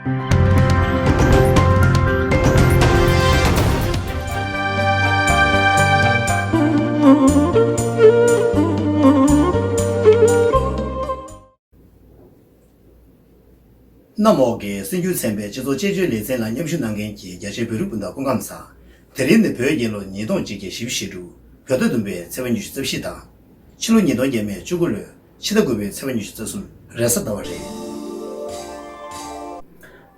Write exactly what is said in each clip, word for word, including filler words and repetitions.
གནམ་འོག་གི་གསར་འགྱུར་ཚན་པའི་སྤྱི་ཚོགས་དཔྱད་བརྗོད་ལེ་ཚན་ལ་མཉམ་ཞུགས་གནང་མཁན་གྱི་རྒྱ་ཆེའི་བོད་རིགས་སྤུན་ཟླ་སྐུ་ཁམས་བཟང་། དེ་རིང་ནི་བོད་རྒྱལ་ལོ་ཉིས་སྟོང་གཅིག་བརྒྱ་བཞི་བཅུ་ཞེ་དྲུག་བོད་ཟླ་བདུན་པའི་ཚེས་པ་ཉི་ཤུ་རྩ་བཞི་དང་། ཕྱི་ལོ་ཉིས་སྟོང་བརྒྱ་མེད་བཅུ་དགུ་ལོའི་ཕྱི་ཟླ་དགུ་པའི་ཚེས་པ་ཉི་ཤུ་རྩ་གསུམ་རེས་གཟའ་ཟླ་བ་རེད།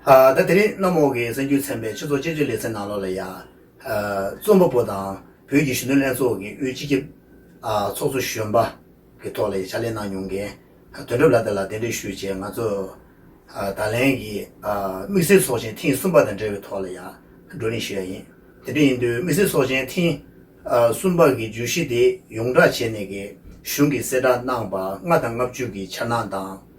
ཨ། ད་དེ་རིང་གནམ་འོག་གི་གསར་འགྱུར་ཚན་པའི་སྤྱི་ཚོགས་དཔྱད་བརྗོད་ལེ་ཚན་ནང་ལོགས་ལ་ཡ། ཨ། རྩོམ་པ་པོ་དང་བོད་ཀྱི་གཞོན་ནུ་ལྷན་ཚོགས་ཀྱི་དབུས་སྤྱི་ཁྱབ། ཨ། ཚོགས་གཙོ་གཞོན་པ་གི་ཐོག་ལ་ཡ་ཕྱག་ལས་གནང་མྱོང་མཁན་དོན་གྲུབ་ལགས་དེ་ལ་གདན་འདྲེན་ཞུས་བྱས། ང་ཚོ། ཨ། ད་ལན་གྱི། ཨ། དམིགས་བསལ་ཚོགས་ཆེན་ཐེངས་གསུམ་པ་དང་འབྲེལ་བའི་ཐོག་ལ་ཡ་བགྲོ་གླེང་ཞུ་ཡ་ཡིན། དེ་འདྲ་ཡིན་དུས་དམིགས་བསལ་ཚོགས་ཆེན་ཐེངས། ཨ། གསུམ་པ་གི་བརྗོད་གཞི་དེ་ཡོངས་བསྒྲགས་བྱས་ནས་ཀྱི་གཞུང་གིས་གསལ་བསྒྲགས་གནང་པ་ལྔ་དང་ལྔ་བཅུ་གི་འཆར་སྣང་དང་།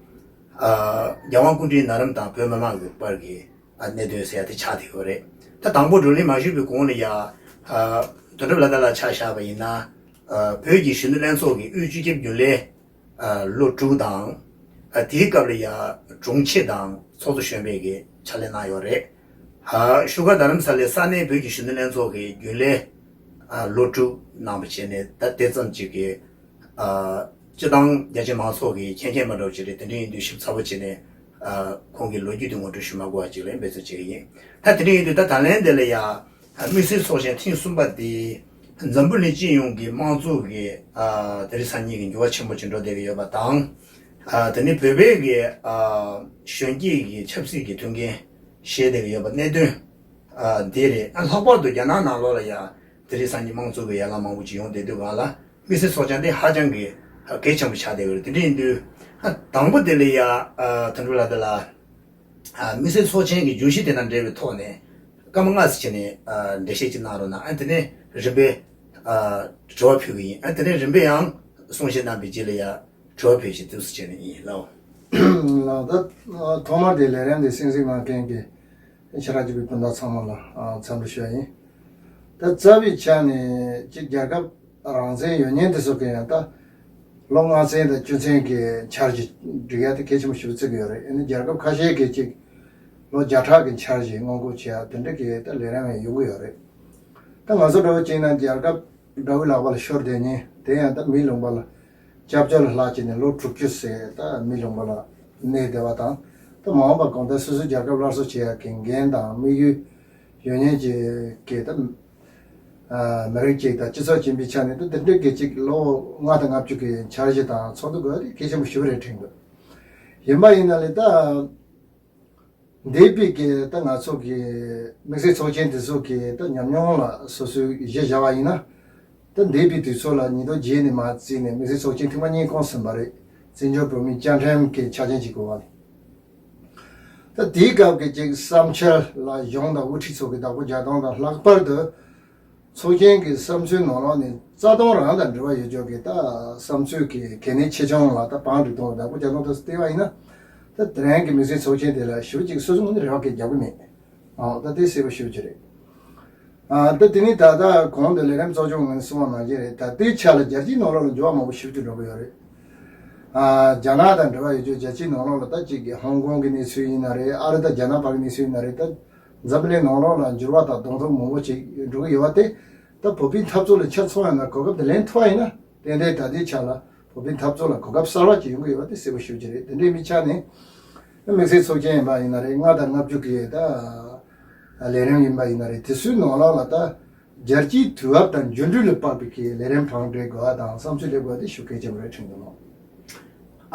ཨ། རྒྱལ་དབང་སྐུ་ཕྲེང་ན་རིམ་དང་བོད་མི་མང་གི་བར་གྱི། ཨ། གནད་དོན་ཟེར་ཡ་དེ་ཆགས་བསྡད་ཡོད་རེད། ད་དང་པོ་བགྲོ་གླེང་མ་ཞུས་པའི་གོང་ལ་ཡ། ཨ། དོན་གྲུབ་ལགས་དེ་ལ་ཆ་བཞག་པ་ཡིན་ན། ཨ། བོད་ཀྱི་གཞོན་ནུ་ལྷན་ཚོགས་ཀྱི་དབུས་སྤྱི་ཁྱབ་རྒྱུན་ལས། ཨ། ལོ་དྲུག་དང་། ཨ། དེའི་སྐབས་ལ་ཡ་དྲུང་ཆེ་དང་ཚོགས་གཙོ་གཞོན་པའི་གི་ཕྱག་ལས་གནང་ཡོད་རེད། ཨ། བཞུགས་སྒར་རྡ་རམ་ས་ལའི་ས་གནས་བོད་ཀྱི་གཞོན་ནུ་ལྷན་ཚོགས་ཀྱི་རྒྱུན་ལས། ཨ། ལོ་དྲུག་གནང་བ་བྱས་ནས་ད་དེ་ཙམ་ཅིག་གི། ཨ། སྤྱི་བཏང་རྒྱ་ཆེ་མང་ཚོགས་ཀྱིས་མཁྱེན་མཁྱེན་མ་འདྲ་བ་ཅིག་རེད། དེ་འདྲ་ཡིན་དུས་ཞིབ་ཚགས་པོ་བྱས་ནས། ཨ། ཁོང་གི་ལོ་རྒྱུས་དེ་ངོ་སྤྲོད་ཞུ་མ་དགོས་པ་ཅིག་ལ་འབད་བརྩོན་བྱེད་ཀྱི་ཡིན། ད་དེ་འདྲ་ཡིན་དུས་ད་ད་ལན་དེ་ལ་ཡ། ཨ། དམིགས་བསལ་ཚོགས་ཆེན་ཐེངས་གསུམ་པ་དེ་འཛམ་བུ་གླིང་སྤྱི་ཡོངས་ཀྱི་དམངས་གཙོ་གི། ཨ། དེ་རིང་སང་ཉིན་གྱི་འགྱུར་བ་ཆེན་པོ་ཅིག་འགྲོ་བསྡད་ཀྱི་ཡོད་པ་དང་། ཨ། དེ་ནི་བོད་པའི་གི། ཨ། གཞོན་སྐྱེས་ཀྱི་ཆབ་སྲིད་ཀྱི་མཐུན་རྐྱེན་བཤད་བསྡད་ཀྱི་ཡོད་པ་གནད་དོན། ཨ། འདི་རེད། ཨ། ལྷག་པར་དུ་རྒྱ་ནག་ནང་ལོགས་ལ་ཡ་དེ་རིང་སང་ཉིན་དམངས་གཙོ་གི་ཡན་ལག་མང་པོ་ཅིག་ཡོང་བསྡད་དུས་སྒང་ལ་དམིགས་བསལ་ཚོགས་ཆེན་དེ་ཧ་ཅང་གི་གལ་ཆེན་པོ་ཆགས་བསྡད་ཡོད་རེད། དེ་འདྲ་ཡིན་དུས། ཨ། དང་པོ་དེ་ལ་ཡ། ཨ། དོན་གྲུབ་ལགས་དེ་ལ། ཨ། དམིགས་བསལ་ཚོགས་ཆེན་གྱི་བརྗོད་གཞི་དེ་དང་འབྲེལ་བའི་ཐོག་ནས་སྐར་མ་ལྔ་ཙམ་བྱས་ནས། ཨ། འགྲེལ་བཤད་ཅིག་གནང་རོགས་གནང་། ཨ། དེ་ནས་རིམ་པས། ཨ། དྲི་བ་ཕུལ་གི་ཡིན། ཨ། དེ་ནས་རིམ་པས་ཡང་གསུང་བཤད་གནང་བའི་རྗེས་ལ་ཡ་དྲི་བ་ཕུལ་ཞིག་འདུག་སེ་བྱས་ནས་ཡིན་ལགས། ལགས། ད་ཐོག་མར་དེ་ལས་རིམ་འདི་གསན་གཟིགས་གནང་མཁན་གྱི་ཆེད་མངགས་བྱས་པའི་སྤུན་ཟླ་ཚང་མ་ལ། ཨ། འཚམས་འདྲི་ཞུ་ཡ་ཡིན། ད་རྩ་བའི་ཆ་ནས་ཅིག་རྒྱལ་ཁབ་རང་བཙན་ཡོད་མཁན་དེ་ཚོ་གིས་ཡང་ད་ལོ་ལྔ་ཚན་དང་བཅུ་ཚན་གྱི་འཆར་གཞི་སྒྲིག་ཡ་དེ་གལ་ཆེན་པོ་ཞིག་བརྩི་གི་ཡོད་རེད། ཨ་ནི་རྒྱལ་ཁབ་ཁ་ཤས་ཀྱིས་ཅིག་ལོ་བརྒྱ་ཕྲག་གི་འཆར་གཞི་སྔོན་འགོག་བྱེད་ཡ་དེ་འདྲ་གི་ད་ལས་རིམ་ཡང་ཡོང་གི་ཡོད་རེད། ད་ང་ཚོ་འདྲ་བོ་བྱས་ན་རྒྱལ་ཁབ་དགྲ་བོའི་ལག་པ་ལ་ཤོར་བསྡད་མཁན་དེ་ཡང་ད་མི་ལུང་པ་ལ་སྐྱབས་བཅོལ་ལ་ལྷག་བྱས་ནས་ལོ་དྲུག་ཅུ་ཟེར་ད་མི་ལུང་པ་ལ་གནས་བསྡད་པ་དང་། ད་མ་འོངས་པ་གང་ལྟར་སོ་སོའི་རྒྱལ་ཁབ་སླར་གསོ་བྱེད་ཡ་གི་འགན་དང་དམིགས་ཡུལ་ཡོད་མཁན་ཅིག་གི་ད། ཨ། མི་རིགས་གཅིག་དང་སྤྱི་ཚོགས་གཅིག་ཡིན་པའི་ཆ་ནས་ད་དེ་འདྲ་གི་ཅིག་ལོ་ལྔ་དང་ལྔ་བཅུ་གི་འཆར་གཞི་དང་ཚོགས་འདུ་དགོས་དེ་གལ་ཆེན་པོ་ཞེ་པོ་རེད་དྲན་དགོས། ཡིན་པ་ཡིན་ན་ལས་ད་འདས་པའི་གི་ད་ང་ཚོ་གི་དམིགས་བསལ་ཚོགས་ཆེན་དེ་ཚོ་གི་ད་ཉམས་མྱོང་ལ་སོ་སོའི་གཞི་བཞག་པ་ཡིན་ན། ད་འདས་པའི་དུས་ཚོད་ལ་ཉིས་སྟོང་བརྒྱད་ནས་མར་བརྩིས་ནས་དམིགས་བསལ་ཚོགས་ཆེན་ཐེངས་མ་གཉིས་གོང་ཟིན་པ་རེད། བཙན་བྱོལ་བོད་མིའི་བཅའ་ཁྲིམས་ཀྱི་ཆ་རྐྱེན་གཅིག་དགོས་པ་རེད། ད་དེའི་སྐབས་ཀྱི་ཅིག་བསམ་འཆར་ལ་གཞུང་དང་དབུ་ཁྲིད་ཚོ་གི་བདག་པོ་རྒྱག་སྟངས་དང་། ལྷག་པར་དུ་ཚོགས་ཆེན་གྱི་བསམ་ཚུལ་ནང་ལོགས་ནས་རྩ་དོན་རང་དང་འབྲེལ་བ་ཡོད་ཆོག་གི་ད་བསམ་ཚུལ་གྱི་གལ་གནད་ཆེ་ཆུང་ལ་ད་བང་སྒྲིག་སྟངས་ལ་བདག་པོ་རྒྱག་སྟངས་དེ་ཚོ་བལྟས་པ་ཡིན་ན། ད་དེ་རིང་གི་དམིགས་བསལ་ཚོགས་ཆེན་དེ་ལ་ཞེ་པོ་ཅིག་སོ་སོའི་ངོས་ནས་རེ་བ་གང་ཡང་རྒྱག་གི་མེད། ཨ། ད་དེ་གསལ་པོ་ཞེ་པོ་ཅིག་རེད། ཨ། ད་དེ་ནི་ད་ལྟ་གོང་དུ་ལས་རིམ་གཙོ་སྐྱོང་ངོས་ནས་གསུངས་པ་ནང་བཞིན་རེད། ད་ལྟའི་ཆ་ལ་རྒྱལ་སྤྱིའི་ནང་ལོགས་ལ་འགྱུར་བ་མང་པོ་ཞེ་པོ་ཅིག་འགྲོ་གི་ཡོད་རེད། ཨ། རྒྱ་ནག་དང་འབྲེལ་བ་ཡོད་ཆོག་རྒྱལ་སྤྱིའི་ནང་ལོགས་ལ་ད་ཅིག་གི་ཧོང་ཀོང་གི་གནས་ཚུལ་ཡིན་ན་རེད། ཨ་རི་དང་རྒྱ་ནག་བར་གྱི་གནས་ཚུལ་ཡིན་ན་རེད། ད་འཛམ་བུ་གླིང་ནང་ལོགས་ལ་འགྱུར་བ་དང་གདོང་ཐུག་མང་པོ་ཅིག་འགྲོ་གི་ཡོད་པ་དེ། ད་བོད་པའི་འཐབ་རྩོད་ལ་ཆ་མཚོན་ཡོང་ན་གོ་སྐབས་དེ་ལེན་ཐུབ་པ་ཡིན་ན། ཏན་ཏན་ད་ལྟའི་ཆ་ལ་བོད་པའི་འཐབ་རྩོད་ལ་གོ་སྐབས་གསར་བ་ཅིག་ཡོང་གི་ཡོད་པ་དེ་གསལ་པོ་ཞེ་པོ་ཅིག་རེད། དེ་འདྲའི་མི་ཆ་ནས་དམིགས་བསལ་ཚོགས་ཆེན་ཡིན་པ་ཡིན་ན་རེད། ལྔ་དང་ལྔ་བཅུ་གི་ད་ལས་རིམ་ཡིན་པ་ཡིན་ན་རེད། དེ་ཚོའི་ནང་ལོགས་ལ་ད་རྒྱལ་སྤྱིའི་དུས་བབ་དང་འགྱུར་འགྲོས་ལ་དཔག་པའི་གི་ལས་རིམ་བང་སྒྲིག་དགོས་པ་དང་བསམ་ཚུལ་སླེབས་དགོས་པ་དེ་ཞེ་པོ་གལ་ཆེན་པོ་རེད་དྲན་གྱི་འདུག།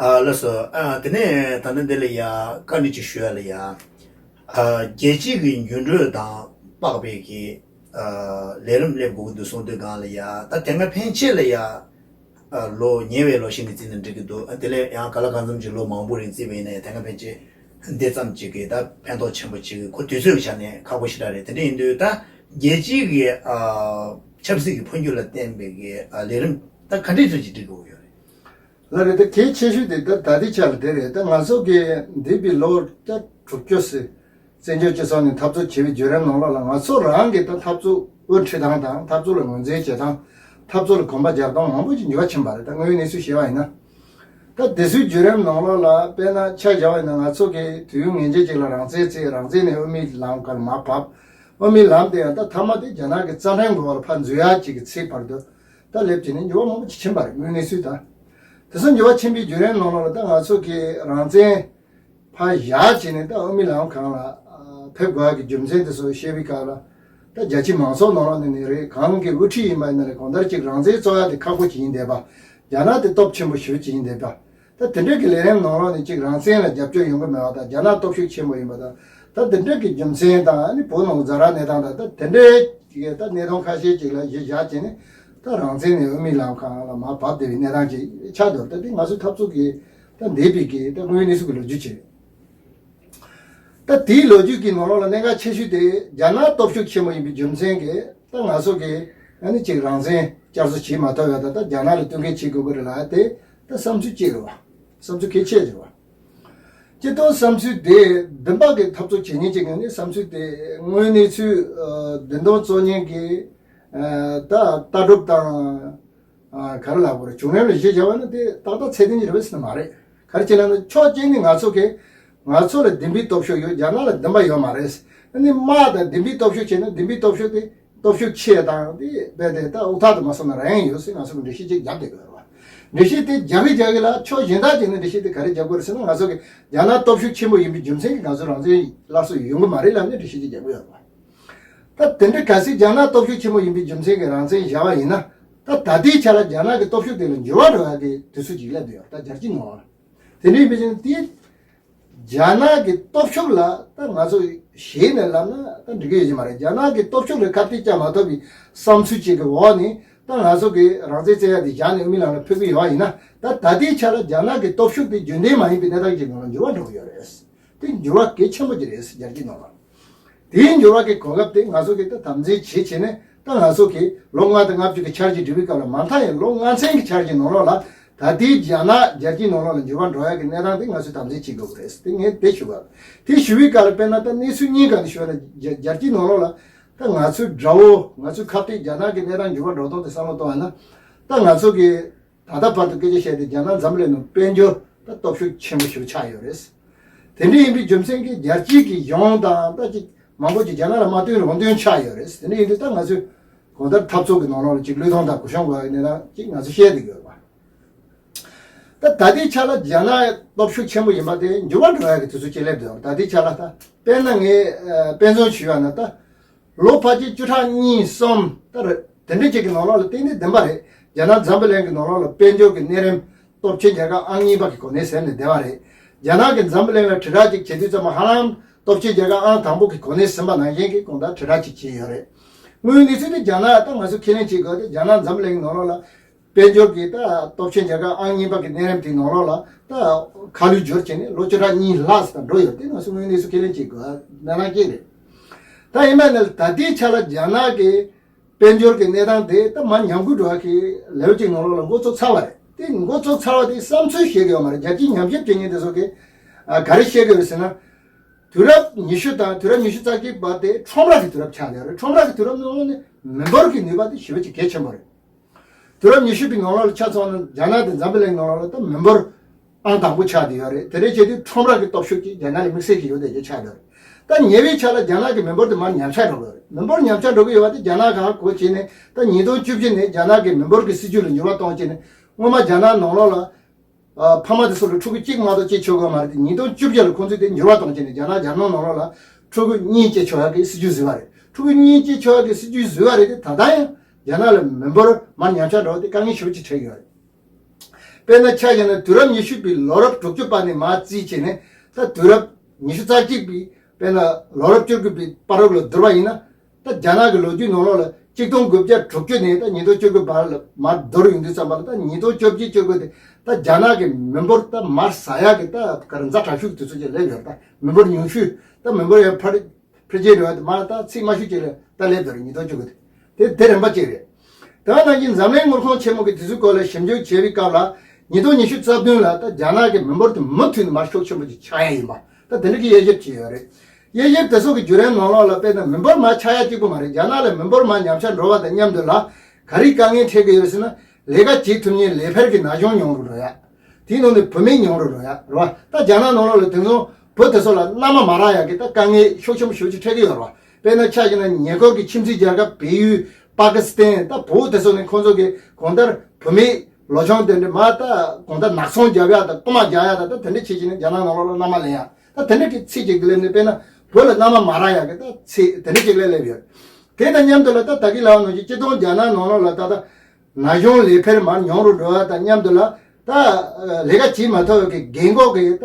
ཨ། ལགས་སོ། ཨ། དེ་ནས་ད་ལྟ་འདི་ལ་ཡ་བཀའ་འདྲི་ཅིག་ཞུ་ཡ་ལ་ཡ། ཨ། རྒྱལ་སྤྱི་གི་འགྱུར་འགྲོས་དང་དཔག་པའི་གི། ཨ། ལས་རིམ་སླེབས་དགོས་ཀྱི་འདུག་གསུངས་དུས་སྒང་ལ་ཡ། ད་དེ་སྔ་ཕན་ཆད་ལ་ཡ། ཨ། ལོ་ཉེ་བའི་ལོ་ཞིག་ནས་བརྩིས་ན་འགྲིག་གི་འདུག། ཨ། དེ་ལས་ཡང་ག་ལ་གང་འཚམ་ཅིག་ལོ་མང་པོ་རིང་བརྩིས་པ་ཡིན་ན་ཡང་དེ་སྔ་ཕན་ཆད་འདི་ཙམ་ཅིག་གིས་ད་ཕན་ཐོགས་ཆེན་པོ་ཅིག་གི་ཁོ་དུས་ཚོད་ཀྱི་ཆ་ནས་ཁག་པོ་ཞེ་དྲག་རེད། དེ་འདྲ་ཡིན་དུས་ད་རྒྱལ་སྤྱིའི་གི། ཨ། ཆབ་སྲིད་ཀྱི་འཕོ་འགྱུར་ལ་བརྟེན་པའི་གི། ཨ། ལས་རིམ་ད་ག་འདྲས་ཚོད་ཅིག་སྒྲིག་དགོས་ཀྱི་ཡོད་རེད། ལགས་རེད། ད་གལ་ཆེ་ཤོས་དེ་ད་ད་ལྟའི་ཆ་ལ་དེ་རེད། ད་ང་ཚོ་གི་འདས་པའི་ལོ་ད་དྲུག་ཅུ་ཟེར། བཙན་བྱོལ་སྤྱི་ཚོགས་ནས་འཐབ་རྩོད་བྱས་པའི་བརྒྱུད་རིམ་ནང་ལོགས་ལ་ང་ཚོ་རང་གི་ད་འཐབ་རྩོད་དབུ་ཁྲིད་སྟངས་དང་། འཐབ་རྩོད་ལ་ངོས་འཛིན་བྱེད་སྟངས། འཐབ་རྩོད་ལ་གོམ་པ་རྒྱག་སྟངས་མང་པོ་ཅིག་འགྱུར་བ་ཕྱིན་པ་རེད། ད་དངོས་ཡོད་གནས་ཚུལ་བཤད་པ་ཡིན་ན། ད་ ད་དེ་ཚོའི་བརྒྱུད་རིམ་ནང་ལོགས་ལ་དཔེར་ན་ཆ་བཞག་པ་ཡིན་ན། ང་ཚོ་གི་དུས་ཡུན་ངེས་ཅན་ཅིག་ལ་རང་བཙན་བརྩིས། རང་བཙན་ནས་དབུ་མའི་ལམ་ཁར་མར་བབས། དབུ་མའི་ལམ་དེ་ཡང་ད་མཐའ་མ་དེ་རྒྱ་ནག་གི་རྩ་ཁྲིམས་འོག་ལ་ཕར་འཛུལ་ཡག་ཅིག་གི་ཚེ་བར་དུ་ད་སླེབས་བྱས་ནས་འགྱུར་བ་མང་པོ་ཅིག་ཕྱིན་པ་རེད། དངོས་གནས་ཚུལ་དང་། དེ་ཚོ་འགྱུར་བ་ཕྱིན་པའི་བརྒྱུད་རིམ་ནང་ལོགས་ལ་ད་ང་ཚོ་གི་རང་བཙན་ཕར་བཞག་བྱས་ནས་ད་དབུ་མའི་ལམ་སྒང་ལ་ཕེབས་དགོས་ཡག་གི་རྒྱུ་མཚན་དེ་ཚོ་བཤད་པའི་སྐབས་ལ། ད་རྒྱལ་སྤྱིའི་མང་ཚོགས་ནང་ལོགས་ནས་ནི་རེད། གང་གི་དབུ་ཁྲིད་ཡིན་པ་ཡིན་ན་རེད། གང་ལྟར་ཅིག་རང་བཙན་རྩོད་ཡག་དེ་ཁག་པོ་ཅིག་ཡིན་བསྡད་པ། རྒྱ་ནག་དེ་སྟོབས་ཆེན་པོ་ཞེ་པོ་ཅིག་ཡིན་བསྡད་པ། ད་དེ་འདྲ་གི་ལས་རིམ་ནང་ལོགས་ནས་ཅིག་རང་བཙན་ལ་རྒྱབ་སྐྱོར་ཡོང་གི་མེད་པ་དང་། རྒྱ་ནག་སྟོབས་ཤུགས་ཆེན་པོ་ཡིན་པ་དང་། ད་དེ་འདྲ་གི་རྒྱུ་མཚན་དང་། ཨ་ནི་བོད་ནང་ཛ་དྲག་གནས་སྟངས་དང་། ད་དེ་འདྲའི་གི་ད་གནས་སྟངས་ཁ་ཤས་ཅིག་ལ་གཞི་བཞག་བྱས་ནས། ད་རང་བཙན་ནས་དབུ་མའི་ལམ་སྒང་ལ་མར་བབས་བསྡད་པའི་གནས་སྟངས་ཅིག་ཆགས་འདུག་ད་དེ་ང་ཚོའི་འཐབ་རྩོད་ཀྱི་ད་འདས་པའི་གི་ད་དངོས་གནས་སུ་གི་ལོ་རྒྱུས་ཅིག་རེད། ད་དེའི་ལོ་རྒྱུས་ཀྱི་ནང་ལོགས་ལ་གནད་འགག་ཆེ་ཤོས་དེ་རྒྱ་ནག་སྟོབས་ཤུགས་ཆེན་པོ་ཡིན་པའི་རྒྱུ་མཚན་གྱིས། ད་ང་ཚོ་གིས་ཨ་ནི་ཅིག་རང་བཙན་བསྐྱར་གསོ་བྱེད་མ་ཐུབ་ཡ་དང་། ད་རྒྱ་ནག་ལ་བསྟུན་མཁས་བྱེད་དགོས་ཀྱི་རེད་ལབ་ཡ་དེ་ད་བསམ་ཚུལ་གཅིག་རེད་བ། བསམ་ཚུལ་གལ་ཆེ་རེད་བ། སྤྱིར་བཏང་བསམ་ཚུལ་དེ་བདེན་པ་གི་འཐབ་རྩོད་བྱེད་མཁན་ཅིག་ངོས་ནས་བསམ་ཚུལ་དེ་དངོས་གནས་ཚུལ་ཨ་བདེན་དོན་རྩོད་མཁན་གྱི་ཨ་ད་ལྟ་གྲུབ་དང་། ཨ་ག་རེ་ལབ་དགོས་རེད། བྱུང་རིམ་ལ་གཞི་བཞག་པ་ན་དེ་ཏག་ཏག་ཚད་ལྡན་ཅིག་རེད་པས་ཟེར་ན་མ་རེད། ག་རེ་བྱས་ན་ཕྱོགས་གཅིག་ནས་ང་ཚོ་གིས་ང་ཚོ་ལ་བདེན་པའི་སྟོབས་ཤུགས་ཡོད། རྒྱ་ནག་ལ་བདེན་པ་ཡོད་མ་རེད། ཨ་ནི་དམག་དང་བདེན་པའི་སྟོབས་ཤུགས་བྱས་ན། བདེན་པའི་སྟོབས་ཤུགས་དེ་སྟོབས་ཤུགས་ཆེ་དང་། དེ་རྦད་དེ་ད་དབུགས་ཐག་དེ་མ་སོང་ན་རག་ཡ་ཡོད་ཟེར་ང་ཚོ་གིས་འགྲེལ་བཤད་ཅིག་རྒྱབ་བསྡད་དགོས་རེད་བ། འགྲེལ་བཤད་དེ་རྒྱག་གི་རྒྱག་གི་ལ། ཕྱོགས་གཞན་དག་ཅིག་ནས་འགྲེལ་བཤད་དེ་ག་རེ་རྒྱབ་དགོས་རེད་ཟེར་ན། ང་ཚོ་གིས་རྒྱ་ནག་སྟོབས་ཤུགས་ཆེན་པོ་ཡིན་པའི་རྒྱུ་མཚན་གྱིས་ང་ཚོ་རང་བཙན་སླར་གསོ་ཡོང་གི་མ་རེད་ལབ་ནས་འགྲེལ་བཤད་ཅིག་རྒྱབ་ཀྱི་ཡོད་རེད་བ། ད་དེ་འདྲ་གལ་སྲིད་རྒྱ་ནག་སྟོབས་ཤུགས་ཆེན་པོ་ཡིན་པའི་རྒྱུ་མཚན་གྱིས་རང་བཙན་བཞག་པ་ཡིན་ན། ད་ད་ལྟའི་ཆ་ལ་རྒྱ་ནག་གི་སྟོབས་ཤུགས་དེ་ལ་འགྱུར་བ་འགྲོ་ཡག་གི་དུས་ཚོད་ཅིག་སླེབས་བསྡད་ཡོད་རེད། ད་རྒྱལ་སྤྱིའི་ནང་ལ། དེ་འདྲ་ཡིན་པའི་ཕྱིར་དེ་རྒྱ་ནག་གི་སྟོབས་ཤུགས་ལ་ད་ང་ཚོ་ཞེད་ནས་ལབ་ན་ད་འགྲིག་གི་ཡོད་ཀྱི་མ་རེད། རྒྱ་ནག་གི་སྟོབས་ཤུགས་ལ་ཁ་གཏད་བཅག་མ་ཐུབ་པའི་བསམ་ཚུལ་ཅིག་གི་འོག་ནས། ད་ང་ཚོ་གིས་རང་བཙན་བཙལ་ཡག་དེ་བཞག་ནས་དབུ་མའི་ལམ་ལ་ཕེབས་ཀྱི་ཡོད་པ་ཡིན་ན། ད་ད་ལྟའི་ཆ་ལ་རྒྱ་ནག་གི་སྟོབས་ཤུགས་དེ་རྒྱུན་ལྡན་མ་ཡིན་པའི་གནས་སྟངས་ཅིག་ནང་ལ་འགྱུར་བ་འགྲོ་གི་ཡོད་རེད། དེ་འགྱུར་བ་གལ་ཆེན་པོ་ཅིག་རེད། རྒྱལ་སྤྱིའི་ནང་ལ། དེའི་འགྱུར་བ་གི་གོ་སྐབས་དེ་ང་ཚོ་གིས་ད་དམ་འཛིན་བྱེད་བྱས་ནས། ད་ང་ཚོ་གིས་ལོ་ལྔ་དང་ལྔ་བཅུ་གི་འཆར་གཞི་བསྒྲིགས་པའི་སྐབས་ལ། མ་མཐའ་ཡང་ལོ་ལྔ་ཚན་གྱི་འཆར་གཞི་ནང་ལོགས་ལ་ད་ལྟའི་རྒྱ་ནག་རྒྱལ་སྤྱིའི་ནང་ལོགས་ལ་འགྱུར་བ་འགྲོ་ཡག་གི་གནས་སྟངས་དེ་ང་ཚོས་དམ་འཛིན་བྱེད་དགོས་ཀྱི་རེད། དེ་ངས་དེ་ཞུ་བ། དེ་ཞུ་བའི་སྐབས་ལ་དཔེར་ན་ད་གནས་ཚུལ་གཉིས་སྒང་ནས་ཞུ་བ་ན། རྒྱ་རྒྱལ་སྤྱིའི་ནང་ལོགས་ལ་ད་ང་ཚོའི་དགྲ་བོ། ང་ཚོའི་ཁ་གཏད། རྒྱ་ནག་གི་གནས་སྟངས་འགྱུར་བ་འགྲོ་སྟངས་དེ་བསམ་བློ་གཏོང་བ་ན། ད་ང་ཚོ་གིས་ད་ལྟ་བར་དུ་སྐད་ཆ་བཤད་དེ་རྒྱ་ནག་འཛམ་བུ་གླིང་ནང་དཔལ་འབྱོར་ད་སྟོབས་ཤུགས་ཆེན་པོ་ཞིག་ཆགས་ཡོད་རེད། དེ་འདྲ་ཡིན་པའི་རྒྱུ་མཚན་གྱིས་རྒྱལ་སྤྱིའི་གི་གཞུང་དང་ད་ཅིག་མང་པོ་ཅིག་རྒྱ་ནག་ལ་མ་བསྟུན་རུང་བསྟུན་ཆགས་ཡོད་རེད། དེ་འདྲ་ཡིན་དུས་ད་ང་ཚོས་གང་ལྟར་འཐབ་རྩོད་ཀྱི་ནང་ལོགས་ལ་ཅིག་བློས་གཏོང་དང་སྒོ་སྲུང་དགོས་ཡག་གི་གནས་སྟངས་ཅིག་ང་ཚོས་བཤད་བསྡད་ཀྱི་ཡོད་རེད་བ། ད་ད་ལྟའི་ཆ་ལ་རྒྱ་ནག་སྟོབས་ཤུགས་ཆེན་པོ་ཡིན་པ་དེ་འགྱུར་བ་འགྲོ་ཡག་གི་དུས་ཚོད་ཅིག་སླེབས་འདུག་ད་ལྟའི་ཆ་ལ་ད་དཔེར་ན་ངས་ཨ་དཔེ་མཚོན་ཞུས་པ་ན། ད་ལོ་ཕལ་ཆེར་བཅུ་ཕྲག་གཉིས་གསུམ་ད་རེད། དེ་འདྲ་ཅིག་གི་ནང་ལོགས་ལ་བལྟས་ནས་བདེན་པ་རེད། རྒྱ་ནག་འཛམ་བུ་གླིང་གི་ནང་ལོགས་ལ་དཔལ་འབྱོར་གྱི་གནས་རིམ་སྟོབས་ཆེན་རྒྱལ་ཁབ་ཨང་གཉིས་པ་གི་གོ་གནས་ཟིན་ནས་བསྡད་པ་རེད། རྒྱ་ནག་གིས་འཛམ་བུ་གླིང་ལ་དྲིལ་བསྒྲགས་ཅིག་བྱེད་དུས་ཙམ་པ། ཧ་ལམ་སྟོབས་ཆེན་རྒྱལ་ཁབ་ཨང་དང་པོ་གི་གོ་གནས་ཟིན་པ་ནང་བཞིན་གྱི་གང་ལྟར་དྲིལ་བསྒྲགས་ཅིག་བྱས་ཡོད་རེད། དངོས་གནས་ཚུལ་དེ་རྒྱ་ནག་ད་ང་ཚོ་ཁས་ལེན་བྱེད་དགོས་ཏེ། རྒྱ་ནག་འཛམ་བུ་གླིང་གི་ནང་ལོགས་ལ་དཔལ་འབྱོར་གྱི་ད་སྟོབས་ཆེན་རྒྱལ་ཁབ་ཨང་གཉིས་པ་གི་གནས་རིམ་དེའི་ནང་ལོགས་ལ་ད་ཁ་ལུད་སྦྱོར་བྱས་ནས་ལོ་བཅུ་ཕྲག་གཉིས་ལྷག་ཙམ་འགྲོ་ཡོད་དེ། ང་ཚོས་དངོས་གནས་སུ་ཁས་ལེན་བྱེད་དགོས་གནད་འགག་ཅིག་རེད། ད་ཡིན་པ་ནི་ད་ལྟའི་ཆ་ལ་རྒྱ་ནག་གི་དཔལ་འབྱོར་གྱི་གནས་སྟངས་དེ་ད་མར་ཉམས་རྒུད་འགྲོ་བ་གི་ལེའུ་གཅིག་ནང་ལོགས་ལ་འགོ་བཙུགས་ཚར་བ་རེད། དེ་འགོ་བཙུགས་ཚར་བ་དེ་བསམ་ཚུལ་བཤད་ཀྱི་ཡོད་མ་རེད། རྒྱལ་སྤྱིའི་ཉམས་ཞིབ་བྱེད་མཁན་དེ་ཚོ་གིས་ཨ་ག་རེ་བཤད་ཀྱི་ཡོད་ཟེར་ན། དུས་རབས་ཉི་ཤུ་དང་དུས་རབས་ཉི་ཤུ་རྩ་གཅིག་པ་དེ་ཁྲོམ་ར་གི་དུས་རབས་ཆགས་ཡོད་རེད། ཁྲོམ་ར་གི་དུས་རབས་ནང་ནས་མི་འབོར་གྱི་ནུས་པ་དེ་ཞེ་པོ་ཅིག་གལ་ཆེན་པོ་རེད། དུས་རབས་ཉི་ཤུ་པའི་ནང་ལོགས་ལ་ཆ་མཚོན་ན། རྒྱ་ནག་དང་འཛམ་བུ་གླིང་ནང་ལོགས་ལ་ད་མི་འབོར་ཨང་དང་པོ་ཆགས་བསྡད་ཡོད་རེད། དེ་འདྲ་བྱས་དུས་ཁྲོམ་ར་གི་སྟོབས་ཤུགས་ཀྱིས་རྒྱ་ནག་ལ་དམིགས་བསལ་གྱི་ཡོན་ཏན་ཅིག་ཆགས་བསྡད་ཡོད་རེད། ད་ཉེ་བའི་ཆར་ལ་རྒྱ་ནག་གི་མི་འབོར་དེ་མར་ཉམས་ཆག་འགྲོ་གི་ཡོད་རེད། མི་འབོར་ཉམས་ཆག་འགྲོ་གི་ཡོད་པ་དེ་རྒྱ་ནག་གིས་ཧ་གོ་བྱས་ནས། ད་ཉིས་སྟོང་བཅུ་བཞི་ནས་རྒྱ་ནག་གི་མི་འབོར་གྱི་སྲིད་ཇུས་ལ་འགྱུར་བ་གཏོང་བྱས་ནས། སྔོན་མ་རྒྱ་ནག་ནང་ལོགས་ལ་ཨ་ཕ་མ་དེ་ཚོ་ལ་ཕྲུ་གུ་གཅིག་མ་གཏོགས་སྐྱེ་ཆོག་གི་མ་རེད་དེ། ཉིས་སྟོང་བཅུ་བཞི་ལ་ཁོང་ཚོས་དེ་འགྱུར་བ་གཏོང་བྱས་ནས། རྒྱ་ནག་རྒྱལ་ནང་ནང་ལོགས་ལ་ཕྲུ་གུ་གཉིས་སྐྱེ་ཆོག་ཡག་གི་སྲིད་ཇུས་བཟོས་པ་རེད། ཕྲུ་གུ་གཉིས་སྐྱེ་ཆོག་ཡག་གི་སྲིད་ཇུས་བཟོས་པ་རེད་དེ། ད་ལྟ་ཡང་རྒྱ་ནག་ལ་མི་འབོར་མར་ཉམས་ཆག་འགྲོ་བ་དེ་དཀའ་ངལ་ཞེ་པོ་ཅིག་འཕྲད་ཡོད་རེད། དཔེར་ན་ཆ་བཞག་ན་དུས་རབས་ཉི་ཤུ་པའི་ལོ་རབས་དྲུག་ཅུ་པ་ནས་མར་བརྩིས་བྱས་ནས། ད་དུས་རབས་ཉི་ཤུ་རྩ་གཅིག་པའི་དཔེར་ན་ལོ་རབས་བཅུ་དགུ་པའི་བར་ལ་བསྡུར་བ་ཡིན་ན། ད་རྒྱ་ནག་གི་ལོ་རྒྱུས་ནང་ལོགས་ལ་ཆིག་སྟོང་དགུ་བརྒྱ་དྲུག་ཅུ་ནས་ད་ཉིས་སྟོང་བཅུ་དགུ་བར་ལ་མར་བསྡུར་ཡོང་དུས་ཙམ་པ་ལ། ད་ཉིས་སྟོང་བཅོ་བརྒྱད་བཅོ་དགུ་དེ་ད་རྒྱ་ནག་གི་མི་འབོར་ད་མར་ཟག་ཡག་གི་ད་ག་རེ་ཛ་དྲག་ཤོས་ཀྱི་དུས་ཚོད་ཅིག་སླེབས་ཡོད་རེད། ད་མི་འབོར་ཉུང་ཤོས། ད་མི་འབོར་ཡང་འཕར་འཕེལ་རྒྱས་འགྲོ་བ་དེ་མར་ད་ཚིག་དམའ་ཤོས་ཅིག་ལ་ད་སླེབས་འདུག་རེད། ཉིས་སྟོང་བཅུ་དགུ་དེ། དེ་དེ་རིམ་པ་གཅིག་རེད། དེ་ནང་བཞིན་འཛམ་གླིང་དངུལ་ཁང་ཆེན་མོ་གིས་དུས་ཚོད་སྐོར་ལ་ཞིབ་འཇུག་བྱས་པའི་སྐབས་ལ། ཉིས་སྟོང་ཉི་ཤུ་རྩ་བདུན་ལ་ད་རྒྱ་ནག་གི་མི་འབོར་དེ་མུ་མཐུད་ནས་མར་ཤུགས་ཆེན་པོ་ཅིག་ཆག་ཡ་ཡིན་པ། ད་དེ་འདྲ་གི་དབྱེ་ཞིབ་བྱས་ཡོད་རེད། དབྱེ་ཞིབ་དེ་ཚོ་གི་བརྒྱུད་རིམ་ནང་ལོགས་ལ་དཔེར་ན་མི་འབོར་མར་ཆག་ཡ་གཅིག་པུ་མ་རེད། རྒྱ་ནག་ལ་མི་འབོར་མར་ཉམས་ཆག་འགྲོ་བ་དང་མཉམ་དུ་ལ་ག་རེ་དཀའ་ངལ་འཕྲད་ཀྱི་ཡོད་ཟེར་ན། ལས་ཀ་བྱེད་ཐུབ་མཁན་ལས་འཕེར་གྱི་ན་གཞོན་ཉུང་རུ་འགྲོ་ཡ། དེའི་ནང་ནས་བུད་མེད་མྱོང་རོལ་འགྲོ་ཡ་རེད་བ། ད་རྒྱ་ནག་ནང་ལོགས་ལ་དེང་སང་བུ་དེ་ཚོ་ལ་མནའ་མ་མ་རག་ཡ་གི་ད་དཀའ་ངལ་ཤུགས་ཆེན་པོ་ཞེ་པོ་ཅིག་འཕྲད་ཀྱི་ཡོད་རེད་བ། དཔེར་ན་ཆ་བཞག་ན་ཉེ་འཁོར་གྱི་ཁྱིམ་མཚེས་རྒྱལ་ཁབ་བལ་ཡུལ། པ་ཀི་སི་ཐན། ད་བོད་དེ་ཚོ་ནི་ཁོང་ཚོ་གི་གང་ལྟར་བུད་མེད་ལོ་ཆུང་དེ་འདྲ་མ་ད་གང་ལྟར་ནག་ཚོང་རྒྱབ་ཡ་ད་རྐུ་མ་རྒྱག་ཡ་ད་ད་དེ་འདྲ་བྱེད་བྱེད་ནས་རྒྱ་ནག་ནང་ལོགས་ལ་མནའ་མ་ལེན་ཡ་ད་དེ་འདྲ་གི་ཚིག་ཅིག་གི་ལེབ་ནས་དཔེར་ན་བོད་ལ་མནའ་མ་མ་རག་ཡ་གི་ད་ཚིག་དེ་འདྲ་ཅིག་ལེབ་ལེབ་ཡོད། དེ་དང་མཉམ་དུ་ལ་ད་ད་གི་ལའང་ནང་བཞིན་སྤྱིར་བཏང་རྒྱ་ནག་ནང་ལོགས་ལ་ད་ད། ན་གཞོན་ལས་འཕེར་མར་མྱོང་རུ་འགྲོ་བ་དང་མཉམ་དུ་ལ་ད་ལས་ཀ་བྱེད་མ་ཐུབ་པའི་གི་རྒན་གོག་གི་ད་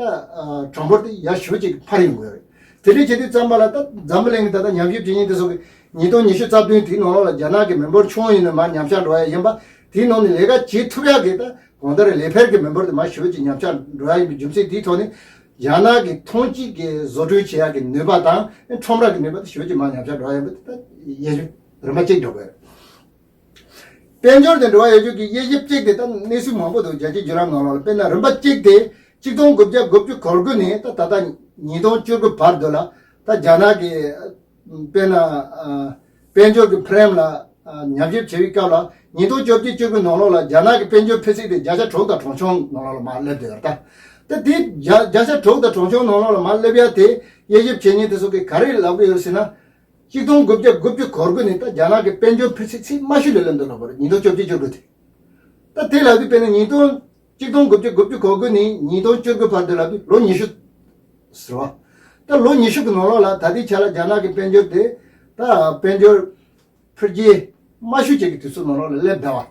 གྲངས་འབོར་དེ་ཡར་ཞུ་ཅིག་འཕར་ཡོང་གི་ཡོད་རེད། དེ་འདྲའི་བྱེད་དུས་ཙམ་པ་ལ་ད་འཛམ་བུ་གླིང་གི་ད་ལྟ་ཉམས་ཞིབ་བྱེད་མཁན་དེ་ཚོ་གི་ཉིས་སྟོང་ཉི་ཤུ་རྩ་བདུན་དེའི་ནང་ལོགས་ལ་རྒྱ་ནག་གི་མི་འབོར་ཆུང་ཡིན་ན་མར་ཉམས་ཆག་འགྲོ་ཡ་ཡིན་པ། དེའི་ནང་ནས་ལས་ཀ་བྱེད་ཐུབ་ཡ་གི་ད་གང་ལྟར་ལས་འཕེར་གི་མི་འབོར་དེ་མར་ཞུ་ཅིག་ཉམས་ཆག་འགྲོ་ཡ་ཡིན་པའི་རྒྱུ་མཚན་དེའི་ཐོག་ནས་རྒྱ་ནག་གི་ཐོན་སྐྱེད་ཀྱི་བཟོ་སྐྲུན་བྱེད་ཡ་གི་ནུས་པ་དང་ཁྲོམ་ར་གི་ནུས་པ་དེ་ཞུ་ཅིག་མར་ཉམས་ཆག་འགྲོ་ཡ་ཡིན་པ་དེ་ད་ཡ་ཞུ་རིམ་པ་གཅིག་འགྲོ་དགོས་རེད། དཔལ་འབྱོར་དང་འབྲེལ་བ་ཡོད་རྒྱུ་གི་དབྱེ་ཞིབ་གཅིག་དེ་ད་གནས་ཚུལ་མང་པོ་འདུག་རྒྱལ་སྤྱིའི་བརྒྱུད་ལམ་ནང་ལོགས་ལ། དཔེར་ན་རིམ་པ་གཅིག་དེ་གཅིག་སྟོང་དགུ་བརྒྱ་དགུ་བཅུ་གོ་དགུ་ནས་ད་ད་ལྟ་ཉིས་སྟོང་བཅུ་དགུ་བར་དུ་ལ་ད་རྒྱ་ནག་གི་དཔེར་ན་ཨ་དཔལ་འབྱོར་གྱི་འཕེལ་རིམ་ལ་ཨ་ཉམས་ཞིབ་བྱེད་པའི་སྐབས་ལ་ཉིས་སྟོང་བཅོ་བརྒྱད་བཅུ་དགུ་ནང་ལོགས་ལ་རྒྱ་ནག་གི་དཔལ་འབྱོར་འཕེལ་ཚད་དེ་བརྒྱ་ཆ་དྲུག་དང་གྲངས་ཆུང་ནང་ལོགས་ལ་མར་སླེབས་བསྡད་ཡོད་རེད་ད། ད་དེ་བརྒྱ་བརྒྱ་ཆ་དྲུག་དང་གྲངས་ཆུང་ནང་ལོགས་ལ་མར་སླེབས་ཡ་དེ་དབྱེ་ཞིབ་བྱེད་མཁན་དེ་ཚོ་གིས་ག་རེ་ལབ་ཀྱི་ཡོད་ཟེར་ན། གཅིག་སྟོང་དགུ་བརྒྱ་དགུ་བཅུ་གོ་དགུ་ནས་ད་རྒྱ་ནག་གི་དཔལ་འབྱོར་འཕེལ་ཚད་ཚད་དམའ་ཤོས་ལ་སླེབས་འདུག་ལབ་པ་རེད། ཉིས་སྟོང་བཅོ་བརྒྱད་བཅོ་དགུ་དེ། ད་དེ་ལབ་དུས་དཔེར་ན་ཉིས་སྟོང་གཅིག་སྟོང་དགུ་བརྒྱ་དགུ་བཅུ་གོ་དགུ་ནས་ཉིས་སྟོང་བཅུ་དགུ་བར་དུ་ལབ་དུས་ལོ་ཉི་ཤུ་ཟེར་བ། ད་ལོ་ཉི་ཤུ་གི་ནང་ལོགས་ལ་ད་ལྟའི་ཆ་ལ་རྒྱ་ནག་གི་དཔལ་འབྱོར་དེ་ད་དཔལ་འབྱོར་འཕེལ་རྒྱས་དམའ་ཤོས་ཅིག་གི་དུས་ཚོད་ནང་ལོགས་ལ་སླེབས་བསྡད་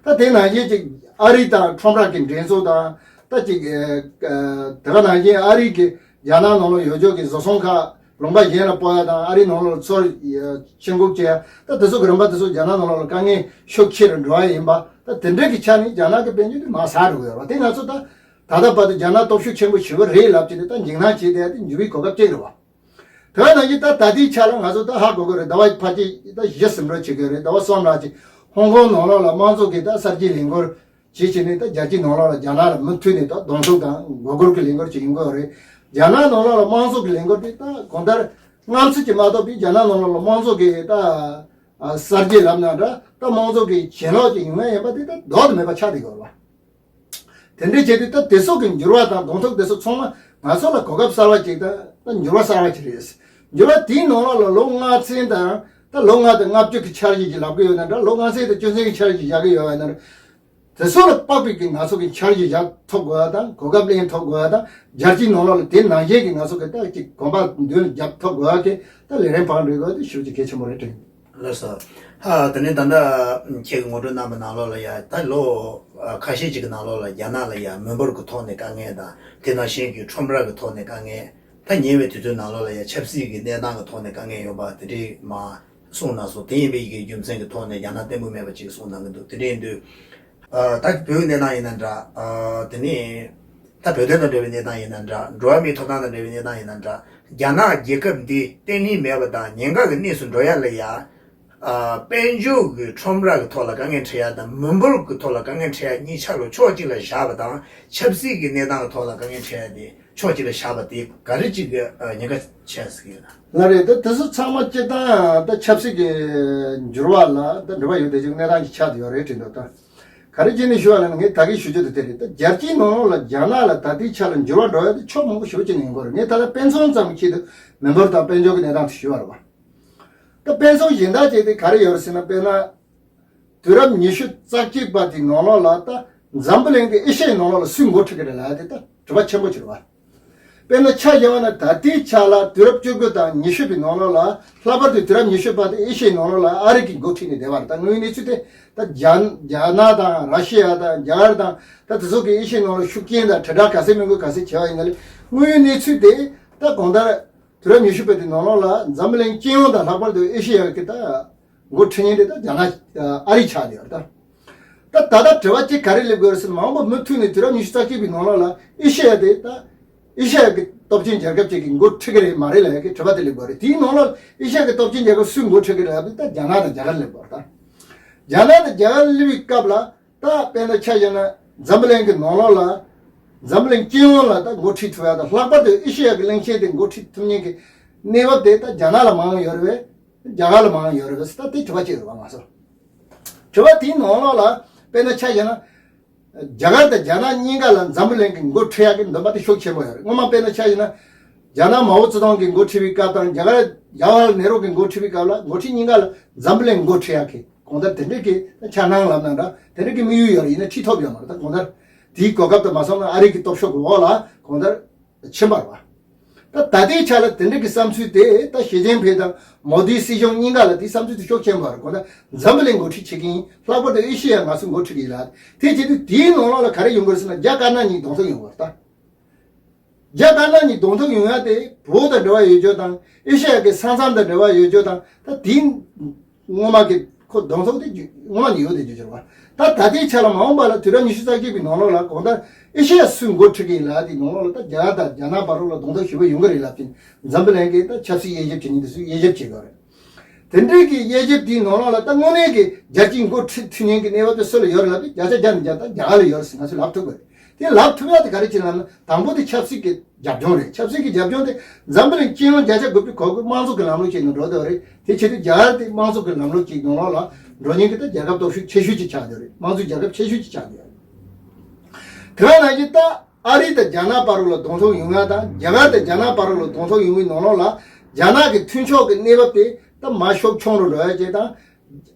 པ། ད་དེ་ནང་བཞིན་ཅིག་ཨ་རི་དང་ཁྲོམ་ར་གི་འགྲན་ཚོགས་དང་ད་ཅིག་ཨ་ཨ་དེ་ག་ནང་བཞིན་ཨ་རི་གི་རྒྱ་ནག་ནང་ལ་ཡོད་ཆོག་གི་བཟོ་ཚོང་ཁག་ལུང་པ་གཞན་ལ་སྤོ་ཡ་དང་ཨ་རི་ནང་ལ་ཚུར་ཕྱིར་འགུག་བྱེད་ཡ། ད་དེ་ཚོ་གི་རིམ་པ་དེ་ཚོ་རྒྱ་ནག་ནང་ལ་དཀའ་ངལ་ཤུགས་ཆེ་རུ་འགྲོ་བ་ཡིན་པ། ད་དེ་འདྲ་གི་ཆ་ནས་རྒྱ་ནག་གི་དཔལ་འབྱོར་དེ་མར་ཟག་འགྲོ་གི་ཡོད་རེད་བ། དེ་ང་ཚོ་ད་ད་ལྟ་བར་དུ་རྒྱ་ནག་སྟོབས་ཤུགས་ཆེན་པོ་ཞེ་པོ་རེད་ལབ་བྱས་ཏེ་ད་འཇིགས་སྣང་བྱས་བསྡད་ཡ་དེ་འགྱུར་བའི་གོ་སྐབས་ཅིག་རེད་བ། དེ་ནང་བཞིན་ད་ད་ལྟའི་ཆ་ལ་ང་ཚོ་ད་ཧ་གོ་གི་རེད། ཟླ་བ་ཕལ་ཆེར་ད་བཞི་ཟིན་འགྲོ་བྱེད་ཀྱི་རེད། ཟླ་བ་གསུམ་ལྷག་ཅིག་ཧོང་ཀོང་ནང་ལོགས་ལ་དམངས་གཙོ་གི་ད་གསར་བརྗེའི་ལས་འགུལ་བྱེད་བྱེད་ནས་ད་རྒྱལ་སྤྱིའི་ནང་ལོགས་ལ་རྒྱ་ནག་ལ་མུ་མཐུད་ནས་ད་གདོང་ཐུག་དང་མགོ་སྒུར་གྱི་ལས་འགུལ་ཅིག་ཡིན་དགོས་རེད། རྒྱ་ནག་ནང་ལོགས་ལ་དམངས་གཙོ་གི་ལས་འགུལ་དེ་ད་གང་ལྟར་སྔ་ཚོད་ཀྱི་མ་གཏོགས་པའི་རྒྱ་ནག་ནང་ལོགས་ལ་དམངས་གཙོ་གི་ད་གསར་བརྗེ་ལབ་ན་འདྲ། ད་དམངས་གཙོ་གི་གྱེན་ལོག་ཅིག་ཡོང་ཡ་ཡིན་པ་དེ་ད་ལྡོག་ཏུ་མེད་པ་ཆགས་བསྡད་ཡོད་རེད་བ། དེ་འདྲའི་བྱས་དུས་ད་དེ་ཚོ་གི་འགྱུར་བ་དང་གདོང་ཐུག་དེ་ཚོ་ཚང་མ་ང་ཚོ་ལ་གོ་སྐབས་གསར་བ་ཅིག་དང་ད་འགྱུར་བ་གསར་བ་ཅིག་རེད། འགྱུར་བ་དེའི་ནང་ལོགས་ལ་ལོ་ལྔ་ཚན་དང་ད་ལོ་ལྔ་དང་ལྔ་བཅུ་གི་འཆར་གཞི་ཅིག་ལབ་ཀྱི་ཡོད་ན་འདྲ། ལོ་ལྔ་ཚན་དང་བཅུ་ཚན་གྱི་འཆར་གཞི་བཞག་གི་ཡོད་པ་ཡིན་ན་འདྲ། དེ་ཚོ་ལ་དཔག་པའི་གི་ང་ཚོ་གི་འཆར་གཞི་བཞག་ཐུབ་དགོས་པ་དང་གོ་སྐབས་ལེན་ཐུབ་དགོས་པ་དང་རྒྱལ་སྤྱིའི་ནང་ལོགས་ལ་དེ་ནང་བཞིན་གྱི་ང་ཚོ་གི་ད་ཅིག་གོམ་པ་མདུན་རྒྱབ་ཐུབ་དགོས་པ་གི་ད་ལས་རིམ་བང་སྒྲིག་དགོས་དེ་ཞེ་པོ་ཅིག་གལ་ཆེན་པོ་རེད་དྲན། ལགས་སོ། ཧ། དེ་ནས་ད་ལྟ་ཁྱེད་ཀྱིས་ངོ་སྤྲོད་གནང་བའི་ནང་ལོགས་ལ་ཡ་ད་ལོ་ཨ་ཁ་ཤས་ཅིག་གི་ནང་ལོགས་ལ་རྒྱ་ནག་ལ་ཡ་མི་འབོར་གྱི་ཐོག་ནས་དཀའ་ངལ་དང་དེ་ནང་བཞིན་གྱི་ཁྲོམ་ར་གི་ཐོག་ནས་དཀའ་ངལ། ད་ཉེ་བའི་དུས་ཚོད་ནང་ལོགས་ལ་ཡ་ཆབ་སྲིད་ཀྱི་གནས་སྟངས་ཀྱི་ཐོག་ནས་དཀའ་ངལ་ཡོད་པ་དེ་འདྲས་མ་གསུངས་གནང་སོང་། དེ་ཡིན་པའི་གི་རྒྱུ་མཚན་གྱི་ཐོག་ནས་རྒྱ་ནག་བརྟན་པོ་མེད་པ་ཅིག་གསུངས་གནང་གི་འདུག་དེ་འདྲས་ཡིན་དུས། ཨ་ད་བོད་ཀྱི་གནས་སྟངས་ཡིན་ན་འདྲ། ཨ་དེ་ནས་ད་བོད་དོན་དང་འབྲེལ་བའི་གནས་སྟངས་ཡིན་ན་འདྲ། འགྲོ་བ་མིའི་ཐོབ་ཐང་དང་འབྲེལ་བའི་གནས་སྟངས་ཡིན་ན་འདྲ། རྒྱ་ནག་རྒྱལ་ཁབ་འདི་བརྟན་ལྷིང་མེད་པ་དང་ཉེན་ཁ་གི་གནས་སུ་འགྲོ་ཡ་ལ་ཡ། ཨ་དཔལ་འབྱོར་གྱི་ཁྲོམ་ར་གི་ཐོག་ལ་དཀའ་ངལ་འཕྲད་ཡ་དང་མི་འབོར་གྱི་ཐོག་ལ་དཀའ་ངལ་འཕྲད་ཡ་གཉིས་ཆ་ལ་ཕྱོགས་གཅིག་ལ་བཞག་པ་དང་ཆབ་སྲིད་ཀྱི་གནས་སྟངས་ཀྱི་ཐོག་ལ་དཀའ་ངལ་འཕྲད་ཡ་དེ་ཕྱོགས་གཅིག་ལ་བཞག་པ་དེ་ག་རེ་གཅིག་གི་ཨ་ཉེན་ཁ་ཆེ་ཟེར་གྱི་ཡོད་ན། ལགས་རེད། ད་དེ་ཚོ་ཚང་མ་སྤྱིར་བཏང་ད་ཆབ་སྲིད་ཀྱི་འགྱུར་བ་ལ་ད་འབྲེལ་བ་ཡོད་བསྡད་ཀྱི་གནས་སྟངས་ཅིག་ཆགས་བསྡད་ཡོད་རེད་དྲན་འདུག་ད་ག་རེ་བྱས་ནས་ཞུ་བ་ལབ་ན་ངས་ད་གིན་ཞུ་རྒྱུ་དེ་དེ་རེད། ད་རྒྱལ་སྤྱིའི་ནང་ལོགས་ལ་རྒྱ་ནག་ལ་ད་ལྟའི་ཆ་ལ་འགྱུར་བ་འགྲོ་ཡ་དེ་ཕྱོགས་མང་པོ་ཞེ་པོ་ཅིག་ནས་ཡོང་གི་རེད། ངས་ད་ལྟ་དཔེ་མཚོན་ཙམ་ཞིག་ཏུ་མི་འབོར་དང་དཔལ་འབྱོར་གྱི་གནས་སྟངས་དེ་ཞུ་བ་རེད་བ། ད་དཔེ་མཚོན་གཞན་དག་ཅིག་དེ་ག་རེ་ཡོད་རེད་ཟེར་ན། དཔེར་ན། དུས་རབས་ཉི་ཤུ་རྩ་གཅིག་པ་དེའི་ནང་ལོགས་ལ་ད་འཛམ་བུ་གླིང་གི་ཨེ་ཤི་ཡའི་ནང་ལོགས་ལ་སུས་འགོ་ཁྲིད་ཀྱི་རེད་ལབ་ཡ་དེ་ད་དྲི་བ་ཆེན་པོ་ཅིག་རེད་བ། དཔེར་ན་ཆ་བཞག་པ་ན་ད་ལྟའི་ཆ་ལ་དུས་རབས་བཅུ་དགུ་དང་ཉི་ཤུ་པའི་ནང་ལོགས་ལ་ལྷག་པར་དུ་དུས་རབས་ཉི་ཤུ་པ་དེ་ཨེ་ཤི་ཡའི་ནང་ལོགས་ལ་ཨ་རི་གིས་འགོ་ཁྲིད་ནས་བསྡད་པ་རེད། ད་དངོས་ཡོད་གནས་ཚུལ་དེ་ད་རྒྱ་རྒྱ་ནག་དང་ར་ཤི་ཡ་དང་རྒྱ་གར་དང་ད་དེ་ཚོ་གིས་ཨེ་ཤི་ཡའི་ནང་ལ་ཤུགས་རྐྱེན་དང་དྲིལ་བསྒྲགས་ག་ཚད་མི་དགོས་ག་ཚད་བྱས་པ་ཡིན་ན་ལས་དངོས་ཡོད་གནས་ཚུལ་དེ་ད་གང་ལྟར་དུས་རབས་ཉི་ཤུ་པ་དེའི་ནང་ལོགས་ལ་འཛམ་བུ་གླིང་སྤྱི་ཡོངས་དང་ལྷག་པར་དུ་ཨེ་ཤི་ཡ་གི་ད། འགོ་ཁྲིད་མཁན་དེ་ད་རྒྱ་ནག་ཨ་རི་ཆགས་ཡོད་རེད་ད། ད་ད་ལྟ་དྲི་བ་གཅིག་ག་རེ་སླེབས་དགོས་རེད་ཟེར་ན། མ་འོངས་པ་མུ་མཐུད་ནས་དུས་རབས་ཉི་ཤུ་རྩ་གཅིག་པའི་ནང་ལོགས་ལ་ཨེ་ཤེ་ཡ་དེ་ད་ཨེ་ཤེ་ཡ་གི་སྟོབས་ཆེན་རྒྱལ་ཁབ་ཅིག་གིས་འགོ་ཁྲིད་ཀྱི་རེད་མ་རེད་ལབ་ཡ་གི་དྲི་བ་དེ་སླེབས་དགོས་རེད། དེའི་ནང་ལོགས་ཨེ་ཤེ་ཡ་གི་སྟོབས་ཆེན་རྒྱལ་ཁབ་སུས་འགོ་ཁྲིད་ཀྱི་རེད་ལབ་དུས་ད་རྒྱ་ནག་དང་རྒྱ་གར་སླེབས་དགོས་རེད་ད། རྒྱ་ནག་དང་རྒྱ་གར་སླེབས་པའི་སྐབས་ལ་ད་དཔེར་ན་ཆ་བཞག་ན་འཛམ་བུ་གླིང་གི་ནང་ལོགས་ལ་འཛམ་བུ་གླིང་སྤྱི་ཡོངས་ལ་ད་འགོ་ཁྲིད་ཐུབ་ཡ་དང་ལྷག་པར་དུ་ཨེ་ཤེ་ཡ་གི་གླིང་ཆེན་དེ་འགོ་ཁྲིད་ཐུབ་མཁན་གྱི་གནས་བབ་དེ་ད་རྒྱ་ནག་ལ་མང་ཡོད་རེད་པས། རྒྱ་གར་ལ་མང་ཡོད་རེད་པས། ད་དེ་དྲི་བ་གཅིག་རེད་པ་ང་ཚོ། དྲི་བ་དེའི་ནང་ལོགས་ལ་དཔེར་ན་ཆ་བཞག་ན་ རྒྱ་གར་དང་རྒྱ་ནག་གཉིས་ཀ་ལ་འཛམ་བུ་གླིང་གི་འགོ་ཁྲིད་ཡག་གི་འདུན་པ་དེ་ཤུགས་ཆེན་པོ་ཡོད་རེད། སྔོན་མ་དཔེར་ན་ཆ་བཞག་ན། རྒྱ་ནག་མའོ་ཙེ་ཏུང་གི་འགོ་ཁྲིད་པའི་སྐབས་དང་རྒྱ་གར་ཇ་ཝ་ཧར་ལལ་ནེ་རུ་གི་འགོ་ཁྲིད་པའི་སྐབས་ལ་འགོ་ཁྲིད་གཉིས་ཀ་ལ་འཛམ་བུ་གླིང་འགོ་ཁྲིད་ཡག་གི་གང་ལྟར་དེ་འདྲའི་གི་འཆར་སྣང་ལབ་ན་འདྲ། དེ་འདྲའི་གི་དམིགས་ཡུལ་ཡོད་རེད། ཡིན་ན་ཁྲིད་ཐུབ་ཡོད་མ་རེད། ད་གང་ལྟར་དེའི་གོ་སྐབས་དང་མ་སོང་ན་ཨ་རི་གི་སྟོབས་ཤུགས་ཀྱི་འོག་ལ་གང་ལྟར་ཕྱིན་པ་རེད་བ། ད་ད་ལྟའི་ཆ་ལ་དེ་འདྲ་གི་བསམ་ཚུལ་དེ་ད་ཞི་ཅིན་ཕིང་དང་མོ་དིའི་སྲིད་གཞུང་གཉིས་ཀ་ལ་དེའི་བསམ་ཚུལ་དེ་ཤུགས་ཆེན་པོ་རེད། གང་ལྟར་འཛམ་བུ་གླིང་འགོ་ཁྲིད་བྱེད་ཀྱི་ཡིན། ལྷག་པར་དུ་ཨེ་ཤེ་ཡ་ང་ཚོ་འགོ་ཁྲིད་ཀྱི་ཡིན་ལ། དེ་བྱེད་དུས་དེའི་ནང་ལོགས་ལ་ག་རེ་ཡོང་གི་རེད་ཟེར་ན་རྒྱ་དཀར་ནག་གཉིས་གདོང་ཐུག་ཡོང་གི་རེད་ད། རྒྱ་དཀར་ནག་གཉིས་གདོང་ཐུག་ཡོང་ཡ་དེ་བོད་དང་འབྲེལ་བ་ཡོད་རྒྱུ་དང་ཨེ་ཤེ་ཡ་གི་ས་མཚམས་དང་འབྲེལ་བ་ཡོད་རྒྱུ་དང་ད་དེའི་སྔོན་མ་གི་ཁོ་གདོང་ཐུག་དེ་རྒྱུ་སྔོན་མ་ནས་ཡོད་དེ་རྒྱུ་ཆེ་བ། ད་ད་ལྟའི་ཆ་ལ་མ་འོངས་པ་ལ་དུས་རབས་ཉི་ཤུ་རྩ་གཅིག་པའི་ནང་ལོགས་ལ་གང་ལྟར་ཨེ་ཤེ་ཡ་སུས་འགོ་ཁྲིད་ཀྱི་ཡིན་ལབ་དེའི་ནང་ལོགས་ལ་ད་རྒྱ་གར་དང་རྒྱ་ནག་བར་རོགས་ལ་གདོང་ཐུག་ཞེ་པོ་ཡོང་གི་རེད་ལབ་ཅིང་འཛམ་བུ་གླིང་གི་ད་ཆབ་སྲིད་དབྱེ་ཞིབ་བྱེད་མཁན་དེ་ཚོས་དབྱེ་ཞིབ་བྱེད་དགོས་རེད། དེ་འདྲའི་གི་དབྱེ་ཞིབ་དེའི་ནང་ལོགས་ལ་ད་དངོས་གནས་ཀྱི་རྒྱལ་སྤྱིའི་འགོ་ཁྲིད་ཐུབ་མཁན་གྱི་གནས་བབ་དེ་སུ་ལ་ཡོད་རེད་ལབ་དུས་བརྒྱ་ཆ་བརྒྱ་ནས་བརྒྱ་ད་རྒྱ་གར་ལ་ཡོད་རེད་ཟེར་ང་ཚོས་ལབ་ཐུབ་དགོས་རེད། དེ་ལབ་ཐུབ་ཡག་དེ་ག་རེ་བྱེད་ལབ་ན་དང་པོ་དེ་ཆབ་སྲིད་ཀྱི་རྒྱབ་ལྗོངས་རེད། ཆབ་སྲིད་ཀྱི་རྒྱབ་ལྗོངས་དེ་འཛམ་བུ་གླིང་སྤྱི་ཡོངས་བརྒྱ་ཆ་དགུ་བཅུ་གོ་དགུ་དམངས་གཙོ་གི་ལམ་ལུགས་ཅིག་ནང་འགྲོ་བསྡད་པ་རེད། དེ་བྱེད་དུས་རྒྱ་གར་དེ་དམངས་གཙོ་གི་ལམ་ལུགས་ཅིག་ནང་ལོགས་ལ་འགྲོ་མཁན་གྱི་ད་རྒྱལ་ཁབ་སྟོབས་ཤུགས་ཆེ་ཤོས་ཅིག་ཆགས་བསྡད་རེད། དམངས་གཙོའི་རྒྱལ་ཁབ་ཆེ་ཤོས་ཅིག་ཆགས་བསྡད་རེད། དེ་ག་ནང་བཞིན་ད་ཨ་རི་དང་རྒྱ་ནག་བར་ལ་གདོང་ཐུག་ཡོང་ཡ་དང་རྒྱ་གར་དང་རྒྱ་ནག་བར་ལ་གདོང་ཐུག་ཡོང་བའི་ནང་ལོགས་ལ་རྒྱ་ནག་གི་མཐུན་ཕྱོགས་ཀྱི་གནས་བབ་དེ་ད་མར་ཤུགས་ཆུང་རུ་འགྲོ་ཡ་ཅིག་དང་།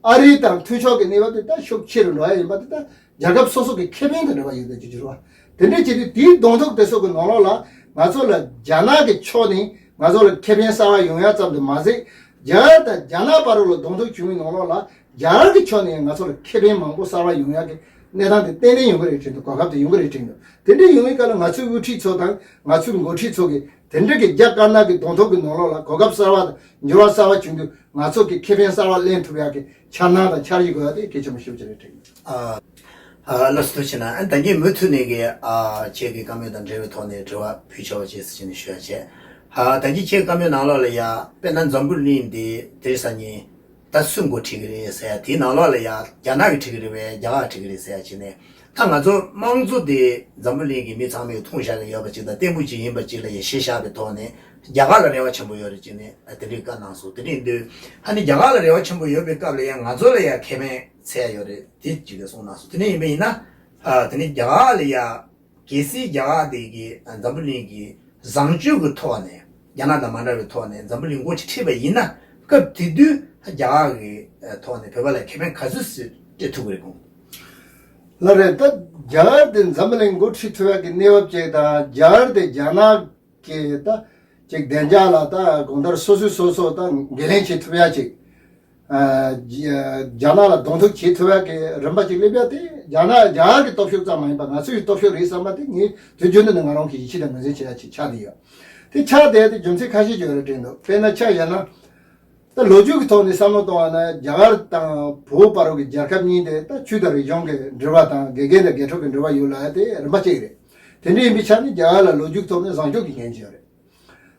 ཨ་རིའི་དང་མཐུན་ཕྱོགས་ཀྱི་གནས་བབ་དེ་ད་ཤུགས་ཆེ་རུ་འགྲོ་ཡ་ཡིན་པ་དེ་ད་རྒྱལ་ཁབ་སོ་སོ་གི་ཁེ་ཕན་དང་འབྲེལ་བ་ཡོད་པའི་རྒྱུ་རེད་བ། དེ་འདྲའི་བྱེད་དུས་དེའི་གདོང་ཐུག་དེ་ཚོ་གི་ནང་ལོགས་ལ་ང་ཚོ་ལ་རྒྱ་ནག་གི་ཕྱོགས་ནས་ང་ཚོ་ལ་ཁེ་ཕན་གསར་བ་ཡོང་ཡ་ཙམ་དུ་མ་ཟད། རྒྱ་གར་དང་རྒྱ་ནག་བར་ལ་གདོང་ཐུག་བྱུང་བའི་ནང་ལོགས་ལ་རྒྱ་གར་གྱི་ཕྱོགས་ནས་ང་ཚོ་ལ་ཁེ་ཕན་མང་པོ་གསར་བ་ཡོང་ཡ་གི་གནས་སྟངས་དེ་ཏན་ཏན་ཡོང་གི་རེད་དྲན་འདུག་གོ་སྐབས་དེ་ཡོང་གི་རེད་དྲན་འདུག་དེ་འདྲའི་ཡོང་བའི་སྐབས་ལ་ང་ཚོའི་དབུ་ཁྲིད་ཚོ་དང་ང་ཚོའི་འགོ་ཁྲིད་ཚོ་གིས་དེ་འདྲ་གི་རྒྱ་དཀར་ནག་གི་གདོང་ཐུག་གི་ནང་ལོགས་ལ་གོ་སྐབས་གསར་བ་དང་འགྱུར་བ་གསར་བ་བྱུང་དུས། ང་ཚོ་གི་ཁེ་ཕན་གསར་བ་ལེན་ཐུབ་ཡག་གི་འཆར་སྣང་དང་འཆར་གཞི་དགོས་ཡག་དེ་གལ་ཆེན་པོ་ཞེ་པོ་ཅིག་རེད་དྲན། ཨ། ཨ། ལགས་སོ། ཐུགས་རྗེ་གནང་། ཨ། ད་གིན་མུ་མཐུད་ནས་ཀྱི་ཨ་ཁྱེད་ཀྱི་བཀའ་མོལ་དང་འབྲེལ་བའི་ཐོག་ནས་དྲི་བ་ཕུལ་ཆོག་པ་བྱས་ཟེར་ནས་ཞུ་ཡག་བྱས། ཨ། ད་གིན་ཁྱེད་ཀྱི་བཀའ་མོལ་ནང་ལོགས་ལ་ཡ་དཔེར་ན་འཛམ་བུ་གླིང་འདི་དེ་རིང་སང་ཉིན་ད་སུས་འགོ་ཁྲིད་ཀྱི་རེད་ཟེར་ཡག་དེའི་ནང་ལོགས་ལ་ཡ་རྒྱ་ནག་གིས་ཁྲིད་ཀྱི་རེད་པས་རྒྱ་གར་ཁྲིད་ཀྱི་རེད་ཟེར་ཡག་བྱས་ནས། ད་ང་ཚོ་དམངས་གཙོ་དེ་འཛམ་བུ་གླིང་གི་མི་ཚང་མས་མཐོང་བཞག་གི་ཡོད་པ་ཅིག་དང་བརྟན་པོ་ཅིག་ཡིན་པ་ཅིག་ལ་ཡ་གཞི་བཞག་པའི་ཐོག་ནས་རྒྱ་གར་ལ་རེ་བ་ཆེན་པོ་ཡོད་རེད་ཅེས་ནས་དེ་འདྲའི་བཀའ་གནང་སོང་། དེ་འདྲ་ཡིན་དུས་ཨ་ནི་རྒྱ་གར་ལ་རེ་བ་ཆེན་པོ་ཡོད་པའི་སྐབས་ལ་ཡང་ང་ཚོ་ལ་ཡང་ཁེ་ཕན་ཚད་ཡོད་རེད་དེ་ཅིག་གི་གསུངས་གནང་སོང་། དེ་འདྲ་ཡིན་པ་ཡིན་ན་ཨ་དེ་ནི་རྒྱ་གར་ལ་ཡང་གལ་སྲིད་རྒྱ་གར་དེ་གི་འཛམ་བུ་གླིང་གི་བཟང་སྤྱོད་ཀྱི་ཐོག་ནས་རྒྱ་ནག་དང་མ་འདྲ་བའི་ཐོག་ནས་འཛམ་བུ་གླིང་འགོ་ཅིག་ཁྲིད་པ་ཡིན་ན་སྐབས་དེ་དུས་རྒྱ་གར་གི་ཐོག་ནས་བོད་པ་ལ་ཁེ་ཕན་ག་ཚོད་ཅིག་སྤྲད་ཐུབ་ཀྱི་རེད་གོང་། ལགས་རེད། ད་རྒྱ་གར་དེ་འཛམ་བུ་གླིང་འགོ་ཁྲིད་ཐུབ་ཡག་གི་གནས་བབ་ཅིག་དང་རྒྱ་གར་དེ་རྒྱ་ནག་གི་ད་ཅིག་བདེ་འཇགས་ལ་ད་གང་ལྟར་སོ་སོས་སོ་སོ་ད་འགན་ལེན་བྱེད་ཐུབ་ཡག་ཅིག་ཨ། རྒྱ་རྒྱ་ནག་ལ་གདོང་ཐུག་བྱེད་ཐུབ་ཡག་གི་རིམ་པ་ཅིག་སླེབས་ཡག་དེ་རྒྱ་ནག་རྒྱ་གར་གི་སྟོབས་ཤུགས་ཙམ་མ་ཡིན་པ་ང་ཚོའི་སྟོབས་ཤུགས་རེད་བསམ་པ་དེ་ངས་དུས་རྒྱུན་དུ་ནས་ང་རང་གི་ཡིད་ཆེས་དང་ངོས་འཛིན་བྱེད་ཡག་ཅིག་ཆགས་བསྡད་ཡོད། དེ་ཆགས་བསྡད་ཡག་དེ་རྒྱུ་མཚན་ཁ་ཤས་ཅིག་ཡོད་རེད་དྲན་འདུག་དཔེར་ན་ཆ་བཞག་ན། ད་ལོ་རྒྱུས་ཀྱི་ཐོག་ནས་བསམ་བློ་གཏོང་བ་ན་རྒྱ་གར་དང་བོད་བར་གྱི་རྒྱལ་ཁབ་གཉིས་དེ་ད་ཆོས་དང་རིག་གཞུང་གི་འབྲེལ་བ་དང་དགེ་རྒན་དང་དགེ་ཕྲུག་གི་འབྲེལ་བ་ཡོད་ལབ་ཡག་དེ་རིམ་པ་གཅིག་རེད། དེ་འདྲ་ཡིན་པའི་ཆ་ནས་རྒྱ་གར་ལ་ལོ་རྒྱུས་ཀྱི་ཐོག་ནས་བཟང་སྤྱོད་ཀྱི་འགན་ཅིག་ཡོད་རེད།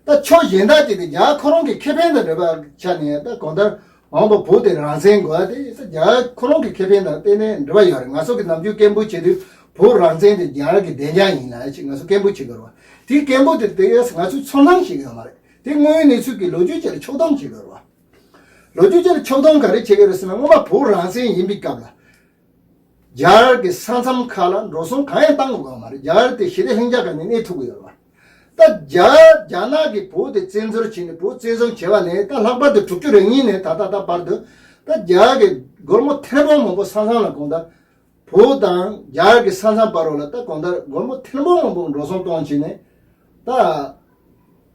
ད་ཕྱོགས་གཞན་དག་ཅིག་དེ་རྒྱ་གར་ཁོ་རང་གི་ཁེ་ཕན་དང་འབྲེལ་བའི་ཆ་ནས་ད་གང་ལྟར་མ་འོངས་པ་བོད་དེ་རང་བཙན་དགོས་ཡག་དེ་ད་རྒྱ་གར་ཁོ་རང་གི་ཁེ་ཕན་དང་ཏན་ཏན་འབྲེལ་བ་ཡོད་རེད། ང་ཚོ་གི་ནམ་རྒྱུན་སྐད་འབོད་བྱེད་དུས་བོད་རང་བཙན་དེ་རྒྱ་གར་གི་བདེ་འཇགས་ཡིན་ལབ་ཡག་ཅིག་ང་ཚོ་སྐད་འབོད་བྱེད་དགོས་རེད་བ། དེའི་སྐད་འབོད་དེ་དེ་ང་ཚོས་ཚོར་སྣང་བྱེད་ཀྱི་ཡོད་མ་རེད། དེ་དངོས་ཡོད་གནས་ཚུལ་གྱི་ལོ་རྒྱུས་བཅས་ལ་ཕྱོགས་བསྡོམས་བྱེད་དགོས་རེད་བ། ལོ་རྒྱུས་བཅས་ལ་ཕྱོགས་བསྡོམས་ག་རེ་བྱེད་ཀྱི་རེད་ཟེར་ན་སྔོན་མ་བོད་རང་བཙན་ཡིན་པའི་སྐབས་ལ། རྒྱ་གར་གྱི་ས་མཚམས་ཁག་ལ་འགྲོ་སོང་གང་ཡང་བཏང་དགོས་ཀྱི་མ་རེད། རྒྱ་གར་དེ་ཞི་བདེ་ལྷིང་འཇགས་སྒང་ནས་གནས་ཐུབ་ཀྱི་ཡོད་རེད་བ། ད་རྒྱ་རྒྱ་ནག་གིས་བོད་དེ་བཙན་འཛུལ་བྱས་ནས་བོད་བཙན་བཟུང་བྱས་པ་ནས་ད་ལྷག་པར་དུ་དྲུག་ཅུ་རེ་གཉིས་ནས་ད་ལྟ་ད་བར་དུ་ད་རྒྱ་གར་གྱི་སྒོར་མོ་ཐེར་འབུམ་མང་པོ་ས་མཚམས་ལ་གང་ལྟར་བོད་དང་རྒྱ་གར་གྱི་ས་མཚམས་བར་ལ་ད་གང་ལྟར་སྒོར་མོ་ཐེར་འབུམ་མང་པོ་འགྲོ་སོང་གཏོང་བྱས་ནས་ད་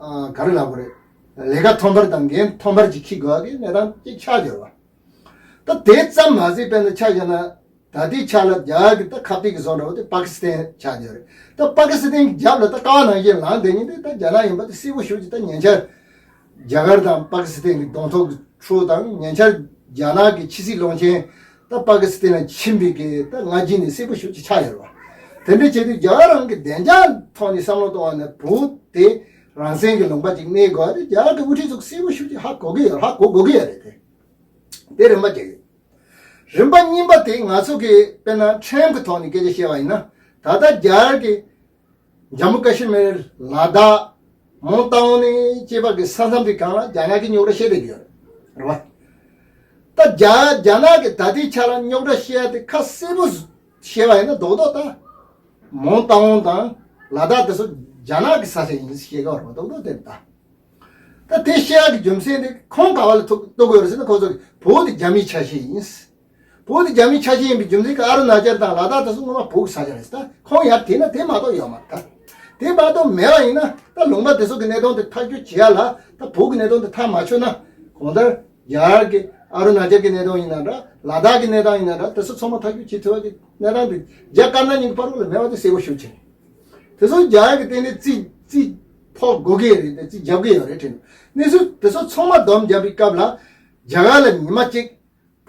ཨ་ག་རེ་ལབ་དགོས་རེད། ལས་ཀ་ཐོན་པར་དང་འགན་ཐོན་པར་ཅིག་འཁྱེར་དགོས་ཀྱི་གནས་སྟངས་ཅིག་ཆགས་ཡོད་རེད་བ། ད་དེ་ཙམ་མ་ཟད་དཔེར་ན་ཆ་བཞག་ན་ད་ལྟའི་ཆ་ལ་རྒྱ་གར་གྱི་ད་ཁ་གཏད་ཀྱི་བཟོ་འདྲ་བོ་དེ་པ་ཀི་སི་ཐན་ཆགས་ཡོད་རེད། ད་པ་ཀི་སི་ཐན་གྱི་རྒྱབ་ལ་ད་ཀ་བ་ནང་བཞིན་ལངས་བསྡད་མཁན་དེ་ད་རྒྱ་ནག་ཡིན་པ་དེ་གསལ་པོ་ཞེ་པོ་ཅིག་ད་ཉེ་ཆར་རྒྱ་གར་དང་པ་ཀི་སི་ཐན་གྱི་གདོང་ཐུག་གི་ཁྲོད་དང་ཉེ་ཆར་རྒྱ་ནག་གི་ཕྱི་སྲིད་བློན་ཆེན་ད་པ་ཀི་སི་ཐན་ལ་ཕྱིན་པའི་གི་ད་སྔ་རྗེས་ནས་གསལ་པོ་ཞེ་པོ་ཅིག་ཆགས་ཡོད་རེད་བ། དེ་འདྲ་བྱས་དུས་རྒྱ་གར་རང་གི་བདེ་འཇགས་ཐོག་ནས་བསམ་བློ་གཏོང་བ་ན་བོད་དེ་རང་བཙན་གྱི་ལུང་པ་ཅིག་གནས་དགོས་རེད། རྒྱ་གར་གྱི་དབུ་ཁྲིད་ཚོ་གསལ་པོ་ཞེ་པོ་ཅིག་ཧ་གོ་གི་ཡོད་ཧ་གོ་དགོས་ཀྱི་ཡོད་རེད། དེ་དེ་རིམ་པ་གཅིག་རེད། རིམ་པ་གཉིས་པ་དེ་ང་ཚོ་གི་དཔེར་ན་ཁྲིམས་ཀྱི་ཐོག་ནས་སྐད་ཆ་བཤད་པ་ཡིན་ན་ད་ལྟ་རྒྱ་གར་གྱི་ཇམ་མུ་ཀ་ཤི་མིར་ལ་དྭགས་མོན་རྟ་དབང་ནས་བཅས་པ་གི་ས་མཚམས་དེ་སྒང་ལ་རྒྱ་ནག་གི་རྙོག་དྲ་བཤད་བསྡད་ཀྱི་ཡོད་རེད་བ། ད་རྒྱ་རྒྱ་ནག་གི་ད་ལྟའི་ཆ་ལ་རྙོག་དྲ་བཤད་ཡ་དེ་ཁ་གསལ་པོ་ བཤད་པ་ཡིན་ན་རྡོག་རྡོག་ད། མོན་རྟ་དབང་དང་ལ་དྭགས་དེ་ཚོ་རྒྱ་ནག་གི་ས་ཆ་ཡིན་ཟེར་བཤད་གི་ཡོད་རེད་པ། རྡོག་རྡོག་དེ་རེད་ད། ད་དེ་བཤད་ཡག་གི་རྒྱུ་མཚན་དེ་ཁོང་ག་བ་ལ་ཐུག་ཐུག་དགོས་རེད་ཟེར་ན། ཁོང་ཚོ་གི་བོད་དེ་རྒྱ་མིའི་ཆ་ཤས་ཡིན། བོད་དེ་རྒྱ་མིའི་ཆ་ཤས་ཡིན་པའི་རྒྱུ་མཚན་གྱིས་ཨ་རུ་ན་ཅལ་དང་ལ་དྭགས་དེ་ཚོ་སྔོན་མ་བོད་ཀྱི་ས་ཆ་རེད་ཟེར། ད་ཁོང་ཡར་དེད་ན་དེ་མ་གཏོགས་ཡོད་མ་རེད་ད། དེ་མ་གཏོགས་མེད་པ་ཡིན་ན། ད་ལུང་པ་དེ་ཚོ་གི་གནད་དོན་དེ་ཐག་གཅོད་བྱེད་ཡ་ལ། ད་བོད་ཀྱི་གནད་དོན་དེ་ཐག་མ་ཆོད་ན། གང་ལྟར་རྒྱ་གར་གྱི་ཨ་རུ་ན་ཅལ་གྱི་གནད་དོན་ཡིན་ན་འདྲ། ལ་དྭགས་ཀྱི་གནས་སྟངས་ཡིན་ན་འདྲ། དེ་ཚོ་ཚང་མ་ཐག་གཅོད་བྱེད་ཐུབ་པ་གི་གནས་སྟངས་དེ་རྒྱ་དཀར་ནག་གཉིས་ཀྱི་བར་ལ་མེད་པ་དེ་གསལ་པོ་ཞེ་པོ་ཅིག་རེད། དེ་ཚོ་རྒྱ་གར་གྱིས་ཏན་ཏན་རྩིས་རྩིས་ཕོག་དགོས་ཀྱི་རེད་དེ། རྩིས་རྒྱབ་ཀྱི་ཡོད་རེད་དྲན་འདུག། གནས་ཚུལ་དེ་ཚོ་ཚང་མ་སྡོམ་རྒྱབ་པའི་སྐབས་ལ། རྒྱ་གར་ལ་ཉི་མ་གཅིག་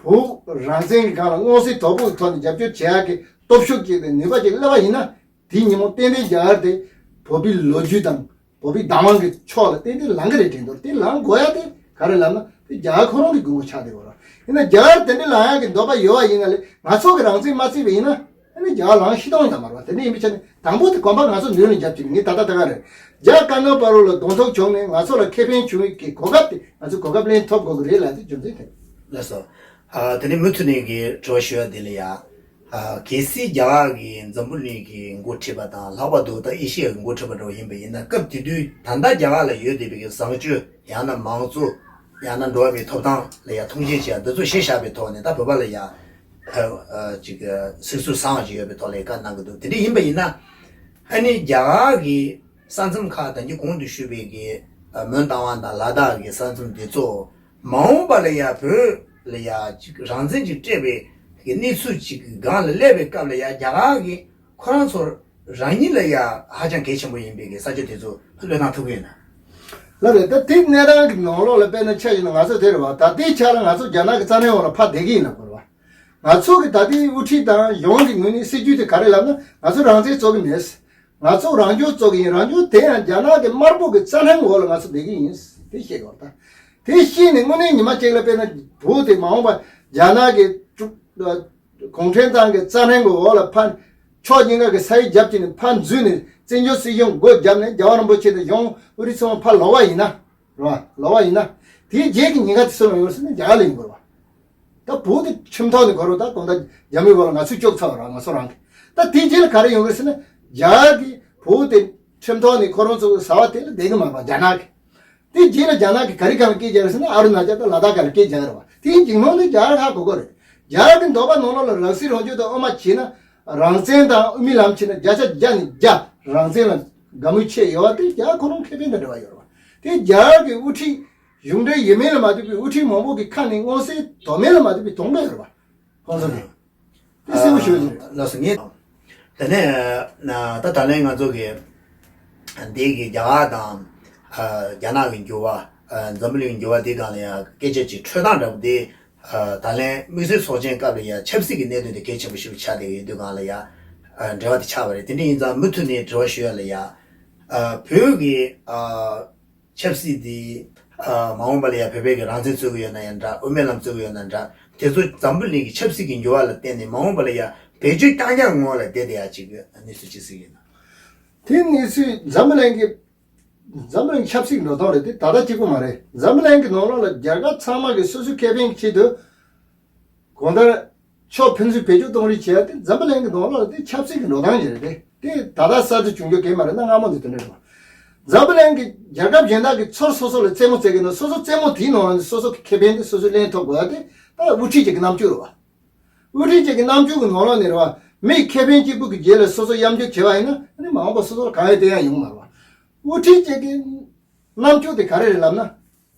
བོད་རང་བཙན་གྱི་སྒང་ལ་མངོན་གསལ་དོད་པོ་གི་ཐོག་ནས་རྒྱབ་སྐྱོར་བྱེད་ཡག་གི་སྟོབས་ཤུགས་ཅིག་དང་ནུས་པ་ཅིག་སླེབས་པ་ཡིན་ན། དེའི་ཉིན་མོ་ཏན་ཏན་རྒྱ་གར་དེ་བོད་པའི་ལོ་རྒྱུས་དང་བོད་པའི་བདག་དབང་གི་ཕྱོགས་ལ་ཏན་ཏན་ལངས་ཀྱི་རེད་དྲན་འདུག། དེ་ལངས་དགོས་ཡ་དེ་ག་རེ་ལབ་ན། དེ་རྒྱ་གར་ཁོ་རང་གི་དགོས་མཁོ་ཆགས་བསྡད་ཡོད་རེད། ཡིན་ན་རྒྱ་གར་དེ་འདྲ་ལངས་ཡག་གི་འདོད་པ་ཡོད་པ་ཡིན་ན་ལས། ང་ཚོ་གི་རང་བཙན་མ་བརྩིས་པ་ཡིན་ན། ཨ་ནི་རྒྱ་གར་ལངས་ཤེས་སྟངས་ཡོད་མ་རེད་པ། དེ་འདྲ་ཡིན་པའི་ཆ་ནས་དང་པོ་དེ་གོམ་པ་ང་ཚོ་མདུན་ལ་རྒྱབ་ཀྱི་རེད། ངས་ད་ལྟ་ད་ག་རེད། རྒྱ་དཀར་ནག་བར་ལ་གདོང་ཐུག་བྱུང་ནས་ང་ཚོ་ལ་ཁེ་ཕན་བྱུང་བའི་གོ་སྐབས་དེ་ང་ཚོས་གོ་སྐབས་ལེན་ཐུབ་དགོས་ཀྱི་རེད་ལབ་དེ་རྒྱུ་མཚན་དེ་རེད། ལགས་སོ། ཨ། དེ་ནས་མུ་མཐུད་ནས་ཀྱི་དྲི་བ་ཞུ་ཡ་དེ་ལ་ཡ། ཨ། གལ་སྲིད་རྒྱ་གར་གྱིས་འཛམ་བུ་གླིང་གི་འགོ་ཁྲིད་པ་དང་། ལྷག་པར་དུ་ད་ཨེ་ཤི་ཡའི་འགོ་ཁྲིད་པ་འདྲ་བོ་ཡིན་པ་ཡིན་ན། སྐབས་དེ་དུས་ད་ལྟ་རྒྱ་གར་ལ་ཡོད་བསྡད་པའི་གི་བཟང་སྤྱོད། ཡང་ན་མང་གཙོ། ཡང་ན་འགྲོ་བ་མིའི་ཐོབ་ཐང་ལ་ཡ་མཐོང་ཆེན་བྱེད་ཡ་འདི་ཚོ་གཞི་བཞག་པའི་ཐོག་ནས། ད་བོད་པ་ལ་ཡ། ཨ། ཨ། ཅིག་སྲིད་ཟུར་བཟང་ཅིག་ཡོད་པའི་ཐོག་ལ་བཀའ་གནང་གི་འདུག། དེ་འདྲ་ཡིན་པ་ཡིན་ན། ཨ་ནི་རྒྱ་གར་གྱི་ས་མཚམས་ཁག་དང་། ཅིག་གོང་དུ་ཞུས་པའི་གི་མོན་རྟ་དབང་དང་ལ་དྭགས་ཀྱི་ས་མཚམས་དེ་ཚོ་མ་འོངས་པ་ལ་ཡ་བོད་ལ་ཡ་ཅིག་རང་བཙན་ཅིག་སྤྲད་པའི་གི་གནས་ཚུལ་ཅིག་གི་སྒང་ལ་སླེབས་པའི་སྐབས་ལ་ཡ། རྒྱ་གར་གྱིས་ཁོ་རང་ཚོ་རང་ཉིད་ལ་ཡ་ཧ་ཅང་གལ་ཆེན་པོ་ཡིན་པའི་གི་ས་ཆ་དེ་ཚོ་བློས་བཏང་ཐུབ་ཀྱི་ཡོད་ན། ལགས་རེད། ད་དེ་གནས་སྟངས་ཀྱི་ནང་ལོགས་ལ་དཔེར་ན་ཆ་བཞག་ན། ང་ཚོ་དེ་རེད་པ། ད་ལྟའི་ཆ་ལ་ང་ཚོ་རྒྱ་ནག་གི་རྩ་ཁྲིམས་འོག་ལ་ཕར་བསྡད་ཀྱི་ཡིན་ན་གོ་རེད་པ། ང་ཚོ་གི་ད་ལྟའི་དབུ་ཁྲིད་དང་གཞུང་གི་ངོས་ནས་སྲིད་ཇུས་དེ་ག་རེ་ལབ་ན། ང་ཚོ་རང་བཙན་རྩོད་ཀྱི་མེད། ང་ཚོ་རང་སྐྱོང་རྩོད་ཀྱི་ཡིན། རང་སྐྱོང་དེ་ཡང་རྒྱ་ནག་གི་དམར་པོ་གི་རྩ་ཁྲིམས་འོག་ལ་ང་ཚོ་བསྡད་ཀྱི་ཡིན། དེ་བཤད་དགོས་རེད་ད། དེ་བཤད་ནས་དངོས་གནས་ཉི་མ་གཅིག་ལ་དཔེར་ན་བོད་དེ་མ་འོངས་པ་རྒྱ་ནག་གི་གུང་ཁྲན་ཏང་གི་རྩ་ཁྲིམས་ཀྱི་འོག་ལ་ཕར་ཕྱོགས་གཉིས་ཀ་གི་ས་ཡིག་བརྒྱབ་བྱས་ནས་ཕར་འཛུལ་ནས། བཙན་བྱོལ་སྲིད་གཞུང་སྒོ་བརྒྱབ་ནས་རྒྱལ་བ་རིན་པོ་ཆེ་དང་གཞུང་དབུ་ཁྲིད་ཚང་མ་ཕར་ལོག་པ་ཡིན་ན། རེད་པ། ལོག་པ་ཡིན་ན། དེའི་རྗེས་ཀྱི་ཉེན་ཁ་དེ་སུ་ལ་ཡོང་ཟེར་ན་རྒྱ་གར་ལ་ཡོང་དགོས་རེད་པ། ད་བོད་དེ་ཁྲིམས་ཐོག་ནས་གོ་རོགས། ད་གང་ལྟར་རྒྱ་མི་འོག་ལ་ང་ཚོས་བཅུག་ཚར་བ་རེད་པ། ང་ཚོ་རང་གི། ད་དེའི་རྗེས་ལ་ག་རེ་ཡོང་གི་རེད་ཟེར་ན། རྒྱ་གར་གྱིས་བོད་དེ་ཁྲིམས་ཐོག་ནས་ཁོ་རང་ཚོ་གི་ཟ་བ་དེ་ལ་བསྡད་ཀྱི་མ་རེད་པ། རྒྱ་ནག་གིས། དེའི་རྗེས་ལ་རྒྱ་ནག་གིས་ག་རེ་སྒང་ལ་སྐད་རྒྱག་རེད་ཟེར་ན། ཨ་རུ་ན་ཅལ་དང་ལ་དྭགས་སྒང་ལ་སྐད་རྒྱག་གི་རེད་པ། དེའི་འཇིགས་སྣང་དེ་རྒྱ་གར་ཧ་གོ་གི་རེད། རྒྱ་གར་གྱི་འདོད་པ་ནང་ལོགས་ལ་རང་སྲིད་རང་སྐྱོང་དང་དབུ་མ་བྱས་ན། རང་བཙན་དང་དབུ་མའི་ལམ་བྱས་ན། བརྒྱ་ཆ་བརྒྱ་ནས་བརྒྱ་རང་བཙན་ལ་དགའ་མོས་ཆེ་ཡོད་པ་དེ་རྒྱ་གར་ཁོ་རང་ཁེ་ཕན་དང་འབྲེལ་བ་ཡོད་རེད་པ། དེ་རྒྱ་གར་གྱི་དབུ་ཁྲིད་གཞུང་འབྲེལ་ཡིན་མིན་ལ་མ་ལྟོས་པའི་དབུ་ཁྲིད་མང་པོ་གི་ཁ་ནས་མངོན་གསལ་དོད་མེད་ལ་མ་ལྟོས་པའི་དོགས་པ་ཡོད་རེད་པ། ཁོང་ཚོ་གིས། དེ་གསལ་པོ་ཞུ་ཡ་ཡིན། ལགས་སོ། ངས། དེ་ནས་ད་ད་ལན་ང་ཚོ་གི་འདི་གི་རྒྱ་གར་དང་། ཨ། རྒྱ་ནག་གི་འགྱུར་བ། ཨ། འཛམ་བུ་གླིང་གི་འགྱུར་བ་འདི་སྒང་ལ་ཡང་སྐད་ཆ་ཅིག་འཕྲོས་སྟངས་འདྲ་པོ་འདི། ཨ། ད་ལན་དམིགས་བསལ་ཚོགས་ཆེན་སྐབས་ལ་ཡང་ཆབ་སྲིད་ཀྱི་གནད་དོན་དེ་གལ་ཆེན་པོ་ཞིག་ཆགས་བསྡད་ཀྱི་ཡོད་དུས་སྒང་ལ་ཡང་། ཨ། འབྲེལ་བ་དེ་ཆགས་པ་རེད། དེ་འདྲ་ཡིན་ཙང་མུ་མཐུད་ནས་དྲི་བ་ཞུ་ཡ་ལ་ཡང་། ཨ། བོད་ཀྱི། ཨ། ཆབ་སྲིད་འདི། ཨ། མ་འོངས་པ་ལ་ཡང་བོད་པའི་གི་རང་བཙན་རྩོད་ཀྱི་ཡོད་ན་ཡང་འདྲ། དབུ་མའི་ལམ་རྩོད་ཀྱི་ཡོད་ན་འདྲ། དེ་ཚོ་འཛམ་བུ་གླིང་གི་ཆབ་སྲིད་ཀྱི་འགྱུར་བ་ལ་བརྟེན་ནས་མ་འོངས་པ་ལ་ཡང་བེད་སྤྱོད་རྐྱང་རྐྱང་ངོ་ལ་བསྡད་བསྡད་ཡ་ཅིག་གི་གནས་ཚུལ་ཅིག་གཟིགས་ཡིན་ན། དེ་གནས་ཚུལ་འཛམ་བུ་གླིང་གི། འཛམ་བུ་གླིང་ཆབ་སྲིད་འགྲོ་སྟངས་རེད་དེ། ད་ལྟ་གཅིག་པུ་མ་རེད། འཛམ་བུ་གླིང་གི་ནང་ལོགས་ལ་རྒྱལ་ཁབ་ཚང་མ་གི་སོ་སོའི་ཁེ་ཕན་གྱི་ཆེད་དུ། གང་ལྟར་ཕྱོགས་ཕན་ཚུན་བེད་སྤྱོད་གཏོང་རེས་བྱེད་ཡ་དེ་འཛམ་བུ་གླིང་གི་ནང་ལོགས་ལ་དེ་ཆབ་སྲིད་ཀྱི་འགྲོ་སྟངས་ཅིག་རེད་དེ། དེ་ད་ལྟ་གསར་དུ་བྱུང་རྒྱུ་གང་ཡང་མ་རེད། གནའ་སྔ་མོ་ནས་དེ་འདྲ་རེད་པ། འཛམ་བུ་གླིང་གི་རྒྱལ་ཁབ་གཞན་དག་གིས་ཚུར་སོ་སོ་ལ་རྩེད་མོ་རྩེ་གི་ན། སོ་སོ་རྩེད་མོ་དེའི་ནང་ལ་ནས་སོ་སོ་གི་ཁེ་ཕན་དེ་སོ་སོས་ལེན་ཐུབ་དགོས་ཡ་དེ་ད་དབུ་ཁྲིད་ཅིག་གི་རྣམ་འགྱུར་རེད་པ། དབུ་ཁྲིད་ཅིག་གི་རྣམ་འགྱུར་གྱི་ནང་ལོགས་ནས་རེད་པ། མིའི་ཁེ་ཕན་གཅིག་པུ་གི་རྗེས་ལ་སོ་སོ་གཡམ་རྒྱུག་བྱས་པ་ཡིན་ན། ཨ་ནི་མ་འོངས་པ་སོ་སོ་ལ་གང་ཡང་དེ་ཡང་ཡོང་མ་རེད་པ། དབུ་ཁྲིད་ཅིག་གི་རྣམ་འགྱུར་དེ་ག་རེ་རེད་ལབ་ན།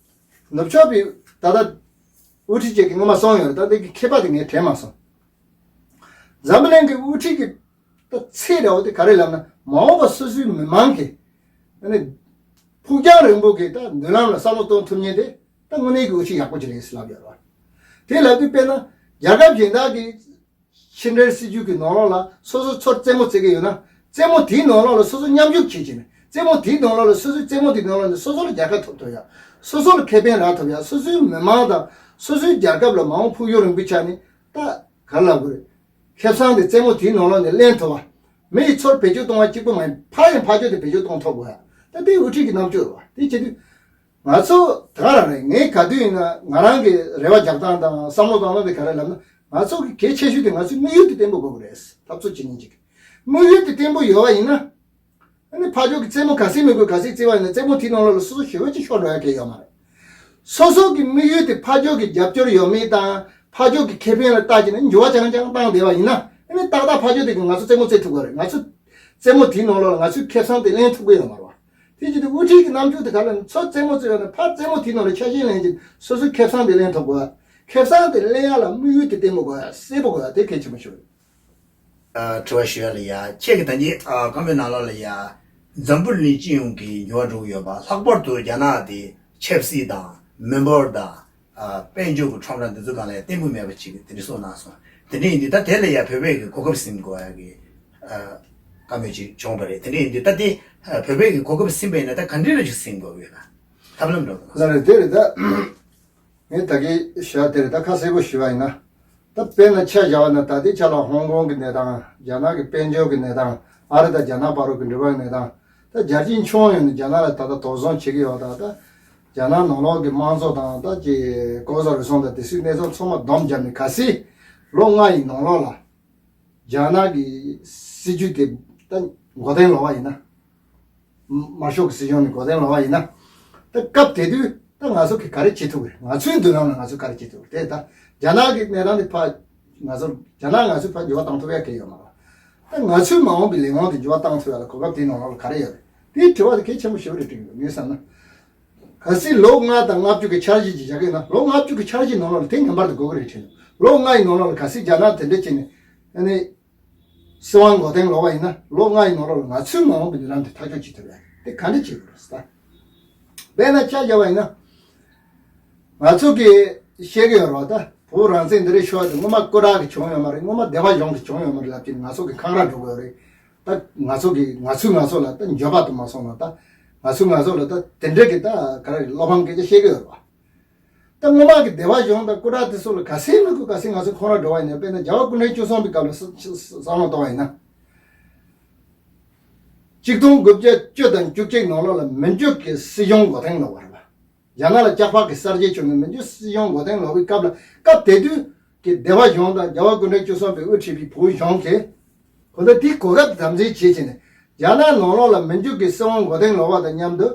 ནུབ་ཕྱོགས་པའི་ད་ལྟ་དབུ་ཁྲིད་ཅིག་གིས་སྔོན་མ་གསུངས་ཡོད་རེད། ད་འདི་གི་མཁས་པ་དེ་ངས་དྲན་མ་སོང་། འཛམ་བུ་གླིང་གི་དབུ་ཁྲིད་ཀྱི་ད་ཚད་འདྲ་བོ་དེ་ག་རེ་ལབ་ན། མ་འོངས་པ་སོ་སོའི་མི་མང་གི་ཨ་ནི་ཕུགས་རྒྱང་རིང་པོ་གི་ད་མདུན་ལམ་ལ་བསམ་བློ་གཏོང་ཐུབ་མཁན་དེ་ད་དངོས་གནས་ཀྱི་དབུ་ཁྲིད་ཡག་པོ་ཅིག་རེད་ཟེར་ལབ་ཡོད་རེད་པ། དེ་ལབ་དུས་དཔེར་ན་རྒྱལ་ཁབ་གཞན་དག་གི་ཕྱི་འབྲེལ་སྲིད་ཇུས་ཀྱི་ནང་ལོགས་ལ་སོ་སོ་ཚུར་རྩེད་མོ་རྩེ་གི་ཡོད་ན། རྩེད་མོ་དེའི་ནང་ལོགས་ལ་སོ་སོ་མཉམ་ཞུགས་བྱེད་ཀྱི་ནས། རྩེད་མོ་དེའི་ནང་ལོགས་ལ་སོ་སོའི་རྩེད་མོ་དེའི་ནང་ལོགས་ནས་སོ་སོ་ལ་རྒྱལ་ཁ་ཐོབ་ཐུབ་ཡ། སོ་སོའི་མི་མང་རག་ཐུབ་ཡ། སོ་སོའི་མི་མང་དང་སོ་སོའི་རྒྱལ་ཁབ་ལ་མ་འོངས་ཕུགས་ཡུན་རིང་པོའི་ཆ་ནས་ད་ག་རེ་ལབ་དགོས་རེད། ཁེ་བཟང་དེ་རྩེད་མོ་དེའི་ནང་ལོགས་ནས་ལེན་ཐུབ་པ། མི་ཡིས་ཚུར་བེད་སྤྱོད་གཏོང་བ་གཅིག་པུ་མ་ཡིན། ཕར་ཡང་ཕར་ཕྱོགས་དེ་བེད་སྤྱོད་གཏོང་ཐུབ་དགོས་ཡ། ད་དེ་དབུ་ཁྲིད་ཀྱི་རྣམ་དཔྱོད་རེད་པ། དེ་བྱེད་དུས། ང་ཚོ་ད་ག་རང་རེད། ངས་ག་དུས་ཡིན་ན་ང་རང་གི་རེ་བ་རྒྱག་སྟངས་དང་བསམ་བློ་བཏང་སྟངས་དེ་ག་རེ་ལབ་ན། ང་ཚོ་གི་གལ་ཆེ་ཤོས་དེ་ང་ཚོའི་དམིགས་ཡུལ་དེ་བརྟན་པོ་དགོས་ཀྱི་རེད། འཐབ་རྩོད་བྱེད་མཁན་ཅིག་དམིགས་ཡུལ་དེ་བརྟན་པོ་ཡོད་པ་ཡིན་ན། ཨ་ནི་ཕར་ཕྱོགས་ཀྱི་རྩེད་མོ་ག་ཚོད་མི་དགོས། ག་ཚོད་རྩེ་བ་ཡིན་ན་རྩེད་མོ་དེའི་ནང་ལོགས་ལ་སོ་སོ་ཞེ་པོ་ཅིག་ཤོར་འགྲོ་ཡ་གལ་ཡོད་མ་རེད། སོ་སོ་གི་དམིགས་ཡུལ་དེ་ཕར་ཕྱོགས་ཀྱི་རྒྱབ་སྐྱོར་ཡོད་མེད་དང་། ཕར་ཕྱོགས་ཀྱི་ཁེ་ཕན་ལ་བལྟ་བྱས་ནས་འགྱུར་བ་རྐྱང་རྐྱང་བཏང་བསྡད་པ་ཡིན་ན། ཨ་ནི་ཏག་ཏག་ཕར་ཕྱོགས་དེ་གིས་ང་ཚོ་རྩེད་མོ་རྩེ་ཐུབ་ཀྱི་རེད། ང་ཚོ་རྩེད་མོ་དེའི་ནང་ལོགས་ལ་ང་ཚོའི་ཁེ་བཟང་དེ་ལེན་ཐུབ་ཀྱི་ཡོད་མ་རེད་པ། དེ་བྱེད་དུས་དབུ་ཁྲིད་ཀྱི་རྣམ་འགྱུར་དེ་ག་ལ་ནི་ཚོ་རྩེད་མོ་རྩེ་བ་ན་ཕར་རྩེད་མོ་དེའི་ནང་ལ་ཆ་ཤས་ལེན་གྱི་སོ་སོའི་ཁེ་བཟང་དེ་ལེན་ཐུབ་དགོས། ཁེ་བཟང་དེ་ལེན་ཡ་ལ་དམིགས་ཡུལ་དེ་བརྟན་པོ་དགོས་ཡ། གསལ་པོ་དགོས་ཡ། དེ་གལ་ཆེན་པོ་ཞིག་རེད། ཨ། དྲི་བ་ཞུ་ཡ་ལ་ཡ། ཁྱེད་ཀྱིས་ད་གིན་ཨ་བཀའ་མོལ་ནང་ལོགས་ལ་ཡ། འཛམ་བུ་གླིང་སྤྱི་ཡོངས་ཀྱི་འགྱུར་བ་འགྲོ་གི་ཡོད་པ། ལྷག་པར་དུ་རྒྱ་ནག་དེ་ཆབ་སྲིད་དང་མི་འབོར་དང་། ཨ། དཔལ་འབྱོར་གྱི་ཁྲོམ་ར་འདི་ཚོ་སྒང་ལ་ཡ་བརྟན་པོ་མེད་པ་ཅིག་དེ་འདྲ་གསུངས་གནང་སོང་། དེ་འདྲ་ཡིན་དུས་ད་དེ་ལ་ཡ་བོད་པས་ཀྱི་གོ་སྐབས་ཟིན་དགོས་ཡ་གི་ཨ་བཀའ་མོལ་ཅིག་བྱུང་བ་རེད། དེ་འདྲ་ཡིན་དུས་ད་དེ་ཨ་བོད་པས་ཀྱི་གོ་སྐབས་ཟིན་པ་ཡིན་ན་ད་ག་འདྲ་ཅིག་ཟིན་དགོས་ཀྱི་ཡོད་པ། ཐབས་ལམ་འདྲ་པོ། ལགས་རེད། དེ་རེད་ད། ངས་ད་གིན་བཤད་དེ་རེད། ད་ཁ་གསལ་པོ་ཞུས་པ་ཡིན་ན། ད་དཔེར་ན་ཆ་བཞག་པ་ན་ད་ལྟའི་ཆ་ལ་ཧོང་ཀོང་གི་གནས་སྟངས། རྒྱ་ནག་གི་དཔལ་འབྱོར་གྱི་གནས་སྟངས། ཨ་རི་དང་རྒྱ་ནག་བར་དུ་གི་འབྲེལ་བའི་གནས་སྟངས། ད་རྒྱལ་སྤྱིའི་ཁྱོན་ཡོངས་ནས་རྒྱ་ནག་ལ་ད་ལྟ་དོགས་ཟོན་བྱེད་ཀྱི་ཡོད་པ་དང་། ད་རྒྱ་ནག་ནང་ལོགས་ཀྱི་དམངས་གཙོ་དང་། ད་ཀྱི་ལྐོག་ཟ་རུལ་སུངས་དང་དེ་ཚོའི་གནས་སྟངས་ཚང་མ་བསྡོམས་བརྒྱབ་ནས་གལ་སྲིད་ལོ་ལྔ་ཡི་ནང་ལོགས་ལ་རྒྱ་ནག་གི་སྲིད་ཇུས་དེ་ད་མགོ་རྟིང་ལོག་པ་ཡིན་ན། དམར་ཤོག་གི་སྲིད་གཞུང་ནས་མགོ་རྟིང་ལོག་པ་ཡིན་ན། ད་སྐབས་དེ་དུས་ད་ང་ཚོ་གིས་ག་རེ་བྱེད་ཐུབ་ཀྱི་རེད། ང་ཚོའི་མདུན་ལམ་ལ་ང་ཚོས་ག་རེ་བྱེད་ཐུབ་ཀྱི་རེད། དེ་ད་རྒྱ་ནག་གི་གནས་སྟངས་དེ་ཕར་ང་ཚོ་རྒྱ་ནག་ང་ཚོས་ཕར་འགྱུར་བ་བཏང་ཐུབ་ཡ་གང་ཡང་ཡོད་མ་རེད། ད་ང་ཚོའི་མ་འོངས་པའི་ལས་དབང་དེ་འགྱུར་བ་བཏང་ཐུབ་ཡ་ལ་གོ་སྐབས་དེའི་ནང་ལོགས་ལ་ག་རེ་ཡོད་རེད། དེའི་དྲི་བ་དེ་གལ་ཆེན་པོ་ཞེ་པོ་རེད་དྲན་གྱི་འདུག་ངས་བསམ་ན། གལ་སྲིད་ལོ་ལྔ་དང་ལྔ་བཅུ་གི་འཆར་གཞི་ཅིག་བཞག་གི་ཡིན་ན། ལོ་ལྔ་བཅུ་གི་འཆར་གཞིའི་ནང་ལོགས་ལ་དེ་ངེས་པར་དུ་དགོས་ཀྱི་རེད་དྲན་འདུག་ལོ་ལྔ་ཡི་ནང་ལོགས་ལ་གལ་སྲིད་རྒྱ་ནག་དེ་འདྲ་བྱས་ནས་ཨ་ནི་སྲིད་དབང་མགོ་རྟིང་ལོག་པ་ཡིན་ན། ལོ་ལྔ་ཡི་ནང་ལོགས་ལ་ང་ཚོའི་མ་འོངས་པའི་མདུན་ལམ་དེ་ཐག་གཅོད་བྱེད་ཐུབ་ཡ་དེ་ག་འདྲ་བྱེད་དགོས་རེད་ཟེར། དཔེར་ན་ཆ་བཞག་པ་ཡིན་ན། ང་ཚོ་གིས་བཤད་ཀྱི་ཡོད་རེད་པ། ད་བོད་རང་བཙན་འདི་འདྲའི་ཤོར་བ་དེ་སྔོན་མ་སྐུ་དྲག་གིས་བྱུང་ཡོད་མ་རེད། སྔོན་མ་སྡེ་པ་གཞུང་གིས་བྱུང་ཡོད་མ་རེད་ལབ་ཀྱི་ང་ཚོ་གི་འཁང་ར་འགྲོ་གི་ཡོད་རེད། ད་ང་ཚོ་གི་ང་ཚོས་ང་ཚོ་ལ་ད་འགྱོད་པ་དུ་མ་སོང་ན། ད་ང་ཚོས་ང་ཚོ་ལ་ད་དེ་འདྲ་གི་ད་ག་རེ་བློ་ཕམ་སྐད་ཆ་བཤད་ཀྱི་ཡོད་རེད་པ། ད་སྔོན་མ་གི་སྡེ་པ་གཞུང་དང་སྐུ་དྲག་དེ་ཚོ་ལ་ག་ཚོད་མི་དགོས། ག་ཚོད་ང་ཚོ་འཁང་ར་འགྲོ་བ་ཡིན་ན། དཔེར་ན་རྒྱལ་བ་སྐུ་ཕྲེང་བཅུ་གསུམ་པའི་སྐབས་ལ་ས་ས་བསམ་བློ་གཏོང་བ་ཡིན་ན། གཅིག་སྟོང་དགུ་བརྒྱ་བཅུ་དང་བཅུ་གཅིག་ནང་ལོགས་ལ་མི་འཇུག་གི་སྲིད་གཞུང་མགོ་རྟིང་ལོག་པ་རེད་པ། རྒྱ་ནག་ལ་སྐྱག་པ་གི་གསར་བརྗེ་བྱུང་ནས་མི་འཇུག་སྲིད་གཞུང་མགོ་རྟིང་ལོག་པའི་སྐབས་ལ། སྐབས་དེ་དུས་ཀྱི་སྡེ་པ་གཞུང་དང་རྒྱལ་བ་སྐུ་ཕྲེང་བཅུ་གསུམ་པས་དབུ་ཁྲིད་པའི་བོད་གཞུང་གིས་གང་ལྟར་དེའི་གོ་སྐབས་དམ་འཛིན་བྱེད་བྱས་ནས། རྒྱ་ནག་ནང་ལོགས་ལ་མི་འཇུག་གི་སྲིད་དབང་མགོ་རྟིང་ལོག་པ་དང་མཉམ་དུ།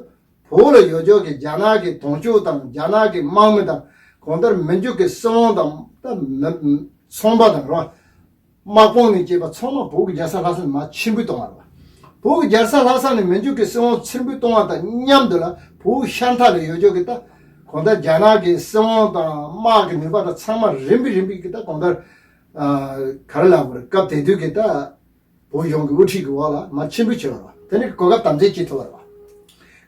བོད་ལ་ཡོད་ཆོག་གི་རྒྱ་ནག་གི་དོན་གཅོད་དང་། རྒྱ་ནག་གི་དམག་མི་དང་། གང་ལྟར་མི་འཇུག་གི་སྲིད་དབང་དང་། ད་མི་ཚོང་པ་དང་རོ། དམག་དཔུང་ནས་བཅས་པ་ཚང་མ་བོད་ཀྱི་རྒྱལ་ས་ལྷ་ས་ནས་མར་ཕྱིར་འབུད་གཏོང་བ་རེད་པ། བོད་ཀྱི་རྒྱལ་ས་ལྷ་ས་ནས་མི་འཇུག་གི་སྲིད་དབང་ཕྱིར་འབུད་གཏོང་བ་དང་མཉམ་དུ་ལ། བོད་ཤར་མཐའ་ལ་ཡོད་ཆོག་གི་ད་གང་ལྟར་རྒྱ་ནག་གི་སྲིད་དབང་དང་དམག་གི་ནུས་པ་དང་ཚང་མ་རིམ་པས་རིམ་པས་ཀྱི་ད་གང་ལྟར་ཨ་ག་རེ་ལབ་དགོས་རེད། སྐབས་དེ་དུས་ཀྱི་ད་བོད་གཞུང་གི་དབུ་ཁྲིད་ཀྱི་འོག་ལ་མར་ཕྱིར་འབུད་བྱེད་པ་རེད་པ། དེ་ནས་གོ་སྐབས་དམ་འཛིན་བྱེད་ཐུབ་པ་རེད་པ།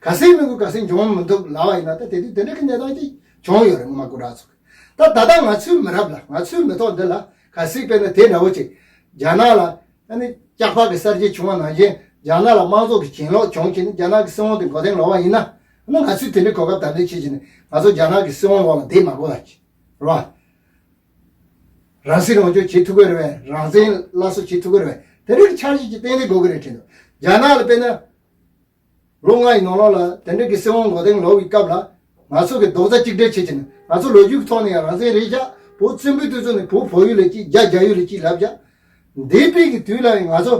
ག་ཚོད་མི་དགོས། ག་ཚོད་འབྱུང་མི་ཐུབ་ལབ་པ་ཡིན་ན། ད་དེ་དུས་དེ་འདྲ་གི་གནས་སྟངས་ཅིག་བྱུང་ཡོད་རེད། སྔོན་མ་སྐུ་དྲག་ཚོ་གིས། ད་ད་ལྟ་ང་ཚོའི་མི་རབས་ལ། ང་ཚོའི་མི་ཐོག་འདི་ལ་གལ་སྲིད་དཔེར་ན་དེ་འདྲ་བོ་ཅིག་རྒྱ་ནག་ལ་ཨ་ནི་སྐྱག་པ་གི་གསར་བརྗེ་བྱུང་བ་ནང་བཞིན་རྒྱ་ནག་ལ་དམངས་གཙོ་གི་གྱེན་ལོག་བྱུང་བྱས་ནས་རྒྱ་ནག་གི་སྲིད་དབང་དེ་མགོ་རྟིང་ལོག་པ་ཡིན་ན། ཨ་ནི་ང་ཚོས་དེ་འདྲའི་གོ་སྐབས་དམ་འཛིན་བྱེད་བྱས་ནས་ང་ཚོ་རྒྱ་ནག་གི་སྲིད་དབང་འོག་ལ་བསྡད་མ་དགོས་པ་ཅིག་རེད་པ། རང་སྲིད་རང་སྐྱོང་བྱེད་ཐུབ་ཀྱི་རེད་པས། རང་བཙན་སླར་གསོ་བྱེད་ཐུབ་ཀྱི་རེད་པས། དེ་འདྲའི་འཆར་གཞི་ཅིག་གཏན་ལ་དགོས་ཀྱི་རེད་དྲན་འདུག་རྒྱ་ནག་ལ་དཔེར་ན། ལོ་ལྔ་ཡི་ནང་ལོགས་ལ་དེ་འདྲ་གི་སྲིད་དབང་མགོ་རྟིང་ལོག་པའི་སྐབས་ལ། ང་ཚོ་གི་རྡོག་རྩ་གཅིག་སྒྲིལ་བྱེད་ཀྱི་ནི། ང་ཚོ་ལོ་རྒྱུས་ཀྱི་ཐོག་ནས་ཡང་རང་བཙན་རེད་བཞག་བོད་བཙན་པོའི་དུས་ཚོད་ནས་བོད་བོད་ཡུལ་ལ་གཅིག་རྒྱ་རྒྱ་ཡུལ་ལ་གཅིག་ལབ་བཞག་འདས་པའི་གི་དུས་ལ་ཡང་ང་ཚོ་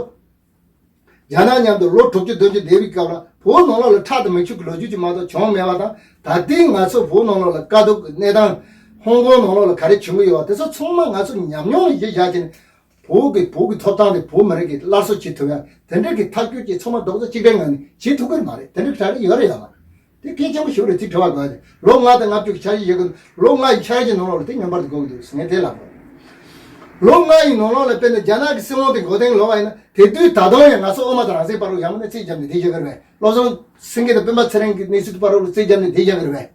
རྒྱ་ནག་མཉམ་དུ་ལོ་དྲུག་ཅུ་བདུན་ཅུ་བསྡད་པའི་སྐབས་ལ་བོད་ནང་ལོགས་ལ་ཁྲག་དང་མིག་ཆུ་གི་ལོ་རྒྱུས་ཅིག་མ་གཏོགས་བྱུང་མེད་པ་དང་། ད་ལྟའི་ང་ཚོ་བོད་ནང་ལོགས་ལ་དཀའ་སྡུག་གི་གནས་སྟངས། ཧོང་ཀོང་ནང་ལོགས་ལ་ག་རེ་བྱུང་གི་ཡོད་པ་དེ་ཚོ་ཚང་མ་ང་ཚོ་ཉམས་མྱོང་གཞི་བཞག་བྱས་ནས། བོད་ཀྱི་བོད་ཀྱི་ཐོབ་ཐང་དེ་བོད་མི་རིགས་ཀྱིས་སླར་གསོ་བྱེད་ཐུབ་ཡ་དེ་འདྲ་གི་ཐག་གཅོད་ཅིག་ཚང་མ་རྡོག་རྩ་གཅིག་སྒྲིལ་ངང་ནས་བྱེད་ཐུབ་ཀྱི་མ་རེད། དེ་འདྲ་གྲ་རེ་ཡོད་རེད་ཡོད་མ་རེད། དེ་གལ་ཆེན་པོ་ཞིག་རེད། དེ་དྲི་བ་དགོས་ཡ་དེ། ལོ་ལྔ་དང་ལྔ་བཅུ་གི་འཆར་གཞི་ཡོད་ཀྱི་འདུག་ལོ་ལྔ་ཡི་འཆར་གཞི་ནང་ལོགས་ལ་དེ་ངེས་པར་དུ་དགོས་ཀྱི་འདུག་ཟེར། ངས་དེ་ལབ་དགོས། ལོ་ལྔ་ཡི་ནང་ལོགས་ལ་དཔེར་ན་རྒྱ་ནག་གི་སྲིད་དབང་དེ་མགོ་རྟིང་ལོག་པ་ཡིན་ན། དེ་དུས་ད་དུང་ཡང་ང་ཚོ་དབུ་མ་དང་རང་བཙན་བར་དུ་ཡང་མིན་ན་རྩིས་བརྒྱབ་ནས་བསྡད་བཞག་གི་རེད་པས། བློ་བཟང་སེང་གེ་དང་སྤེན་པ་ཚེ་རིང་གི་གནས་ཚུལ་དེ་བར་དུ་རྩིས་བརྒྱབ་ནས་བསྡད་བཞག་གི་རེད་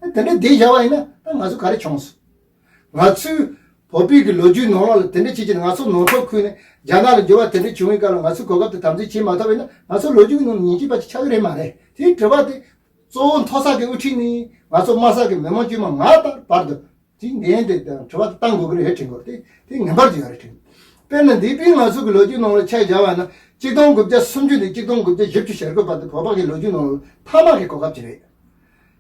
པས། དེ་འདྲ་བསྡད་བཞག་པ་ཡིན་ན་ད་ང་ཚོ་ག་རེ་བྱུང་སོང་། ང་ཚོས་བོད་པའི་གི་ལོ་རྒྱུས་ནང་ལོགས་ལ་དེ་འདྲ་བྱེད་ཀྱི་ནི། ང་ཚོ་ནང་འཁྲུག་ཁུལ་ནས་རྒྱ་ནག་ལ་འགྱུར་བ་དེ་འདྲ་བྱུང་བའི་སྐབས་ལ་ང་ཚོས་གོ་སྐབས་དེ་དམ་འཛིན་བྱེད་མ་ཐུབ་པ་ཡིན་ན། ང་ཚོ་ལོ་རྒྱུས་ཀྱི་ནང་ཉན་གྱི་པ་ཅིག་ཆགས་ཀྱི་རེད་མ་རེད། དེའི་དྲི་བ་དེ་གཙོ་བོ་མཐོ་ས་གི་དབུ་ཁྲིད་ནས་ང་ཚོ་དམའ་ས་གི་མི་མང་དཀྱུས་མ་ང་ལྟར་བར་དུ་དེ་འགན་དེ་དང་དྲི་བ་དེ་བཏང་དགོས་ཀྱི་རེད་དྲན་གྱི་ཡོད་རེད། དེ་དེ་ངེས་པར་དུ་ཡོད་རེད་དྲན། དཔེར་ན་འདས་པའི་ང་ཚོ་གི་ལོ་རྒྱུས་ནང་ལ་ཆ་བཞག་པ་ན། གཅིག་སྟོང་དགུ་བརྒྱ་སུམ་ཅུ་ནས་གཅིག་སྟོང་དགུ་བརྒྱ་བཞི་བཅུ་ཞེ་དགུ་བར་དུ་བོད་པ་གི་ལོ་རྒྱུས་ནང་ལ་མཐའ་མ་གི་གོ་སྐབས་ཅིག་རེད།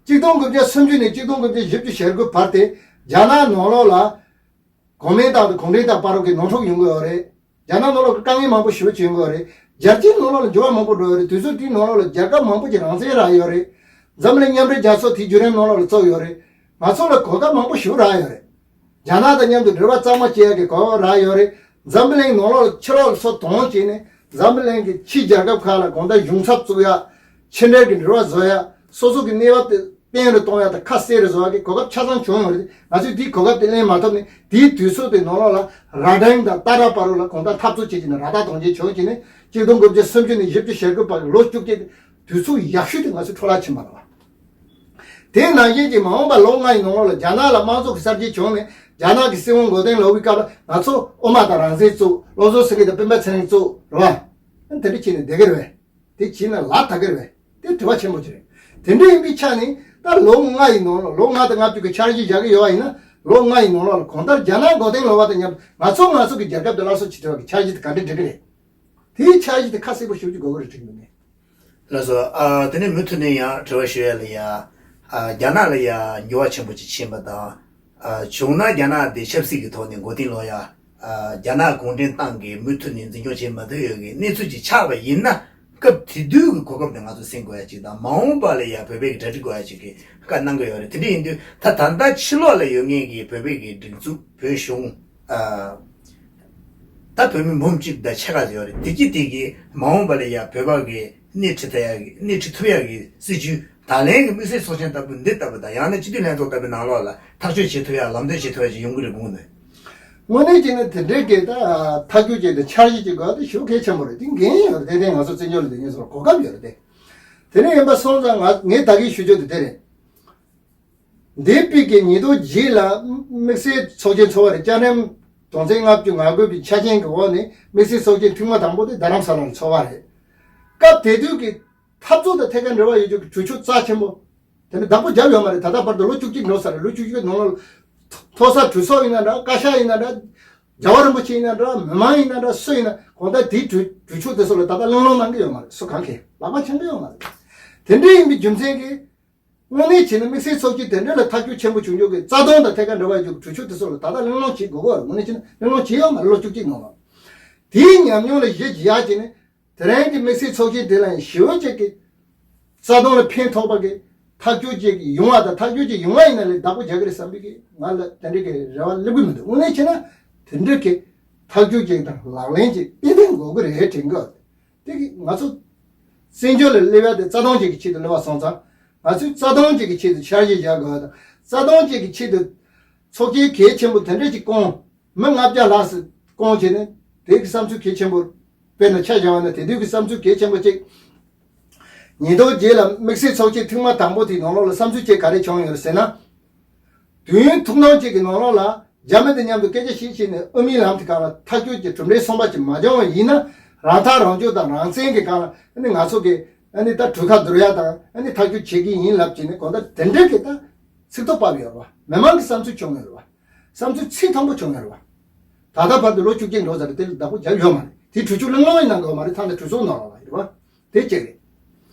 གཅིག་སྟོང་དགུ་བརྒྱ་སུམ་ཅུ་ནས་གཅིག་སྟོང་དགུ་བརྒྱ་བཞི་བཅུ་ཞེ་དགུ་བར་དེ་རྒྱ་ནག་ནང་ལོགས་ལ། གོང་མའི་ཏང་དང་གུང་ཁྲན་ཏང་བར་གྱི་ནོར་འཁྲུག་ཡོང་གི་ཡོད་རེད། རྒྱ་ནག་ནང་ལོགས་ཀྱི་དཀའ་ངལ་མང་པོ་ཞེ་པོ་ཅིག་ཡོང་གི་ཡོད་རེད། རྒྱལ་སྤྱིའི་ནང་ལོགས་ལ་འགྱུར་བ་མང་པོ་འགྲོ་ཡོད་རེད། དུས་ཚོད་དེའི་ནང་ལོགས་ལ་རྒྱལ་ཁབ་མང་པོ་ཅིག་རང་བཙན་རག་ཡོད་རེད། འཛམ་གླིང་མཉམ་འབྲེལ་རྒྱལ་ཚོགས་དེའི་བརྒྱུད་རིམ་ནང་ལོགས་ལ་ཚུད་ཡོད་རེད། ང་ཚོ་ལ་གོ་སྐབས་མང་པོ་ཞེ་པོ་རག་ཡོད་རེད། རྒྱ་ནག་དང་མཉམ་དུ་འབྲེལ་བ་གཙང་མ་བྱེད་ཡག་གི་གོ་སྐབས་རག་ཡོད་རེད། འཛམ་བུ་གླིང་ནང་ལོགས་ལ་ཕྱི་ལོགས་ལ་ཚུར་དོང་བྱས་ནས་འཛམ་བུ་གླིང་གི་ཕྱི་རྒྱལ་ཁབ་ཁག་ལ་གང་ལྟར་གཞུང་ཚབ་བཙུགས་ཡག་ཕྱི་འབྲེལ་གྱི་འབྲེལ་བ་བཟོ་ཡག་སོ་སོ་གི་གནས་བབ་དེ་བརྟན་རུ་གཏོང་ཡག་དང་ཁ་གསལ་རུ་བཟོ་ཡག་གི་གོ་སྐབས་ཆ་ཚང་བྱུང་ཡོད་རེད། ང་ཚོས་དེའི་གོ་སྐབས་དེ་ལེན་མ་ཐུབ་ནས་དེའི་དུས་ཚོད་དེ་ནང་ལོགས་ལ་ར་ཌན་དང་ཏཱ་ར་བར་ལ་གང་ལྟར་འཐབ་རྩོད་བྱེད་ཀྱི་ནས་ར་ཏ་དོན་རྐྱེན་བྱུང་བྱས་ནས་གཅིག་སྟོང་དགུ་བརྒྱ་སུམ་ཅུ་ནས་བཞི་བཅུ་ཞེ་དགུ་བར་ལོ་བཅུ་བརྒྱད་དུས་ཚོད་ཡག་ཤོས་དེ་ང་ཚོས་འཕྲོ་བརླག་ཕྱིན་པ་རེད་བ། དེ་ནང་བཞིན་གྱི་མ་འོངས་པ་ལོ་ལྔ་ཡི་ནང་ལོགས་ལ་རྒྱ་ནག་ལ་དམངས་གཙོ་གི་གསར་བརྗེ་བྱུང་ནས་རྒྱ་ནག་གི་སྲིད་དབང་མགོ་རྟིང་སློག་པའི་སྐབས་ལ་ང་ཚོ་དབུ་མ་དང་རང་བཙན་བཙུགས། བློ་བཟང་སེང་གེ་དང་སྤེན་པ་ཚེ་རིང་བཙུགས་རེད་བ། དེ་འདྲ་བྱས་ནས་བསྡད་ཀྱི་རེད་བས། དེ་བྱས་ན་ལག་ཐག་གི་རེད་བས། དེ་དྲི་བ་ཆེན་པོ་ཅིག་རེད། དེ་འདྲ་ཡིན་པའི་ཆ་ནས་ད་ལོ་ལྔ་ཡི་ནང་ལོགས་ལོ་ལྔ་དང་ལྔ་བཅུ་གི་འཆར་གཞི་བཞག་གི་ཡོད་པ་ཡིན་ན་ལོ་ལྔ་ཡི་ནང་ལོགས་ལ་གང་ལྟར་རྒྱ་ནག་མགོ་རྟིང་སློག་པ་དང་མཉམ་དུ་ང་ཚོ་ང་ཚོ་གི་རྒྱལ་ཁབ་དེ་སླར་གསོ་བྱེད་ཐུབ་པ་གི་འཆར་གཞི་དེ་ག་འདྲ་འགྲིག་གི་རེད། དེའི་འཆར་གཞི་དེ་ཁ་གསལ་པོ་ཞེ་པོ་ཅིག་དགོས་ཀྱི་རེད་དྲན་གྱི་འདུག་ངས། ལགས་སོ། ཨ། དེ་ནས་མུ་མཐུད་ནས་ཡང་དྲི་བ་ཞུ་ཡ་ལ་ཡ། ཨ། རྒྱ་ནག་ལ་ཡ་འགྱུར་བ་ཆེན་པོ་ཅིག་ཕྱིན་པ་དང་། ཨ། བྱུང་ན་རྒྱ་ནག་དེ་ཆབ་སྲིད་ཀྱི་ཐོག་ནས་མགོ་རྟིང་སློག་ཡ། ཨ། རྒྱ་ནག་གུང་ཁྲན་ཏང་གིས་མུ་མཐུད་ནས་འཛིན་སྐྱོང་བྱེད་མ་ཐུབ་ཡོད་ཀྱི་གནས་ཚུལ་ཅིག་ཆགས་པ་ཡིན་ན། སྐབས་དེ་དུས་ཀྱི་གོ་སྐབས་དེ་ང་ཚོ་ཟིན་དགོས་ཡ་ཅིག་དང་མ་འོངས་པ་ལ་ཡ་བོད་པའི་གི་གྲ་སྒྲིག་དགོས་ཡ་ཅིག་གི་བཀའ་གནང་གི་ཡོད་རེད། དེ་འདྲ་ཡིན་དུས་ད་ད་ལྟ་ཕྱི་ལོགས་ལ་ཡོད་མཁན་གྱི་བོད་པའི་གི་སྒྲིག་འཛུགས་བོད་གཞུང་། ཨ། ད་བོད་མི་འབུམ་གཅིག་དང་ཕྱེད་ཀ་ཡོད་རེད། དེ་གྱིས་དེ་གིས་མ་འོངས་པ་ལ་ཡ་བོད་པ་གི་སྣེ་ཁྲིད་ཐུབ་ཡ་གི་སྣེ་ཁྲིད་ཐུབ་ཡ་གི་སྲིད་ཇུས་ད་ལན་གྱི་དམིགས་བསལ་ཚོགས་ཆེན་ལྟ་བུ་འདི་ལྟ་བུ་དང་ཡང་ན་སྤྱི་འཐུས་ལྷན་ཚོགས་ལྟ་བུའི་ནང་ལོགས་ལ་ཐག་གཅོད་བྱེད་ཐུབ་ཡ་ལམ་སྟོན་བྱེད་ཐུབ་ཡ་ཞིག་ཡོང་གི་རེད་དགོངས་ནས། དངོས་གནས་བྱས་ན་དེ་འདྲའི་གི་ད་ཐག་གཅོད་བྱས་ཏེ་འཆར་གཞི་ཅིག་དགོས་ད་ཞེ་པོ་གལ་ཆེན་པོ་རེད། དེ་འགན་ཡོད་རེད། དེ་ནས་ང་ཚོ་བཙན་བྱོལ་ལ་སྡོད་མཁན་ཚོ་ལ་གོ་སྐབས་ཡོད་རེད་དེ། དེ་ནས་ཡིན་པ་སོང་ཙང་ང་ངས་ད་གིན་ཞུ་རྒྱུ་དེ་དེ་རེད། འདས་པའི་གི་ཉིས་སྟོང་བརྒྱད་ལ་དམིགས་བསལ་ཚོགས་ཆེན་ཚོགས་པ་རེད། བཅའ་ཁྲིམས་དོན་ཚན་ལྔ་བཅུ་ང་དགུ་པའི་ཆ་རྐྱེན་གྱི་འོག་ནས་དམིགས་བསལ་ཚོགས་ཆེན་ཐེངས་མ་དང་པོ་དེ་རྡ་རམ་ས་ལ་ལ་ཚོགས་པ་རེད། སྐབས་དེ་དུས་ཀྱི་འཐབ་རྩོད་དང་ཐད་ཀར་འབྲེལ་བ་ཡོད་རྒྱུ་གི་གྲོས་ཆོད་རྩ་ཆེན་པོ། དེ་ནི་བདག་པོ་བརྒྱབ་ཡོད་མ་རེད། ད་ལྟ་བར་དུ་ལོ་བཅུ་གཅིག་འགྲོ་ས་རེད། ལོ་བཅུ་གཅིག་ནང་ལ་མཐོ་ས་གྲོས་ཚོགས་ཡིན་ན་འདྲ། བཀའ་ཤག་ཡིན་ན་འདྲ། རྒྱལ་བ་རིན་པོ་ཆེ་ཡིན་ན་འདྲ། མི་མང་ཡིན་ན་འདྲ། སུ་ཡིན་ན་གང་ལྟར་དེའི་གྲོས་གྲོས་ཆོད་དེ་ཚོ་ལ་ད་ལྟ་གླེང་སློང་གནང་གི་ཡོད་མ་རེད། སུ་གང་གིས་ལག་པ་འཆང་གི་ཡོད་མ་རེད། དེ་འདྲ་ཡིན་པའི་རྒྱུ་མཚན་གྱིས་དངོས་གནས་བྱས་ན་དམིགས་བསལ་ཚོགས་ཆེན་དེ་འདྲ་ལ་ཐག་གཅོད་ཆེན་པོ་བྱུང་ཆོག་གི་རྩ་དོན་དང་ཐད་ཀར་འབྲེལ་བ་ཡོད་རྒྱུ་གྲོས་ཆོད་དེ་ཚོ་ལ་ད་ལྟ་གླེང་སློང་བྱེད་དགོས་ཀྱི་རེད། དངོས་གནས་བྱས་ན་གླེང་སློང་བྱེད་ཡོད་མ་རེད། ལོ་བཅུ་གཅིག་ནང་ལ། དེའི་ཉམས་མྱོང་ལ་གཞི་བཞག་བྱས་ནས། དེ་རིང་གི་དམིགས་བསལ་ཚོགས་ཆེན་དེ་ལ་ཡང་ཞི་བ་བཅས་ཀྱི་རྩ་དོན་ལ་ཕན་ཐོགས་པ་གི་ཐག་གཅོད་བཅས་ཀྱི་ཡོང་བ་དང་། ཐག་གཅོད་ཅིག་ཡོང་བ་ཡིན་ན་ལས་བདག་པོ་རྒྱག་གི་རེད་བསམ་པའི་གི་ང་ལ་དེ་འདྲའི་གི་རེ་བ་སླེབས་ཀྱི་མི་འདུག་དངོས་གནས་བྱས་ན་དེ་འདྲའི་གི་ཐག་གཅོད་ཅིག་དང་ལག་ལེན་ཅིག་ཏན་ཏན་དགོས་ཀྱི་རེད་དྲན་གི། དེ་གི་ང་ཚོ་བཙན་བྱོལ་ལ་སླེབས་ཡ་དེ་རྩ་དོན་ཅིག་གི་ཆེད་དུ་སླེབས་པ་སོང་ཙང་། ང་ཚོས་རྩ་དོན་ཅིག་གི་ཆེད་དུ་འཆར་གཞི་བཞག་དགོས་པ་དང་། རྩ་དོན་ཅིག་གི་ཆེད་དུ་ཚོགས་ཆེན་གལ་ཆེན་པོ་དེ་འདྲ་ཅིག་བསྐོང་། མི་ལྔ་བརྒྱ་ལྷག་ཙམ་བསྐོང་བྱས་ནས་དེ་གི་བསམ་ཚུལ་གལ་ཆེན་པོ། དཔེར་ན་ཆ་བཞག་པ་ན་དེ་དུས་ཀྱི་བསམ་ཚུལ་གལ་ཆེན་པོ་གཅིག་ཉིས་སྟོང་བརྒྱད་ལ་དམིགས་བསལ་ཚོགས་ཆེན་ཐེངས་མ་དང་པོ་དེའི་ནང་ལོགས་ལ་བསམ་ཚུལ་གཅིག་ག་རེ་བྱུང་ཡོད་ཟེར་ན། དུས་ཡུན་ཐུང་ཐུང་གཅིག་གི་ནང་ལོགས་ལ་རྒྱ་མི་དང་མཉམ་དུ་སྐད་ཆ་བཤད་བྱས་ནས་དབུ་མའི་ལམ་དེ་སྒང་ལ་ཐག་གཅོད་ཀྱི་གྲུབ་འབྲས་སོང་པ་ཅིག་མ་བྱུང་བ་ཡིན་ན། རང་ཐག་རང་གཅོད་དང་རང་བཙན་གྱི་སྒང་ལ་ཨ་ནི་ང་ཚོ་གི་ཨ་ནི་ད་གྲོས་ཁ་བསྡུར་ཡ་དང་ཨ་ནི་ཐག་གཅོད་བྱེད་ཀྱི་ཡིན་ལབ་བྱས་ནས་གང་ལྟར་དེ་འདྲའི་གི་ད་ཚིག་ཐོ་ཕབ་ཡོད་རེད་བ། མི་མང་གི་བསམ་ཚུལ་བྱུང་ཡོད་རེད་བ། བསམ་ཚུལ་ཚིག་མཐོན་པོ་བྱུང་ཡོད་རེད་བ། ད་ལྟ་བར་དུ་ལོ་བཅུ་གཅིག་འགྲོ་ཚར་རེད། དེ་ལ་བདག་པོ་རྒྱབ་ཡོད་མ་རེད། དེ་གྲོས་ཆོད་གླེང་སློང་ཡང་གནང་དགོས་མ་རེད། ཐང་དེ་གྲོས་ཚོགས་ནང་ལ་ཡོད་རེད་བ། དེ་གཅིག་རེད།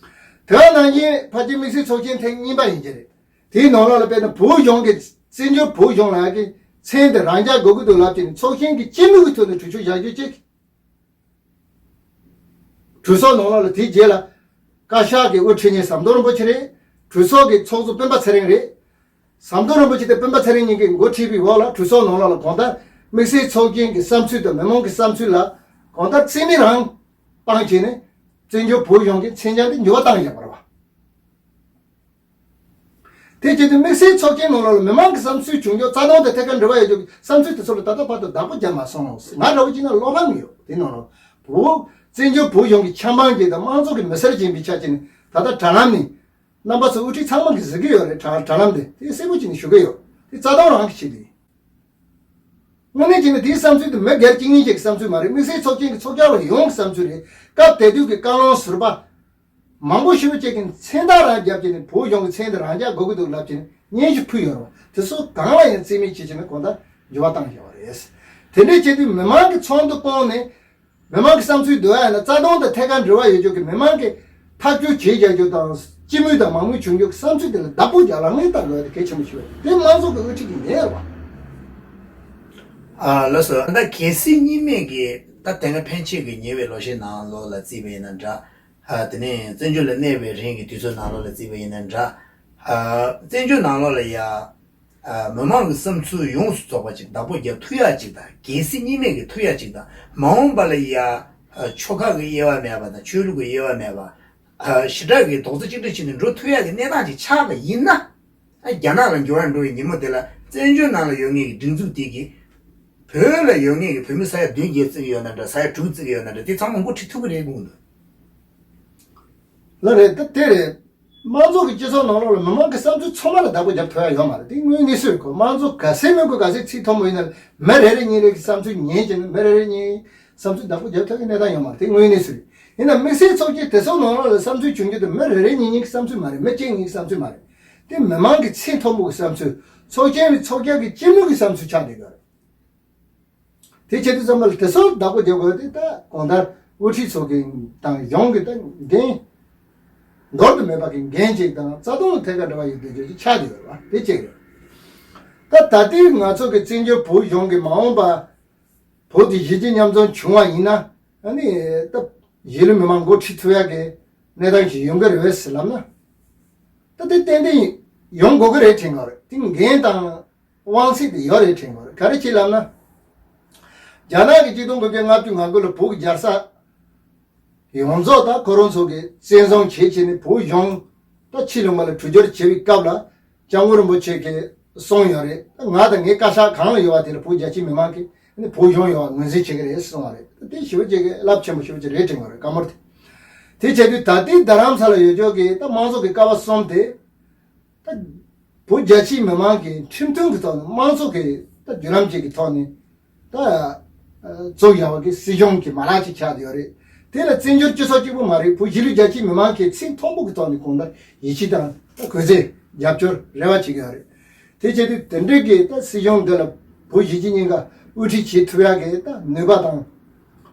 དེ་ནང་བཞིན་ཕལ་ཆེར་དམིགས་བསལ་ཚོགས་ཆེན་ཐེངས་གཉིས་པ་ཡིན་གྱི་རེད། དེའི་ནང་ལོགས་ལ་དཔེར་ན་བོད་གཞུང་གི་བཙན་བྱོལ་བོད་གཞུང་ལ་ཡ་གི་མཚན་དེ་རང་འཇགས་དགོས་ཀྱི་འདུག་ལབ་བྱས་ནས་ཚོགས་ཆེན་གྱི་སྤྱི་མོས་ཀྱི་ཐོག་ནས་གྲོས་ཆོད་བཞག་རྒྱུ་གཅིག་གྲོས་ཚོགས་ནང་ལོགས་ལ་དེའི་རྗེས་ལ་བཀའ་ཤག་གི་དབུ་ཁྲིད་མཁན་ཟམ་གདོང་རིན་པོ་ཆེ་རེད། གྲོས་ཚོགས་ཀྱི་ཚོགས་གཙོ་སྤེན་པ་ཚེ་རིང་རེད། ཟམ་གདོང་རིན་པོ་ཆེ་དང་སྤེན་པ་ཚེ་རིང་གཉིས་ཀྱིས་འགོ་ཁྲིད་པའི་འོག་ལ་གྲོས་ཚོགས་ནང་ལོགས་ལ་གང་ལྟར་དམིགས་བསལ་ཚོགས་ཆེན་གྱི་བསམ་ཚུལ་དང་མི་མང་གི་བསམ་ཚུལ་ལ་གང་ལྟར་རྩིས་མེད་རང་སྤང་བྱས་ནས་བཙན་བྱོལ་བོད་གཞུང་གི་མཚན་བྱང་དེ་འགྱུར་བ་བཏང་བཞག་པ་རེད་བ། དེ་བྱས་ཏེ་དམིགས་བསལ་ཚོགས་ཆེན་ནང་ལོགས་ལ་མི་མང་གི་བསམ་ཚུལ་བྱུང་ཆོག་རྩ་དོན་དང་ཐད་ཀར་འབྲེལ་བ་ཡོད་ཆོག་གི་བསམ་ཚུལ་དེ་ཚོ་ལ་ད་ལྟ་བར་དུ་བདག་པོ་རྒྱབ་མ་སོང་། ང་འདྲ་བོ་བྱས་ན་བློ་ཕམ་ཡོད། དེ་ནང་ལོགས་བོད་བཙན་བྱོལ་བོད་གཞུང་གི་ཆབ་འབངས་ཀྱི་དང་དམངས་གཙོ་གི་མི་སེར་ཡིན་པའི་ཆ་བྱས་ནས་ད་ལྟ་དྲ་ལམ་ནས་རྣམ་པ་ཚོ་དབུ་ཁྲིད་ཚང་མ་གིས་གཟིགས་ཀྱི་ཡོད་རེད། དྲ་དྲ་ལམ་དེ་དེ་གསལ་པོ་བྱས་ནས་ཞུ་གི་ཡོད། དེ་རྩ་དོན་རང་གི་ཆེད་དུ་ཡིན། དངོས་གནས་བྱས་ན་དེའི་བསམ་ཚུལ་དེ་མི་སྒེར་གཅིག་གཉིས་ཅིག་གི་བསམ་ཚུལ་མ་རེད། དམིགས་བསལ་ཚོགས་ཆེན་གྱི་ཚོགས་བཅར་བ་ཡོངས་ཀྱི་བསམ་ཚུལ་རེད། སྐབས་དེ་དུས་ཀྱི་བཀའ་བློན་ཟུར་པ་མང་པོ་ཞེ་པོ་ཅིག་གིས་མཚན་རྟགས་རང་བརྒྱབ་བྱས་ནས་བོད་གཞུང་གི་མཚན་དེ་རང་འཇགས་དགོས་ཀྱི་འདུག་ལབ་བྱས་ནས་སྙན་ཞུ་ཕུལ་ཡོད་རེད་བ། དེ་ཚོ་གང་ལ་ཡང་རྩིས་མེད་བྱས་བྱས་ནས་གང་ལྟར་འགྱུར་བ་བཏང་བཞག་པ་རེད། དེ་འདྲའི་བྱས་དུས་མི་མང་གི་ཚོགས་འདུ་བསྐོངས་ནས་མི་མང་གི་བསམ་ཚུལ་བསྡུ་ཡ་ཡིན་ན་རྩ་དོན་དང་ཐད་ཀར་འབྲེལ་བ་ཡོད་ཆོག་གི་མི་མང་གི་ཐག་གཅོད་བྱེད་བཞག་རྒྱུ་དང་སྤྱི་མོས་དང་མང་མོས་བྱུང་རྒྱུ་གི་བསམ་ཚུལ་དེ་ལ་བདག་པོ་རྒྱག་ལ་ངས་ལྟ་དགོས་ཡ་དེ་གལ་ཆེན་པོ་ཞིག་རེད། དེ་དམངས་གཙོ་གི་དབུ་ཁྲིད་ཀྱི་ལས་རེད་བ། ཨ་ལགས་སོ། ད་གལ་སྲིད་གཉིས་མེད་ཀྱི་ད་དེ་སྔ་ཕན་ཆད་ཀྱི་ཉེ་བའི་ལོ་ཤས་ནང་ལོགས་ལ་བརྩིས་པ་ཡིན་ན་འདྲ། ཨ་དེ་ནས་བཙན་བྱོལ་ལ་གནས་པའི་རིང་གི་དུས་ཚོད་ནང་ལོགས་ལ་བརྩིས་པ་ཡིན་ན་འདྲ། ཨ་བཙན་བྱོལ་ནང་ལོགས་ལ་ཡ། ཨ་མི་མང་གི་བསམ་ཚུལ་ཡོངས་སུ་རྫོགས་པ་ཅིག་བདག་པོ་རྒྱབ་ཐུབ་ཡག་ཅིག་དང་། གལ་སྲིད་གཉིས་མེད་ཀྱི་ཐུབ་ཡག་ཅིག་དང་། མ་འོངས་པ་ལ་ཡ་ཨ་ཆོལ་ཁ་གི་དབྱེ་བ་མེད་པ་དང་། ཆོས་ལུགས་ཀྱི་དབྱེ་བ་མེད་པ། ཨ་ཞི་དྲག་གི་རྡོག་རྩ་གཅིག་སྒྲིལ་བྱས་ནས་འགྲོ་ཐུབ་ཡག་གི་གནས་སྟངས་ཅིག་ཆགས་པ་ཡིན་ན། ཨ་རྒྱ་ནག་ལ་འགྱུར་བ་འགྲོ་བའི་ཉིན་མོ་དེ་ལ་བཙན་བྱོལ་ནང་ལ་ཡོད་མཁན་གྱི་སྒྲིག་འཛུགས་དེ་གིས་བོད་ལ་ཡོད་མཁན་གྱི་བོད་མི་ས་ཡ་བདུན་བརྒྱད་བརྩི་གི་ཡོད་ན་འདྲ། ས་ཡ་དྲུག་བརྩི་གི་ཡོད་ན་འདྲ། དེ་ཚང་མ་འགོ་ཁྲིད་ཐུབ་ཀྱི་རེད་དགོངས་འདུག་ལགས་རེད། ད་དེ་རེད། དམངས་གཙོ་གི་སྤྱི་ཚོགས་ནང་ལོགས་ལ་མི་མང་གི་བསམ་ཚུལ་ཚང་མ་ལ་བདག་པོ་རྒྱབ་ཐུབ་ཡ་ཡོད་མ་རེད། དེ་དངོས་གནས་སུ་རེད། ཁོ་དམངས་གཙོ་ག་ཚད་མེད་དགོས། ག་ཚད་ཚིག་མཐོན་པོ་ཡིན་ན་མི་རེ་རེ་གཉིས་རེ་གི་བསམ་ཚུལ་ཉན་བྱས་ནས་མི་རེ་རེ་གཉིས་བསམ་ཚུལ་བདག་པོ་རྒྱབ་ཐུབ་ཀྱི་གནས་སྟངས་ཡོད་མ་རེད། དེ་དངོས་གནས་སུ་རེད། ཡིན་ན་དམིགས་བསལ་ཚོགས་ཆེན་དེ་ཚོ་ནང་ལོགས་ལ་བསམ་ཚུལ་བྱུང་རྒྱུ་དེ་མི་རེ་རེ་གཉིས་གཉིས་ཀྱི་བསམ་ཚུལ་མ་རེད། མི་གཅིག་གཉིས་ཀྱི་བསམ་ཚུལ་མ་རེད། དེ་མི་མང་གི་ཚད་མཐོན་པོ་གི་བསམ་ཚུལ། ཚོགས་ཆེན་རེད། ཚོགས་རྒྱག་གི་སྤྱི་མོས་ཀྱི་བསམ་ཚུལ་ཆགས་བསྡད་ཡོད་རེད། དེ་བྱེད་དུས་ཙམ་པ་ལ་དེ་ཚོར་བདག་པོ་རྒྱབ་དགོས་དེ་ད་གང་ལྟར་དབུ་ཁྲིད་ཚོ་གི་དང་གཞུང་གི་ད་འགན་འདོར་དུ་མེད་པ་གི་འགན་ཅིག་དང་རྩ་དོན་ལ་ཐད་ཀར་འབྲེལ་བ་ཡོད་བསྡད་རྒྱུ་ཅིག་ཆགས་བསྡད་ཡོད་རེད་བ། དེ་གཅིག་རེད། ད་ད་ལྟའི་ང་ཚོ་གི་བཙན་བྱོལ་བོད་གཞུང་གི་མ་འོངས་པ་བོད་དེ་གཞིས་བྱེས་མཉམ་འཛོམས་བྱུང་བ་ཡིན་ན། ཨ་ནི་ད་གཞིས་ལུས་མི་མང་འགོ་ཁྲིད་ཐུབ་ཡག་གི་གནས་སྟངས་ཤིག་ཡོང་གི་རེད་བས་ཟེར་ལབ་ན། ད་དེ་ཏན་ཏན་ཡོང་དགོས་ཀྱི་རེད་དྲན་གྱི་ཡོད་རེད། དེ་འགན་དང་དབང་ཚད་དེ་ཡོད་རེད་དྲན་གྱི་ཡོད་རེད། ག་རེ་བྱེད་ལབ་ན། རྒྱ་ནག་གིས་གཅིག་སྟོང་དགུ་བརྒྱ་ལྔ་བཅུ་ང་དགུ་ལ་བོད་ཀྱི་རྒྱལ་ས་ཡོངས་རྫོགས་ད་ཁོ་རང་ཚོ་གིས་བཙན་བཟུང་བྱས་བྱས་ནས་བོད་གཞུང་ད་ཕྱི་ལོགས་མ་ལ་འགྲུལ་སྐྱོར་བྱེད་པའི་སྐབས་ལ་སྐྱབས་མགོན་རིན་པོ་ཆེ་གིས་གསུངས་ཡོད་རེད། ད་ང་དང་ངའི་བཀའ་ཤག་གང་ལ་ཡོད་པ་དེ་ལ་བོད་རྒྱ་ཆེའི་མི་མང་གིས་ནི་བོད་གཞུང་ཡོད་པ་ངོས་འཛིན་བྱེད་ཀྱི་རེད་གསུངས་པ་རེད། ད་དེ་ཞེ་པོ་ཅིག་གི་རླབས་ཆེན་པོ་ཞེ་པོ་ཅིག་རེད་དྲན་གྱི་ཡོད་རེད། བཀའ་མོལ་དེ། དེ་བྱས་དུས་ད་ལྟའི་རྡ་རམ་ས་ལ་ཡོད་ཆོག་གི་ད་དམངས་གཙོ་གི་ཀ་བ་གསུམ་དེ། ད་བོད་རྒྱ་ཆེའི་མི་མང་གིས་ཁྲིམས་མཐུན་གྱི་ཐོག་ནས་དམངས་གཙོ་གི་ད་བརྒྱུད་ལམ་ཅིག་གི་ཐོག་ནས་ད་བཙུགས་ཡག་གི་སྲིད་གཞུང་གི་མ་ལག་ཅིག་ཆགས་བསྡད་ཡོད་རེད། དེ་ལ་བཙན་བྱོལ་སྤྱི་ཚོགས་གཅིག་པུ་མ་རེད། བོད་གཞིས་ལུས་རྒྱ་ཆེའི་མི་མང་གིས་ཚད་མཐོན་པོ་གི་ཐོག་ནས་གང་ལྟར་ཡིད་ཆེས་དང་ད་གུས་བརྩི་རྒྱབ་སྐྱོར་རེ་བ་བྱེད་ཀྱི་ཡོད་རེད། དེ་བྱས་དུས་དེ་འདྲའི་གི་ད་སྲིད་གཞུང་འདི་ལ་བོད་གཞིས་བྱེས་གཉིས་ཀ་དབུ་ཁྲིད་བྱེད་ཐུབ་ཡག་གི་ད་ནུས་པ་དང་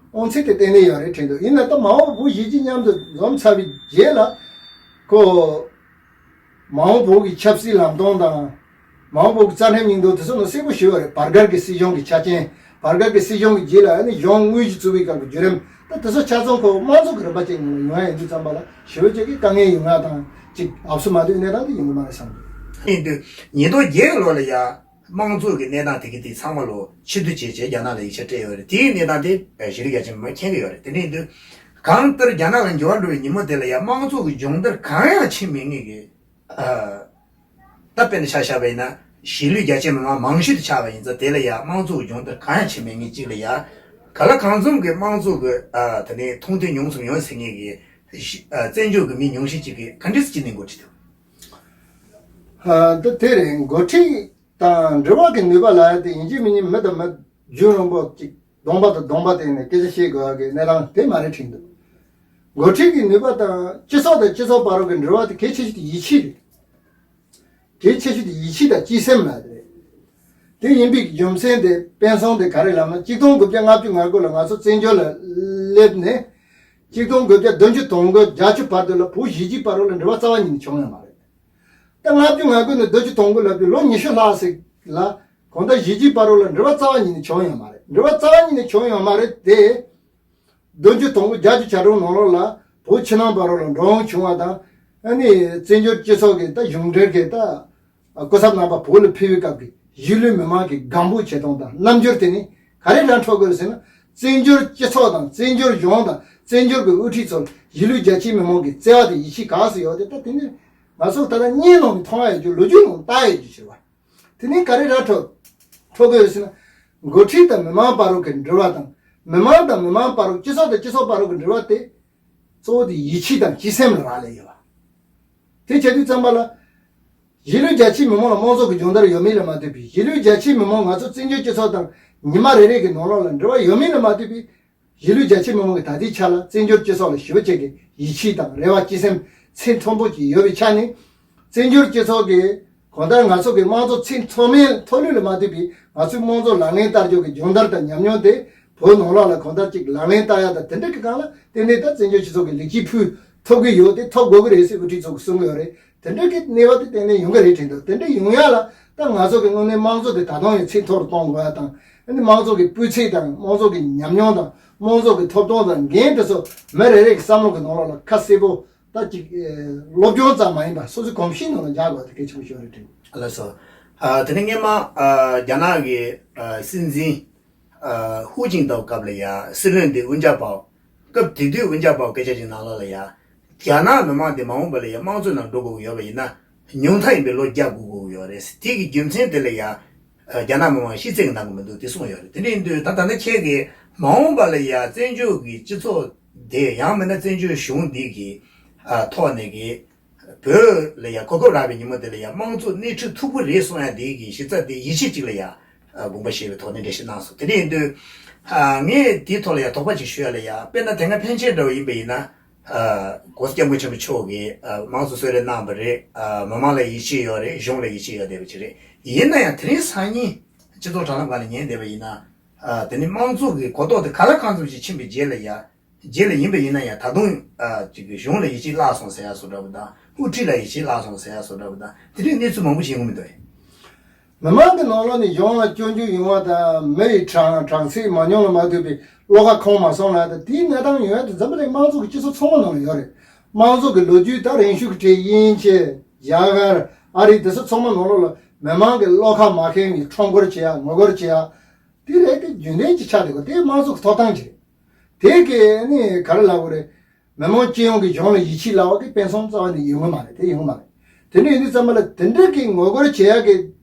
དབང་ཚད་དེ་གཏན་ནས་ཡོད་རེད་དྲན་འདུག་ཡིན་ན་ད་མ་འོངས་བོད་གཞིས་བྱེས་མཉམ་དུ་འཛོམས་ཚར་བའི་རྗེས་ལ་ཁོ། མ་འོངས་བོད་ཀྱི་ཆབ་སྲིད་ལམ་སྟོན་དང་། མ་འོངས་བོད་ཀྱི་རྩ་ཁྲིམས་སྙིང་སྟོབས་དེ་ཚོ་ནང་གསལ་པོ་ཞུས་པ་རེད། བར་བརྒལ་གྱི་སྲིད་གཞུང་གི་ཆ་རྐྱེན། བར་བརྒལ་གྱི་སྲིད་གཞུང་གི་རྗེས་ལ་ཨ་ནི་གཞུང་དངོས་གཞི་བཙུགས་པའི་སྐབས་ཀྱི་བརྒྱུད་རིམ། ད་དེ་ཚོ་ཆ་ཚང་ཁོ་དམངས་གཙོ་གི་རིམ་པ་ཅིག་ནང་ལ་ཡོང་ཡ་ཡིན་དུས་ཙམ་པ་ལ་ཞེ་པོ་ཅིག་གི་དཀའ་ངལ་ཡོང་ཡ་དང་ཅིག་ཨབ་སུ་མ་ཐུག་གནས་སྟངས་དེ་ཡོང་གི་མ་རེད་བསམ་འདུག་ཡིན་དུས་ཉིས་སྟོང་བརྒྱད་ལོ་ལ་ཡ་དམངས་གཙོ་གི་གནས་སྟངས་དེ་གི་དེ་ཚང་མ་ལོ་ཕྱིར་བསྡུ་བྱས་བྱས་རྒྱ་ནག་ལ་ཡིག་ཆ་སྤྲད་ཡོད་རེད། དེའི་གནས་སྟངས་དེ་གཞིས་ལུས་རྒྱ་ཆེ་མི་མང་མཁྱེན་གི་ཡོད་རེད། དེ་ནས་ཡིན་དུས་གང་ལྟར་རྒྱ་ནག་ལ་འགྱུར་བ་འགྲོ་བའི་ཉིན་མོ་དེ་ལ་ཡ་དམངས་གཙོ་གི་སྦྱོང་བརྡར་གང་ཡང་བྱེད་མེད་མཁན་གྱི། ཨ། ད་དཔེར་ན་ཆ་བཞག་པ་ཡིན་ན་གཞིས་ལུས་རྒྱ་ཆེ་མི་མང་མང་ཤོས་དེ་ཆགས་པ་ཡིན་ཙང་། དེ་ལ་ཡ་དམངས་གཙོ་གི་སྦྱོང་བརྡར་གང་ཡང་བྱེད་མེད་མཁན་གཅིག་ལ་ཡ། ག་ལ་གང་འཚམ་གྱི་དམངས་གཙོ་གི། ཨ། དེ་ནས་མཐོང་ཐོས་མྱོང་ཚུལ་ཡོད་ཟེར་མཁན་གྱི་གཞི། ཨ། བཙན་བྱོལ་གྱི་མི་ཉུང་ཤས་ཅིག་གིས་ག་འདྲས་སེ་ཅི་ནས་འགོ་ཁྲིད་ཐུབ། ཨ། འདི་དེ་རེད། འགོ་ཁྲིད་དང་འབྲེལ་བ་གི་ནུས་པ་ལ་ཡ་དེ་ཡིན་གཅིག་མིན་གཉིས་མི་དང་མི་རྒྱུན་རིང་པོ་ཅིག་གདོང་པ་དང་གདོང་པ་བསྟན་ནས་སྐད་ཆ་བཤད་དགོས་པ་གི་གནས་སྟངས་དེ་མ་རེད་དྲན་འདུག་འགོ་ཁྲིད་ཀྱི་ནུས་པ་དང་སྤྱི་ཚོགས་དང་སྤྱི་ཚོགས་བར་གྱི་འབྲེལ་བ་དེ་གལ་ཆེ་ཤོས་དེ་ཡིད་ཆེས་རེད། གལ་ཆེ་ཤོས་དེ་ཡིད་ཆེས་དང་གཅེས་སེམས་ལ་རེད། དེ་ཡིན་པའི་རྒྱུ་མཚན་དེ་དཔེ་མཚོན་དེ་ག་རེ་ལབ་ན། གཅིག་སྟོང་དགུ་བརྒྱ་ལྔ་བཅུ་ང་དགུ་ལ་ང་ཚོ་བཙན་བྱོལ་ལ་སླེབས་ནས། གཅིག་སྟོང་དགུ་བརྒྱ་བདུན་ཅུ་དོན་དགུ་བརྒྱད་ཅུ་བར་དུ་ལ་བོད་གཞིས་བྱེས་བར་རོ་ལ་འབྲེལ་བ་རྩ་བ་ཉིད་ནས་བྱུང་ཡོད་མ་རེད། ད་ལྔ་བཅུ་ང་དགུ་ནས་བདུན་ཅུ་དོན་དགུ་ལབ་དུས་ལོ་ཉི་ཤུ་ལྷག་ཟིག་ལ་གང་ལྟར་གཞིས་བྱེས་བར་རོ་ལ་འབྲེལ་བ་རྩ་བ་ཉིད་ནས་བྱུང་ཡོད་མ་རེད། འབྲེལ་བ་རྩ་བ་ཉིད་ནས་བྱུང་ཡོད་མ་རེད་དེ། བདུན་ཅུ་དོན་དགུ་བརྒྱད་ཅུ་གྱ་དྲུག་ནང་ལོགས་ལ་བོད་ཕྱི་ནང་བར་རོ་ལ་འགྲོ་འོང་བྱུང་བ་དང་། ཨ་ནི་བཙན་བྱོལ་སྤྱི་ཚོགས་ཀྱི་ད་གཞུང་འབྲེལ་གྱི་ད་སྐུ་ཚབ་རྣམ་པ་བོད་ལ་ཕེབས་པའི་སྐབས་ཀྱི་གཞིས་ལུས་མི་མང་གི་སྒམ་པོ་བྱེད་སྟངས་དང་རྣམ་འགྱུར་དེ་ནི་ག་རེ་འདྲ་འཕྲོད་དགོས་ཟེར་ན། བཙན་བྱོལ་སྤྱི་ཚོགས་དང་བཙན་བྱོལ་གཞུང་དང་བཙན་བྱོལ་གྱི་དབུ་ཁྲིད་ཚོར་གཞིས་ལུས་རྒྱ་ཆེའི་མི་མང་གི་བརྩེ་བ་དང་ཡིད་ཆེས་ག་ཚོད་ཡོད་དེ་ད་དེ་ནི་ང་ཚོ་ད་ལྟ་བརྙན་ནང་ནས་མཐོང་ཡ་ཡོད་རྒྱུ། ལོ་རྒྱུས་ནང་ལྟ་ཡ་ཡོད་རྒྱུ་ཟེར་བ། དེ་ནས་ག་རེ་ར་འཕྲོད། འཕྲོད་དགོས་ཟེར་ན། འགོ་ཁྲིད་དང་མི་མང་བར་རོ་གི་འབྲེལ་བ་དང་། མི་མང་དང་མི་མང་བར་རོ། སྤྱི་ཚོགས་དང་སྤྱི་ཚོགས་བར་རོ་གི་འབྲེལ་བ་དེ། གཙོ་བོ་དེ་ཡིད་ཆེས་དང་གཅེས་སེམས་ལ་རག་ལས་ཡོད་པ། དེ་བྱེད་དུས་ཙམ་པ་ལ། གཞིས་ལུས་རྒྱ་ཆེའི་མི་མང་ལ་དམངས་གཙོ་གི་སྦྱོང་བརྡར་ཡོད་མིན་ལ་མ་ལྟོས་པའི། གཞིས་ལུས་རྒྱ་ཆེའི་མི་མང་ང་ཚོ་བཙན་བྱོལ་སྤྱི་ཚོགས་དང་ཉི་མ་རེ་རེ་གི་ནང་ལོགས་ལ་འབྲེལ་བ་ཡོད་མིན་ལ་མ་ལྟོས་པའི། གཞིས་ལུས་རྒྱ་ཆེ་མི་མང་གི་ད་ལྟའི་ཆ་ལ་བཙན་བྱོལ་སྤྱི་ཚོགས་ལ་ཞེ་པོ་ཅིག་གི་ཡིད་ཆེས་དང་རེ་བ་གཅེས་སེམས་ཚད་མཐོན་པོ་ཅིག་ཡོད་པའི་ཆ་ནས། བཙན་བྱོལ་སྤྱི་ཚོགས་ཀྱི་གང་ལྟར་ང་ཚོ་གི་དམངས་གཙོ་ཚད་མཐོ་དམན་མཐོ་ལོས་ལ་མ་ལྟོས་པའི་ང་ཚོའི་དམངས་གཙོ་ལག་ལེན་བསྟར་རྒྱུ་གི་སྦྱོང་བརྡར་དང་ཉམས་མྱོང་དེ་བོད་ནང་ལོགས་ལ་གང་ལྟར་ཅིག་ལག་ལེན་བསྟར་ཡ་དང་དེ་འདྲ་གི་སྒང་ལ་ཏན་ཏན་ད་བཙན་བྱོལ་སྤྱི་ཚོགས་ཀྱི་ལེགས་སྐྱེས་ཕུལ་ཐུབ་ཀྱི་ཡོད་དེ་ཐོབ་དགོས་ཀྱི་རེད་ཟེར་དབུ་ཁྲིད་ཚོ་གིས་གསུང་གི་ཡོད་རེད། དེ་འདྲ་གི་གནས་བབ་དེ་ཏན་ཏན་ཡོང་གི་རེད་དྲན་འདུག་དེ་འདྲ་ཡོང་ཡ་ལ་ ད་ང་ཚོ་གི་དངོས་གནས་དམངས་གཙོ་དེ་ད་དུང་ཡང་ཚད་མཐོ་རུ་གཏོང་དགོས་ཡ་དང་། ཨ་ནི་དམངས་གཙོ་གི་སྤུས་ཚད་དང་། དམངས་གཙོ་གི་ཉམས་མྱོང་དང་། དམངས་གཙོ་གི་ཐོབ་ཐང་དང་འགན་དེ་ཚོ་མི་རེ་རེ་གི་བསམ་བློ་གི་ནང་ལོགས་ལ་ཁ་གསལ་པོ་ད་ཅིག་ཨེ་སློབ་སྦྱོང་ཙམ་མ་ཡིན་པར་སོ་སོའི་གོམས་གཤིས་ནང་ལ་འཇགས་དགོས་དེ་གལ་ཆེན་པོ་ཞིག་རེད་དྲན། ལགས་སོ། ཨ་དེ་ནས་སྔོན་མ་ཨ་རྒྱ་ནག་གི་ཨ་སྲིད་འཛིན་ཨ་ཧུའུ་ཅིན་ཏའོ་སྐབས་ལ་ཡ་སྲིད་བློན་དེ་ཝུན་ཅཱ་པའོ། སྐབས་དེ་དུས་ཝུན་ཅཱ་པའོ་སྐད་ཆ་ཅིག་ནང་ལོགས་ལ་ཡ། རྒྱ་ནག་མི་མང་དེ་མ་འོངས་པ་ལ་ཡ་དམངས་གཙོའི་ནང་འགྲོ་དགོས་ཀྱི་ཡོད་པ་ཡིན་ན། ཉུང་མཐའ་ཡིན་པའི་ལོ་བརྒྱ་སྒུག་དགོས་ཀྱི་ཡོད་རེད། དེ་གི་རྒྱུ་མཚན་དེ་ལ་ཡ། ཨ་རྒྱ་ནག་མི་མང་ཤེས་ཚད་ཀྱི་གནང་གི་མི་འདུག་དེ་གསུངས་ཡོད་རེད། དེ་འདྲ་ཡིན་དུས་ད་ད་ལྟ་ཁྱེད་ཀྱིས་མ་འོངས་པ་ལ་ཡ་བཙན་བྱོལ་གྱི་སྤྱི་ཚོགས་དེ། ཡང་མིན་ན་བཙན་བྱོལ་གཞུང་འདི་གི་ཨ་ཐོག་ནས་གི་བོད་ལ་ཡ་གོ་སྐབས་རག་པའི་ཉིན་མོ་དེ་ལ་ཡ་དམངས་གཙོ་སྣེ་ཁྲིད་ཐུབ་ཀྱི་རེད་གསུང་ཡ་དེ་གི་གཞི་རྩ་དེ་ཡིད་ཆེས་གཅིག་ལ་ཡ་ཨ་དགོངས་པ་བཞེས་པའི་ཐོག་ནས་འགྲེལ་བཤད་གནང་སོང་། དེ་འདྲ་ཡིན་དུས་ཨ་ངས་དེའི་ཐོག་ལ་ཡ་དོགས་པ་ཅིག་ཞུ་ཡ་ལ་ཡ། དཔེར་ན་དེ་སྔ་ཕན་ཆད་འདྲ་བོ་ཡིན་པ་ཡིན་ན། ཨ་༸གོང་ས་༸སྐྱབས་མགོན་ཆེན་པོ་མཆོག་གིས་ཨ་དམངས་གཙོ་གསོལ་རས་གནང་བ་རེད། ཨ་མི་མང་ལ་ཡིད་ཆེས་ཡོད་རེད། གཞུང་ལ་ཡིད་ཆེས་ཡོད་བསྡད་པ་ཅིག་རེད། ཡིན་ན་ཡང་དེ་རིང་སང་ཉིན་སྤྱི་ཚོགས་དྲ་ལམ་སྒང་ལ་ཉན་བསྡད་པ་ཡིན་ན། ཨ་དེ་ནི་དམངས་གཙོ་གི་གོ་རྟོགས་དེ་ག་ལ་གང་འཚམ་ཞིག་ཕྱིན་པའི་རྗེས་ལ་ཡ། རྗེས་ལ་ཡིན་པ་ཡིན་ན་ཡང་ད་དུང་ཨ་ཅིག་གི་གཞུང་ལ་ཡིད་ཆེས་བརླག་སོང་ཟེར་ཡ་བཟོ་འདྲ་བོ་དང་། དབུ་ཁྲིད་ལ་ཡིད་ཆེས་བརླག་སོང་ཟེར་ཡ་བཟོ་འདྲ་བོ་དང་། དེ་འདྲའི་གནས་ཚུལ་མང་པོ་ཞིག་ཡོང་གི་མི་འདུག་ཨེ། མི་མང་གི་ནང་ལོགས་ནས་གཞུང་ལ་སྐྱོན་བརྗོད་ཡོང་བ་དང་། མི་ཡི་གྲངས་གྲངས་ཚད་མ་ཉུང་ལ་མ་ཐུག་པའི་བློ་ཁ་ཁོམ་མ་སོང་ལ། ད་དེའི་གནས་སྟངས་ཡོང་ཡ་དེ་འཛམ་བུ་གླིང་དམངས་གཙོ་གི་སྤྱི་ཚོགས་ཚང་མ་ནང་ལ་ཡོད་རེད། དམངས་གཙོ་གི་ལོ་རྒྱུས་ད་རིང་ཤོས་ཀྱི་གྲས་དབྱིན་ཇི། རྒྱ་གར། ཨ་རི། དེ་ཚོ་ཚང་མ་ནང་ལོགས་ལ་མི་མང་གི་བློ་ཁ་མ་ཁེངས་པའི་ཁྲོམ་སྐོར་བྱེད་ཡ། ངོ་རྒོལ་བྱེད་ཡ། དེ་རེད། དེ་རྒྱུན་ལྡན་གྱི་ཆ་དེ་གོ། དེ་དམངས་གཙོ་གི་ཐོབ་ཐང་ཅིག་རེད། དེ་གི་ནི་ག་རེ་ལབ་དགོས་རེད། མི་མང་སྤྱི་ཡོངས་ཀྱིས་གཞུང་ལ་ཡིད་ཆེས་ལབ་པ་གི་དཔེ་མཚོན་རྩ་བ་ནས་ཡོང་གི་མ་རེད། དེ་ཡོང་གི་མ་རེད། དེ་འདྲ་ཡིན་དུས་ཙམ་པ་ལ་དེ་འདྲ་གི་ངོ་རྒོལ་བྱེད་ཡག་གི་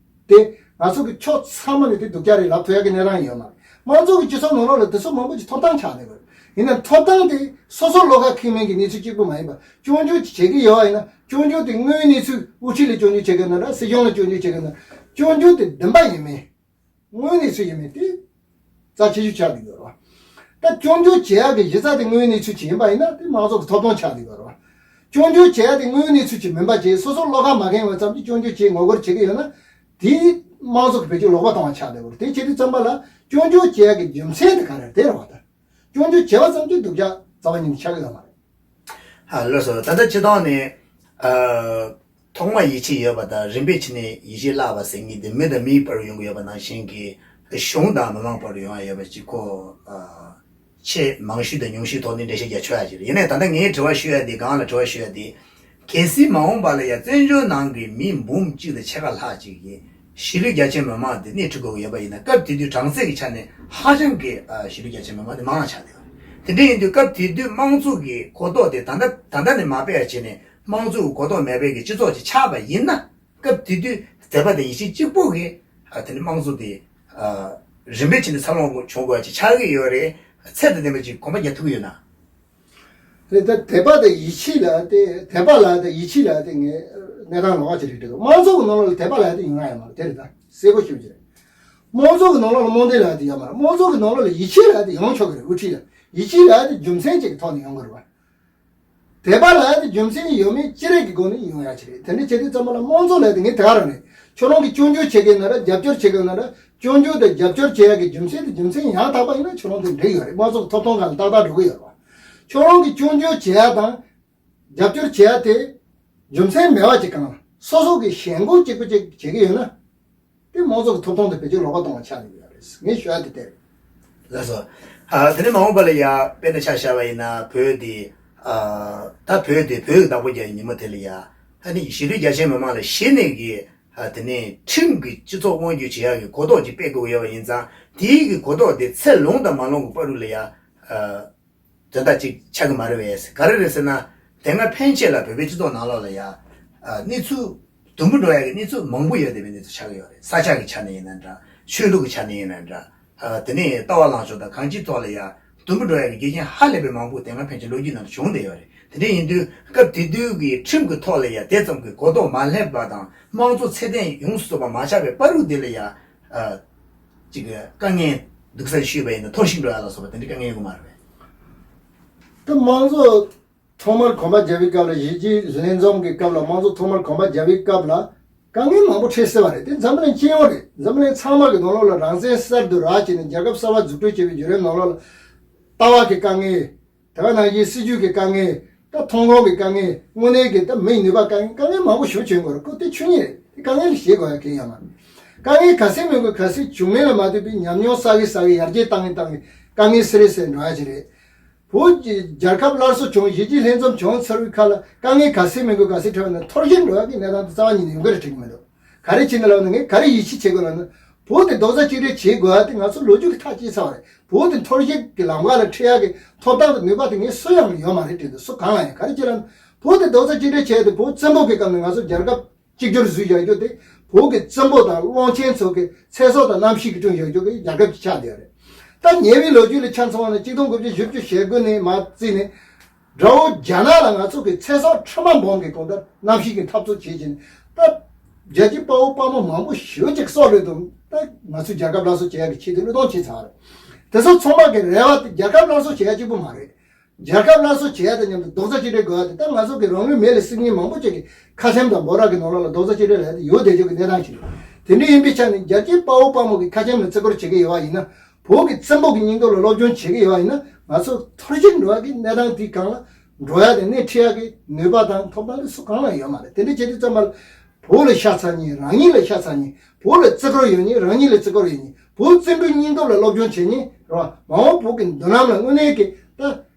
དེ་ང་ཚོ་གི་ཕྱོགས་ཚང་མ་ནས་དེ་སྡུག་ཅག་རེད་ལབ་ཐུབ་ཡག་གི་གནས་སྟངས་ཡོད་མ་རེད། དམངས་གཙོ་གི་སྤྱི་ཚོགས་ནང་ལོགས་ལ་དེ་ཚོ་མང་པོ་ཅིག་ཐོབ་ཐང་ཆགས་བསྡད་ཡོད་རེད། ཡིན་ན་ཐོབ་ཐང་དེ་སོ་སོ་བློ་ཁ་ཁེངས་མིན་གྱི་གནས་ཚུལ་གཅིག་པུ་མ་ཡིན་པར། སྐྱོན་བརྗོད་ཅིག་བྱེད་ཀྱི་ཡོད་པ་ཡིན་ན། སྐྱོན་བརྗོད་དེ་དངོས་ཡོད་གནས་ཚུལ། དབུ་ཁྲིད་ལ་སྐྱོན་བརྗོད་བྱེད་ཀྱི་ཡོད་ན་འདྲ། སྲིད་སྐྱོང་ལ་སྐྱོན་བརྗོད་བྱེད་ཀྱི་ཡོད་ན་འདྲ། སྐྱོན་བརྗོད་དེ་བདེན་པ་ཡིན་མིན། དངོས་གནས་ཚུལ་ཡིན་མིན་དེ་རྩ་ཆེ་ཤོས་ཆགས་བསྡད་ཡོད་རེད་བ། ད་སྐྱོན་བརྗོད་བྱེད་ཡག་གི་གཞི་རྩ་དེ་དངོས་གནས་ཚུལ་ཅིག་ཡིན་པ་ཡིན་ན། དེ་དམངས་གཙོ་གི་ཐོབ་ཐང་ཆགས་བསྡད་ཡོད་རེད་བ། སྐྱོན་བརྗོད་བྱེད་ཡག་དེ་དངོས་གནས་ཚུལ་ཅིག་མིན་པ་བྱས། སོ་སོ་བློ་ཁ་མ་ཁེངས་པ་ཙམ་གྱིས་སྐྱོན་བརྗོད་བྱེད། ངོ་རྒོལ་བྱེད་ཀྱི་ཡོད་ན། དེ་དམངས་གཙོ་གི་བེད་སྤྱོད་ལོག་པ་བཏང་བ་ཆགས་བསྡད་ཡོད་རེད། དེ་བྱེད་དུས་ཙམ་པ་ལ་སྐྱོན་བརྗོད་བྱེད་ཡག་གི་རྒྱུ་མཚན་དེ་ག་རེ་རེད་བ། ད་སྐྱོན་བརྗོད་བྱས་པ་ཙམ་གྱིས་སྡུག་ཅག་རྩ་བ་ཉིད་ནས་ཆགས་ཀྱི་ཡོད་མ་རེད། ཨ་ལགས་སོ། ད་ལྟ་སྤྱིར་བཏང་ནས་ཨ་ཐོག་མ་ཡིད་ཆེས་ཡོད་པ་དང་། རིམ་པས་ཕྱིན་ནས་ཡིད་ཆེས་བརླག་པ་ཟེར་མཁན་དེ་མི་དང་མིའི་བར་ཡོང་གི་ཡོད་པ་ནང་བཞིན་གྱི། གཞུང་དང་མི་མང་བར་ཡོང་ཡ་ཡོད་པ་ཅིག་ཁོ་ཨ་ཆེས་མང་ཤོས་དང་ཉུང་ཤོས་ཐོག་ནས་འགྲེལ་བཤད་རྒྱག་ཆོག་ཡ་ཅིག་རེད། ཡིན་ནའི་ད་ལྟ་ངས་དྲི་བ་ཞུ་ཡ་དེ། སྒང་ལ་དྲི་བ་ཞུ་ཡ་དེ། གལ་སྲིད་མ་འོངས་པ་ལ་ཡ་བཙན་བྱོལ་ནང་གི་མི་འབུམ་གཅིག་དང་ཕྱེད་ཀ་ལྷག་ཅིག་གིས་གཞིས་ལུས་རྒྱ་ཆེའི་མི་མང་དེ་སྣེ་ཁྲིད་དགོས་ཀྱི་ཡོད་པ་ཡིན་ན། སྐབས་དེ་དུས་གྲངས་ཚད་ཀྱི་ཆ་ནས་ཧ་ཅང་གི་ཨ་གཞིས་ལུས་རྒྱ་ཆེའི་མི་མང་དེ་མང་བ་ཆགས་བསྡད་ཡོད་རེད། དེ་འདྲ་ཡིན་དུས་སྐབས་དེ་དུས་དམངས་གཙོ་གི་གོ་རྟོགས་དེ་ད་ལྟ་ད་ལྟ་ནས་མ་སྤེལ་བ་བྱས་ནས། དམངས་གཙོ་གི་གོ་རྟོགས་མེད་པའི་གི་སྤྱི་ཚོགས་ཅིག་ཆགས་པ་ཡིན་ན། སྐབས་དེ་དུས་དད་པ་དང་ཡིད་ཆེས་གཅིག་པུ་གིས་ཨ་དེ་ནི་དམངས་གཙོ་དེ་ཨ་རིམ་པས་བྱས་ནས་འཚར་ལོངས་བྱུང་དགོས་པ་ཅིག་ཆགས་ཀྱི་ཡོད་རེད། ཚད་དང་ལྡན་པ་ཅིག་གོམ་པ་རྒྱག་ཐུབ་ཀྱི་ཡོད་ན། རེད། ད་དད་པ་དང་ཡིད་ཆེས་ལབ་དེ། དད་པ་ལབ་དང་ཡིད་ཆེས་ལབ་དེ་ངས་གནས་སྟངས་ལོགས་ཀ་ཅིག་རེད་འདུག་དམངས་གཙོ་གི་ནང་ལོགས་ལ་དད་པ་ལབ་དེ་ཡོང་ཡ་ཡོད་མ་རེད། དེ་རེད། ད་གསལ་པོ་ཞུ་རྒྱུ་རེད། དམངས་གཙོ་གི་ནང་ལོགས་ལ་རྨོངས་དད་ལབ་དེ་ཡོད་མ་རེད། དམངས་གཙོ་གི་ནང་ལོགས་ལ་ཡིད་ཆེས་ལབ་དེ་ཡོང་ཆོག་གི་རེད། དབུ་ཁྲིད་ལ་ཡིད་ཆེས་ལབ་དེ་རྒྱུ་མཚན་ཅིག་གི་ཐོག་ནས་ཡོང་གི་རེད་བ། དད་པ་ལབ་དེ་རྒྱུ་མཚན་ཡོད་མེད་ཅི་རིགས་ཀྱི་སྒོ་ནས་ཡོང་ཡ་ཅིག་རེད། དེ་འདྲ་བྱེད་དུས་ཙམ་པ་ལ་དམངས་གཙོ་ལབ་དེ་ངས་དེ་ག་རང་རེད། ཁྱོད་རང་གིས་སྐྱོན་བརྗོད་བྱེད་མཁན་ན་འདྲ། རྒྱབ་སྐྱོར་བྱེད་མཁན་ན་འདྲ། སྐྱོན་བརྗོད་དང་རྒྱབ་སྐྱོར་བྱེད་ཡ་གི་རྒྱུ་མཚན་དེ་རྒྱུ་མཚན་ཡང་དག་པ་ཡིན་ན་ཁྱོད་རང་དེ་འགྲིག་ཡོད་རེད། དམངས་གཙོ་གི་ཐོབ་ཐང་སྒང་ལ་ཏག་ཏག་འགྲོ་གི་ཡོད་རེད་བ། ཁྱོད་རང་གིས་སྐྱོན་བརྗོད་བྱེད་ཡ་དང་རྒྱབ་སྐྱོར་བྱེད་ཡ་དེ་རྒྱུ་མཚན་མེད་པ་ཅིག་གང་ལ་སོ་སོ་གི་ཞེན་ཁོག་གཅིག་པུ་ཅིག་བྱེད་ཀྱི་ཡོད་ན། དེ་དམངས་གཙོ་གི་ཐོབ་ཐང་དེ་བེད་སྤྱོད་ལོག་པ་གཏོང་བ་ཆགས་ཀྱི་ཡོད་རེད། ངས་ཞུ་ཡ་དེ་དེ་རེད། ལགས་སོ། ཨ་དེ་ནས་མ་འོངས་པ་ལ་ཡ་དཔེར་ན་ཆ་བཞག་པ་ཡིན་ན། བོད་དེ་ཨ་ད་བོད་དེ་བོད་ཀྱི་བདག་པོ་རྒྱག་ཉིན་མོ་དེ་ལ་ཡ། ཨ་ནི་གཞིས་ལུས་རྒྱ་ཆེའི་མི་མང་ལ་གཞི་ནས་ཀྱི་ཨ་དེ་ནས་ཁྲིམས་ཀྱི་སྤྱི་ཚོགས་དབང་སྒྱུར་བྱེད་ཡག་གི་གོ་རྟོགས་ཅིག་སྤེལ་དགོས་ཡོད་པ་ཡིན་ཙང་། དེའི་གི་གོ་རྟོགས་དེ་ཚད་ལོངས་དང་མ་ལོངས་ཀྱི་བར་དུ་ལ་ཡ། ཨ་དོན་དག་ཅིག་ཆགས་ཀྱི་མ་རེད་པས། ག་རེ་རེད་ཟེར་ན། དེ་སྔ་ཕན་ཆད་ལ་བོད་པའི་སྤྱི་ཚོགས་ནང་ལོགས་ལ་ཡ། ཨ་གནས་ཚུལ་དུམ་བུ་འགྲོ་ཡ་གི་གནས་ཚུལ་མང་པོ་ཡོད་བསྡད་པའི་གནས་ཚུལ་ཆགས་ཀྱི་ཡོད་རེད། ས་ཆ་གི་ཆ་ནས་ཡིན་ན་འདྲ། ཆོས་ལུགས་ཀྱི་ཆ་ནས་ཡིན་ན་འདྲ། ཨ་དེ་ནས་ལྟ་བ་ལངས་ཕྱོགས་དང་གང་ཅིའི་ཐོག་ལ་ཡ་དུམ་བུ་འགྲོ་ཡ་གི་རྒྱུ་རྐྱེན་ཧ་ལས་པའི་མང་པོ་དེ་སྔ་ཕན་ཆད་ལོ་རྒྱུས་ནང་བྱུང་བསྡད་ཡོད་རེད། དེ་འདྲ་ཡིན་དུས་སྐབས་དེ་དུས་ཀྱི་ཁྲིམས་ཀྱི་ཐོག་ལ་ཡ་དེ་ཙམ་གྱི་གོ་རྟོགས་མ་སླེབས་པ་དང་། དམངས་གཙོ་ཚད་ལྡན་ཡོངས་སུ་རྫོགས་པ་མ་ཆགས་པའི་བར་དུ་དེ་ལ་ཡ། ཨ་ཅིག་དཀའ་ངལ་འདུག་ས་ཞུས་པ་ཡིན་ན། འཐོར་ཞིག་འགྲོ་ཡ་ལ་སོགས་པ་དེ་འདྲའི་དཀའ་ངལ་ཡོང་གི་མ་རེད་པས། ད་དམངས་གཙོ་ཐོག་མར་གོམ་པ་རྒྱབ་པའི་སྐབས་ལ། གཞིས་བྱེས་ལྷན་འཛོམས་ཀྱི་སྐབས་ལ། དམངས་གཙོ་ཐོག་མར་གོམ་པ་རྒྱབ་པའི་སྐབས་ལ་དཀའ་ངལ་མང་པོ་འཕྲད་སྲིད་པ་རེད། དེ་འཛམ་བུ་གླིང་སྤྱི་ཡོངས་རེད། འཛམ་བུ་གླིང་ཚང་མ་གི་ནང་ལོགས་ལ་རང་བཙན་གསར་དུ་རག་བྱས་ནས་རྒྱལ་ཁབ་གསར་པ་འཛུགས་སྐྲུན་བྱེད་པའི་བརྒྱུད་རིམ་ནང་ལོགས་ལ། ལྟ་བ་གི་དཀའ་ངལ། དེ་ག་ནང་བཞིན་སྲིད་ཇུས་ཀྱི་དཀའ་ངལ། ད་ཐོན་ཁུངས་ཀྱི་དཀའ་ངལ། དངོས་གནས་ཀྱི་ད་མིའི་ནུས་པ་དཀའ་ངལ། དཀའ་ངལ་མང་པོ་ཞེ་པོ་ཅིག་ཡོང་གི་རེད། ཁོ་དེ་ཆོས་ཉིད་རེད། དེ་དཀའ་ངལ་ཞེ་དགོས་ཡ་གང་ཡང་མ་རེད། དཀའ་ངལ་ག་ཚད་མི་དགོས། ག་ཚད་བྱུང་མིན་ལ་མ་ལྟོས་པའི་ཉམས་མྱོང་བསགས་གི་བསགས་གི་ཡར་རྒྱས་བཏང་གི་བཏང་གི་དཀའ་ངལ་སེལ་རེ་སེལ་འགྲོ་ཡ་ཅིག་རེད། བོད་ཀྱི་རྒྱལ་ཁབ་སླར་གསོ་བྱུང་གཞིས་བྱེས་ལྷན་འཛོམས་བྱུང་ཚར་བའི་ཁ་ལ་དཀའ་ངལ་ག་ཚད་མི་དགོས། ག་ཚད་འཕྲད་པ་ན་འཐོར་ཞིག་འགྲོ་ཡ་གི་གནས་སྟངས་དེ་རྩ་བ་ཉིད་ནས་ཡོང་གི་རེད་དྲན་གི་མི་འདུག་ག་རེ་བྱས་ནས་ལབ་ན་ངས་ག་རེ་ཡིད་ཆེས་བྱེད་དགོས་ལབ་ན། བོད་དེ་རྡོག་རྩ་གཅིག་སྒྲིལ་བྱེད་དགོས་ཡ་དེ་ང་ཚོ་ལོ་རྒྱུས་ཀྱི་ཐག་བཅད་ཚར་བ་རེད། བོད་དེ་འཐོར་ཞིག་གི་ལམ་ཁ་ལ་ཁྲིད་ཡ་གི་ཐོབ་ཐང་དང་ནུས་པ་དེ་ངས་སུ་ཡང་ཡོད་མ་རེད་དྲན་འདུག་སུ་གང་ལ་ཡང་། ག་རེ་བྱས་ལབ་ན། བོད་དེ་རྡོག་རྩ་གཅིག་སྒྲིལ་བྱས་ཏེ་བོད་བཙན་པོ་གི་སྐབས་ནས་ང་ཚོ་རྒྱལ་ཁབ་གཅིག་གྱུར་བཟོས་བཞག་རྒྱུ་དེ་བོད་ཀྱི་བཙན་པོ་དང་བློན་ཆེན་ཚོ་གི་ཚེ་སྲོག་དང་རྣམ་ཤེས་ཀྱིས་བསྐྲུན་བཞག་རྒྱུ་གི་རྒྱལ་ཁབ་ཅིག་ཆགས་བསྡད་ཡོད་རེད། ད་ཉེ་བའི་ལོ་རྒྱུས་ལ་ཆ་མཚོན་པ་ན་གཅིག་སྟོང་དགུ་བརྒྱ་བཞི་བཅུ་ཞེ་དགུ་ནས་མར་བརྩིས་ནས་དགྲ་བོ་རྒྱ་ནག་ལ་ང་ཚོ་གི་ཚེ་སྲོག་ཁྲི་མ་འབུམ་གྱི་གོང་ལྟར་རྣམ་ཤེས་ཀྱི་འཐབ་རྩོད་བྱེད་ཀྱིན་ད་རྒྱལ་གཅེས་དཔའ་བོ་དཔའ་མོ་མང་པོ་ཞེ་པོ་ཅིག་སྲོག་བློས་བཏང་། ད་ང་ཚོའི་རྒྱལ་ཁབ་སླར་གསོ་བྱེད་ཡག་གི་ཆེད་དུ་བློས་གཏོང་བྱས་ཚར་བ་རེད། དེ་ཚོ་ཚང་མ་གི་རེ་བ་དེ་རྒྱལ་ཁབ་སླར་གསོ་བྱེད་ཡག་གཅིག་པུ་མ་རེད། རྒྱལ་ཁབ་སླར་གསོ་བྱེད་ཡ་དང་མཉམ་དུ་རྡོག་རྩ་གཅིག་སྒྲིལ་དགོས་ཡ་དེ་ད་ང་ཚོ་གི་རང་ལུས་མེ་ལ་བསྲེགས་མཁན་མང་པོ་ཅིག་གི་ཁ་ཆེམས་དང་འབོད་རག་གི་ནང་ལོགས་ལ་རྡོག་རྩ་གཅིག་སྒྲིལ་ལབ་ཡ་དེ་ཡོད་བསྡད་རྒྱུ་གི་གནས་སྟངས་ཤིག་རེད། དེ་འདྲ་ཡིན་པའི་ཆ་ནས་རྒྱལ་གཅེས་དཔའ་བོ་དཔའ་མོ་གི་ཁ་ཆེམས་ལ་བརྩི་བཀུར་བྱེད་ཀྱི་ཡོད་པ་ཡིན་ན། བོད་ཀྱི་བཙན་པོ་གི་སྙིང་སྟོབས་ལ་སློབ་སྦྱོང་བྱེད་ཀྱི་ཡོད་པ་ཡིན་ན། ང་ཚོ་འཐོར་ཞིག་འགྲོ་བ་གི་གནས་སྟངས་དེའི་སྒང་ལ་འགྲོ་ཡ་དེ་སྣེ་ཁྲིད་ཡ་གི་ནུས་པ་དང་ཐོབ་ཐང་དེ་སུ་གང་ལ་ཡོད་མ་རེད། དེ་འདྲ་བྱེད་དུས་ཙམ་པ་ལ་བོད་ལ་ཤ་ཚ་མཁན། རང་ཉིད་ལ་ཤ་ཚ་མཁན། བོད་ལ་བརྩི་བཀུར་ཡོད་མཁན། རང་ཉིད་ལ་བརྩི་བཀུར་ཡོད་མཁན། བོད་བཙན་པོའི་སྙིང་སྟོབས་ལ་སློབ་སྦྱོང་བྱེད་མཁན་རེད་བ། མ་འོངས་བོད་ཀྱི་མདུན་ལམ་ལ་དངོས་གནས་ཀྱི་ད།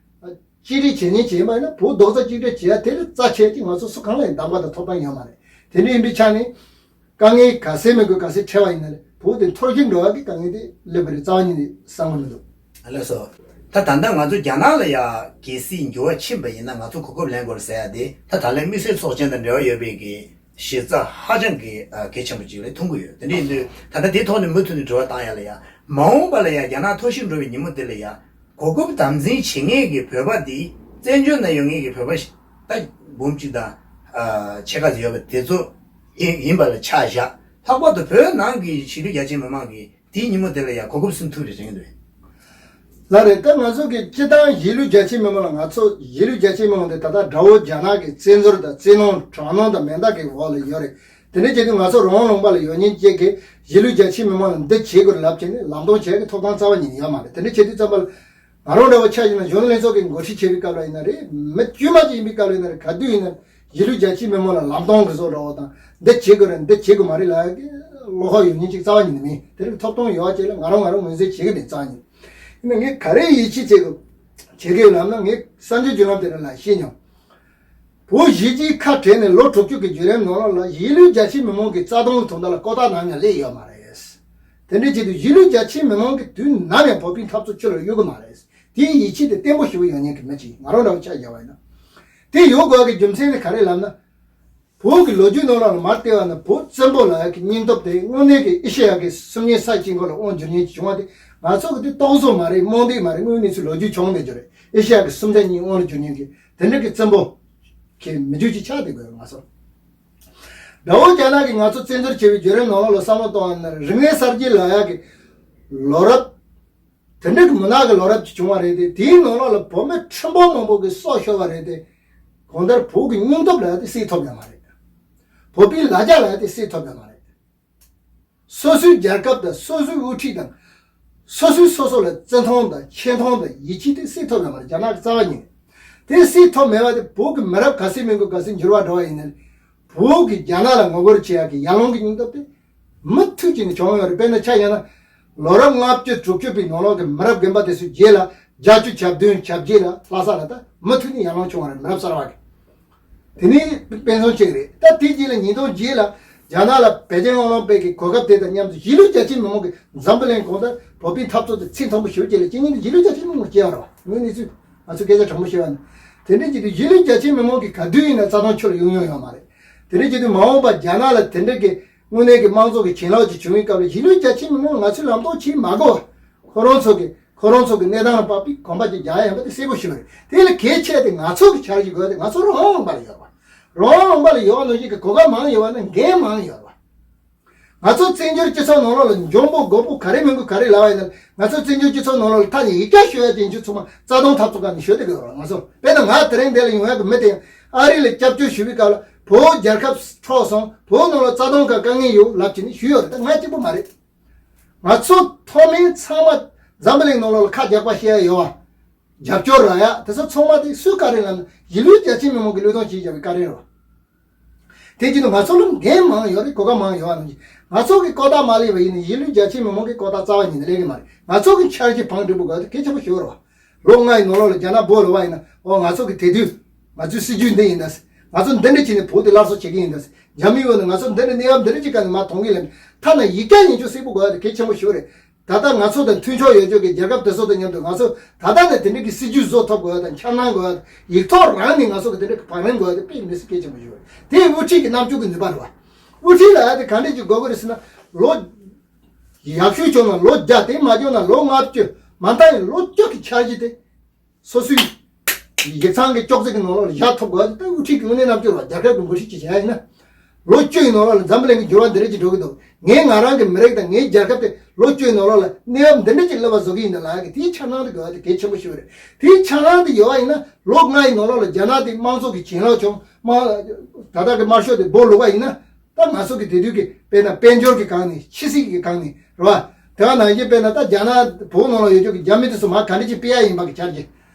གཅིག་སྒྲིལ་བྱེད་ཉེན་བྱེད་པ་ཡིན་ན། བོད་རྡོག་རྩ་གཅིག་སྒྲིལ་བྱེད་ཡ་དེ་ལས་རྩ་ཆེ་ཅིག་ང་ཚོ་སུ་གང་ལ་ཡང་གདམ་ག་དང་ཐོབ་ཐང་ཡོད་མ་རེད། དེ་འདྲ་ཡིན་པའི་ཆ་ནས་དཀའ་ངལ་ག་ཚད་མི་དགོས་ག་ཚད་འཕྲད་པ་ཡིན་ན་ལས་བོད་དེ་འཐོར་ཞིག་འགྲོ་བ་གི་དཀའ་ངལ་དེ་སླེབས་པ་རེད་རྩ་བ་ཉིད་ནས་བསམ་གི་མི་འདུག་ཨ་ལགས་སོ། ད་ད་ལྟ་ང་ཚོ་རྒྱ་ནག་ལ་ཡ་གལ་སྲིད་འགྱུར་བ་ཕྱིན་པ་ཡིན་ན་ང་ཚོ་གོ་སྐབས་ལེན་དགོས་རེད་ཟེར་ཡ་དེ་ད་ད་ལན་དམིགས་བསལ་ཚོགས་ཆེན་དང་འབྲེལ་བ་ཡོད་པའི་གི་གཞི་རྩ་ཧ་ཅང་གི་ཨ་གལ་ཆེན་པོ་ཅིག་ལ་མཐོང་གི་ཡོད། དེ་འདྲ་ཡིན་དུས་ད་ལྟ་དེའི་ཐོག་ནས་མུ་མཐུད་ནས་དྲི་བ་བཏང་ཡ་ལ་ཡ། མ་འོངས་པ་ལ་ཡ་རྒྱ་ནག་འཐོར་ཞིག་འགྲོ་བའི་ཉིན་མོ་དེ་ལ་ཡ་གོ་སྐབས་དམ་འཛིན་བྱེད་མཁན་གྱི་བོད་པ་དེ་བཙན་བྱོལ་ན་ཡོད་མཁན་གྱི་བོད་པ་ཞིག་ད་འབུམ་གཅིག་དང་ཨ་ཕྱེད་ཀ་ཙམ་ཡོད་པ་དེ་ཚོ་ཡིན་ཡིན་པ་ལ་ཆ་བཞག་ལྷག་པར་དུ་བོད་ནང་གི་གཞིས་ལུས་རྒྱ་ཆེའི་མི་མང་གིས་དེའི་ཉིན་མོ་དེ་ལ་ཡ་གོ་སྐབས་ཟིན་ཐུབ་རེད་དྲན་གྱི་འདུག་ལགས་རེད། ད་ང་ཚོ་གི་སྤྱི་བཏང་གཞིས་ལུས་རྒྱ་ཆེའི་མི་མང་ལ། ང་ཚོ་གཞིས་ལུས་རྒྱ་ཆེའི་མི་མང་དེ་ད་ལྟ་དགྲ་བོ་རྒྱ་ནག་གི་བཙན་འཛུལ་དང་བཙན་གནོན་དྲག་གནོན་དང་མེ་མདའ་གི་འོག་ལ་ཡོད་རེད། དེ་འདྲ་བྱེད་དུས་ང་ཚོ་རང་དབང་ལུང་པ་ལ་ཡོད་མཁན་བཅས་ཀྱིས་གཞིས་ལུས་རྒྱ་ཆེའི་མི་མང་ལ་འདི་བྱེད་དགོས་ལབ་བྱས་ནས་ལམ་སྟོན་བྱེད་ཀྱི་ཐོབ་ཐང་རྩ་བ་ཉིད་ནས་ཡོད་མ་རེད། དེ་འདྲ་བྱེད་དུས་ཙམ་པ་ལ་ང་རང་འདྲ་བོ་ཆ་བཞག་ན་གཞོན་ནུ་ལྷན་ཚོགས་ཀྱིས་འགོ་ཁྲིད་བྱེད་པའི་སྐབས་ལ་ཡིན་ན་རེད། མི་དཀྱུས་མ་ཅིག་ཡིན་པའི་སྐབས་ལ་ཡིན་ན་རེད། ག་དུས་ཡིན་ན་གཞིས་ལུས་རྒྱ་ཆེའི་མི་མང་ལ་ལམ་སྟོན་གྱི་བཟོ་འདྲ་བོ་དང་། འདི་བྱེད་དགོས་རེད། འདི་བྱེད་དགོས་མ་རེད་ལབ་ཀྱི་བློ་ཁོག་ཡོད་མཁན་ཅིག་རྩ་བ་ཉིད་ནས་མེད། དེ་རིགས་ཐོབ་ཐང་ཡོད་པ་ཅིག་ལ་ང་རང་ང་རང་ངོས་འཛིན་བྱེད་ཀྱི་མེད་རྩ་བ་ཉིད། ཡིན་ན་ངས་ག་རེ་ཡིད་ཆེས་བྱེད་དགོས་བྱེད་ཀྱི་ཡོད་ལབ་ན། ངས་གསར་འགྱུར་བརྒྱུད་ལམ་དེ་རིགས་ལ་ཤེས་མྱོང་། བོད་གཞིས་བྱེས་ཁ་བྲལ་ནས་ལོ་དྲུག་ཅུ་གི་བརྒྱུད་རིམ་ནང་ལོགས་ལ་གཞིས་ལུས་རྒྱ་ཆེའི་མི་མང་གི་རྩ་དོན་གྱི་དོན་དག་ལ་ལྐོག་ལྟ་ནང་ང་སླེབས་ཡོད་མ་རེད། དེ་འདྲའི་ཆེད་དུ་གཞིས་ལུས་རྒྱ་ཆེའི་མི་མང་གིས་དུས་ནམ་ཡང་བོད་པའི་འཐབ་རྩོད་ཕྱི་ལ་གཡུག་གི་མ་རེད། དེའི་ཡིད་ཆེས་དེ་བརྟན་པོ་ཞེ་པོ་ཡོད་མཁན་གྱི་མི་ཅིག་ང་རང་འདྲ་བོ་ཆ་བཞག་པ་ཡིན་ན། དེ་ཡོད་དགོས་པ་གི་རྒྱུ་མཚན་ནི་ག་རེ་ལབ་ན། བོད་ཀྱི་ལོ་རྒྱུས་ནང་ལ་མར་བལྟས་པ་ན། བོད་བཙན་པོ་ལབ་ཡག་གི་སྙིང་སྟོབས་དེ་དངོས་གནས་ཀྱི་ཨེ་ཤེ་ཡ་གི་སུམ་གཉིས་ས་དཀྱིལ་འཁོར་ལ་དབང་བསྒྱུར་མཁན་ཅིག་བྱུང་བ་དེ་ང་ཚོ་གི་དེ་རྟོག་བཟོ་མ་རེད། རྨོངས་དད་མ་རེད། དངོས་གནས་ཚུལ་ལོ་རྒྱུས་བྱུང་བསྡད་རྒྱུ་རེད། ཨེ་ཤེ་ཡ་གི་སུམ་ཆ་གཉིས་དབང་ལ་བསྒྱུར་མཁན་གྱི་དེ་འདྲ་གི་བཙན་པོ་གི་མི་རྒྱུད་ཅིག་ཆགས་བསྡད་དགོས་ང་ཚོ། དགྲ་བོ་རྒྱ་ནག་གིས་ང་ཚོ་བཙན་འཛུལ་བྱས་པའི་བརྒྱུད་རིམ་ནང་ལོགས་ལ་བསམ་བློ་གཏོང་བ་ན། རིག་གནས་གསར་བརྗེ་ལབ་ཡག་གི་ལོ་རབས་དེ་འདྲ་གི་མུན་ནག་གི་ལོ་རབས་ཅིག་བྱུང་བ་རེད་དེ། དེའི་ནང་ལོགས་ལ་བོད་མི་ཁྲིམས་དཔོན་མང་པོ་གིས་སྲོག་ཤོར་བ་རེད་དེ། གང་ལྟར་བོད་ཀྱི་སྙིང་སྟོབས་ལབ་ཡག་དེ་གསོས་ཐུབ་ཡོད་མ་རེད། བོད་པའི་ལ་རྒྱ་ལབ་ཡག་དེ་གསོས་ཐུབ་ཡོད་མ་རེད། སོ་སོའི་རྒྱལ་ཁབ་དང་སོ་སོའི་དབུ་ཁྲིད་དང་། སོ་སོས་སོ་སོ་ལ་བརྩི་མཐོང་དང་ཆེ་མཐོང་དང་ཡིད་ཆེས་དེ་གསོས་ཐུབ་ཡོད་མ་རེད། རྒྱ་ནག་གི་རྩ་བ་ཉིད་ནས། དེ་གསོས་ཐུབ་མེད་པ་དེ་བོད་ཀྱི་མི་རབས་ག་ཚོད་མི་དགོས་ག་ཚོད་འགྱུར་བ་འགྲོ་བ་ཡིན་ན། བོད་ཀྱི་རྒྱ་ནག་ལ་ངོ་རྒོལ་བྱེད་ཡག་གི་ཡར་ལངས་ཀྱི་སྙིང་སྟོབས་དེ་མུ་མཐུད་ཀྱིས་ནི་བྱུང་ཡོད་རེད། དཔེར་ན་ཆ་བཞག་ན། ལོ་རབས་ལྔ་བཅུ་དྲུག་ཅུ་པའི་ནང་ལོགས་ཀྱི་མི་རབས་རྒན་པ་དེ་ཚོའི་རྗེས་ལ། བརྒྱད་ཅུ་གྱ་བདུན་གྱ་བརྒྱད་ལ་ལྷ་ས་ལ་ད་མུ་མཐུད་ནས་ཡར་ལངས་བྱུང་བ་རེད། མི་རབས་གསར་བ་གི། དེ་ནས་དཔེ་མཚོན་གཅིག་རེད། ད་དེའི་རྗེས་ལ་ཉིས་སྟོང་བརྒྱད་ལ་རྒྱ་ནག་ལ་པེ་ཅིང་ཨོ་ལིམ་པིག་གི་གོ་སྐབས་དེ་དང་མཉམ་དུ་གཞིས་ལུས་རྒྱ་ཆེའི་མི་མང་གིས་འཛམ་བུ་གླིང་གང་དུ་བོད་པའི་འཐབ་རྩོད་དེ་ཚད་མཐོན་པོ་ཞེ་པོ་ཅིག་ལ་བྱེད་མཁན་དེ་གཞིས་ལུས་རྒྱ་ཆེའི་མི་མང་སྐྱེས་པ་རེད་བ། དངོས་གནས་ཚུལ་ང་ཚོས་སྐད་ཆ་དྲང་པོ་བཤད་པ་ན། དེ་འདྲའི་བྱེད་དུས་གཞིས་ལུས་རྒྱ་ཆེའི་མི་མང་གིས་ག་དུས་ཡིན་ན་རྩ་དོན་ཕྱི་ལ་གཡུག་མྱོང་ཡོད་མ་རེད། དེ་འདྲའི་བྱེད་དུས་མ་འོངས་པ་རྒྱ་ནག་ལ་དེ་འདྲའི་གི་དངོས་གནས་ཀྱི་དམངས་གཙོ་གི་བྱིན་རླབས་ཅིག་བྱུང་བའི་སྐབས་ལ་གཞིས་ལུས་རྒྱ་ཆེའི་མི་མང་ང་ཚོའི་ལམ་སྟོན་བྱེད་མ་དགོས་པ། ཁོ་རང་ཚོ་གི་ཁོ་རང་ཚོ་གི་གནས་སྟངས་ལ་དཔག་པའི་གོམ་པ་ཅིག་རྒྱག་ཡ་ཡིན་པ་དེ་གསལ་པོ་ཞིག་རེད། དེ་ལས་གལ་ཆེ་དེ་ང་ཚོ་གི་འཆར་གཞི་དགོས་དེ་ང་ཚོ་རང་དབང་ལུང་པ་ལ་ཡོད་པ། རང་དབང་ལུང་པ་ལ་ཡོད་པ་ནང་བཞིན་གྱི་གོ་སྐབས་མང་ཡོད་པ་ན་འགན་མང་ཡོད་པ། ང་ཚོ་བཙན་བྱོལ་སྤྱི་ཚོགས་ནང་ལོགས་ལ་འཇོན་པོ་རྒོད་པོ་ག་རེ་མི་དགོས་ག་རེ་ལབ་པ་ཡིན་ན། ང་ཚོ་བཙན་བྱོལ་སྤྱི་ཚོགས་ནང་ལོགས་ལ་ཐ་སྙད་ཡིག་ཆ་ཤོད་ཡ་དེ་ཚོ་ཚང་མ་རྩ་དོན་འཐབ་རྩོད་སྒང་ནས་ཤོད་བསྡད་ཀྱི་ཡོད་རེད། ང་ཚོ་དཔེར་ན་ང་དེ་རིང་འདི་ལ་ཡོང་ཡ་གི་མི་དེ་ཡང་ཨ་རི་ལ་སྐྱབས་བཅོལ་ཞུ་བའི་སྐབས་ལ་བོད་རྒྱལ་ཁབ་འཕྲོག་སོང་། བོད་ནང་ལ་རྩ་དོན་སྒང་དཀའ་ངལ་ཡོད་ལབ་བྱས་ནས་ཞུས་ཡོད་རེད། ད་ང་གཅིག་པུ་མ་རེད། ང་ཚོ་མཐོ་དམན་ཚང་མ་འཛམ་བུ་གླིང་ནང་ལོགས་ལ་ཁ་རྒྱག་པ་བཤད་ཡ་ཡོད་པ། རྒྱབ་སྐྱོར་རག་ཡ་དེ་ཚོ་ཚང་མ་དེ་སུའི་བཀའ་དྲིན་ལབ་ན་གཞིས་ལུས་རྒྱ་ཆེའི་མི་མང་གིས་བློས་གཏོང་བྱས་བཞག་པའི་བཀའ་དྲིན་རེད་བ། དེ་བྱས་ན་ང་ཚོ་ལ་འགན་མང་ཡོད་རེད། གོ་སྐབས་མང་ཡོད་པ་ནང་བཞིན། ང་ཚོ་གི་ལྐོག་ཟ་མ་ལས་པ་ཡིན་ན་ཡིན་ལུགས་རྒྱ་ཆེ་མི་མང་གི་ལྐོག་ཟ་རྩ་བ་ཉིད་ནས་ལས་ཀྱི་མ་རེད། ང་ཚོ་གི་འཆར་གཞི་བང་སྒྲིག་པོ་དགོས་དེ་གལ་ཆེན་པོ་ཞིག་རེད་བ། ལོ་ལྔ་ཡི་ནང་ལོགས་ལ་རྒྱ་ནག་བོད་ལ་བ་ཡིན་ན། ཨོ་ང་ཚོ་གི་དེ་དུས་ང་ཚོའི་སྲིད་ཇུས་འདི་ཡིན་ད། ང་ཚོ་འདི་འདྲ་བྱས་ནས་བོད་དེ་སླར་གསོ་བྱེད་ཀྱི་ཡིན་ད། རྒྱ་མི་ཡོད་ན་ང་ཚོ་འདི་འདྲ་གནས་བབ་འདི་འདྲ་ཅིག་སྒང་ནས་མར་ཐོན་གྱི་ལབ་ནས་ཐ་ན་ཡིག་ཆ་ཡིན་ཆོག་གསལ་པོ་དགོས་ཡ་དེ་གལ་ཆེན་པོ་ཞིག་རེད། ད་ལྟ་ང་ཚོ་དང་མཐུན་ཕྱོགས་ཡོད་ཆོག་གི་རྒྱལ་ཁབ་དེ་ཚོ་དང་མཉམ་དུ་ང་ཚོ་ད་ལྟ་ནས་དེ་འདྲ་གི་སྲིད་ཇུས་བཟོ་ཐུབ་དགོས་ཡ་དང་འཆར་སྣང་དགོས་ཡ་དང་ཡིག་ཐོག་རང་ནས་ང་ཚོ་གི་དེ་འདྲ་གི་བགྲོ་གླེང་དགོས་ཡ་དེ་དཔེ་མི་སྲིད་གལ་ཆེན་པོ་ཞིག་རེད། དེ་དབུ་ཁྲིད་ཀྱི་རྣམ་དཔྱོད་ཀྱི་ནུས་པ་རེད་བ། དབུ་ཁྲིད་ལ་ཡ་དེ་ག་འདྲ་ཅིག་དགོས་ཀྱི་རེད་ཟེར་ན། ལོ་ཡག་ཤོས་བྱུང་ན་ལོ་བརྒྱ། དེ་མ་བྱུང་ན་ལོ་ལྔ་བཅུ། མ་མཐའ་ཡང་ལོ་བཅུ་གི་འཆར་གཞི་དེ། སོ་སོའི་ཡིག་ཚང་གི་ཅོག་ཙེ་གི་ནང་ལོགས་ལ་བཞག་ཐུབ་དགོས། དེ་དབུ་ཁྲིད་ཀྱི་དངོས་གནས་རྣམ་དཔྱོད་རེད་བ། རྒྱལ་ཁབ་ཀྱི་འགོ་ཁྲིད་ཅིག་བྱེད་ཡ་ཡིན་ན། ལོ་བཅུ་ཡི་ནང་ལོགས་ལ་འཛམ་བུ་གླིང་གི་འགྱུར་བ་འདི་འདྲ་ཅིག་འགྲོ་གི་འདུག་ངའི་ང་རང་གི་མི་རིགས་དང་ངའི་རྒྱལ་ཁབ་དེ་ལོ་བཅུ་ཡི་ནང་ལོགས་ལ་གནས་བབ་འདི་འདྲ་ཅིག་སླེབས་པ་བཟོ་གི་ཡིན་ད་ལབ་ཡ་གི་དེའི་འཆར་སྣང་དེ་དགོས་ཡ་དེ་གལ་ཆེན་པོ་ཞིག་རེད། དེའི་འཆར་སྣང་དེ་ཡོད་པ་ཡིན་ན་ལོ་ལྔ་ཡི་ནང་ལོགས་ལ་རྒྱ་ནག་དེ་དམངས་གཙོ་གི་བྱིན་རླབས་བྱུང་། དམངས་ད་ལྟ་གི་དམར་ཤོག་དེ་སྦོ་ལུག་པ་ཡིན་ན། ད་ང་ཚོ་གི་དེ་དུས་ཀྱི་དཔེར་ན་དཔལ་འབྱོར་གྱི་སྒང་ནས། ཕྱི་སྲིད་ཀྱི་སྒང་ནས་རེད་བ། དེ་བ་ནང་བཞིན་དཔེར་ན་ད་རྒྱ་ནག་བོད་ནང་ལ་ཡོད་ཆོག་གི་རྒྱ་མི་དེ་ཚོ་མར་ག་འདྲ་ཅིག་སྤེལ་ཡ་ཡིན་པ་གི་འཆར་གཞི།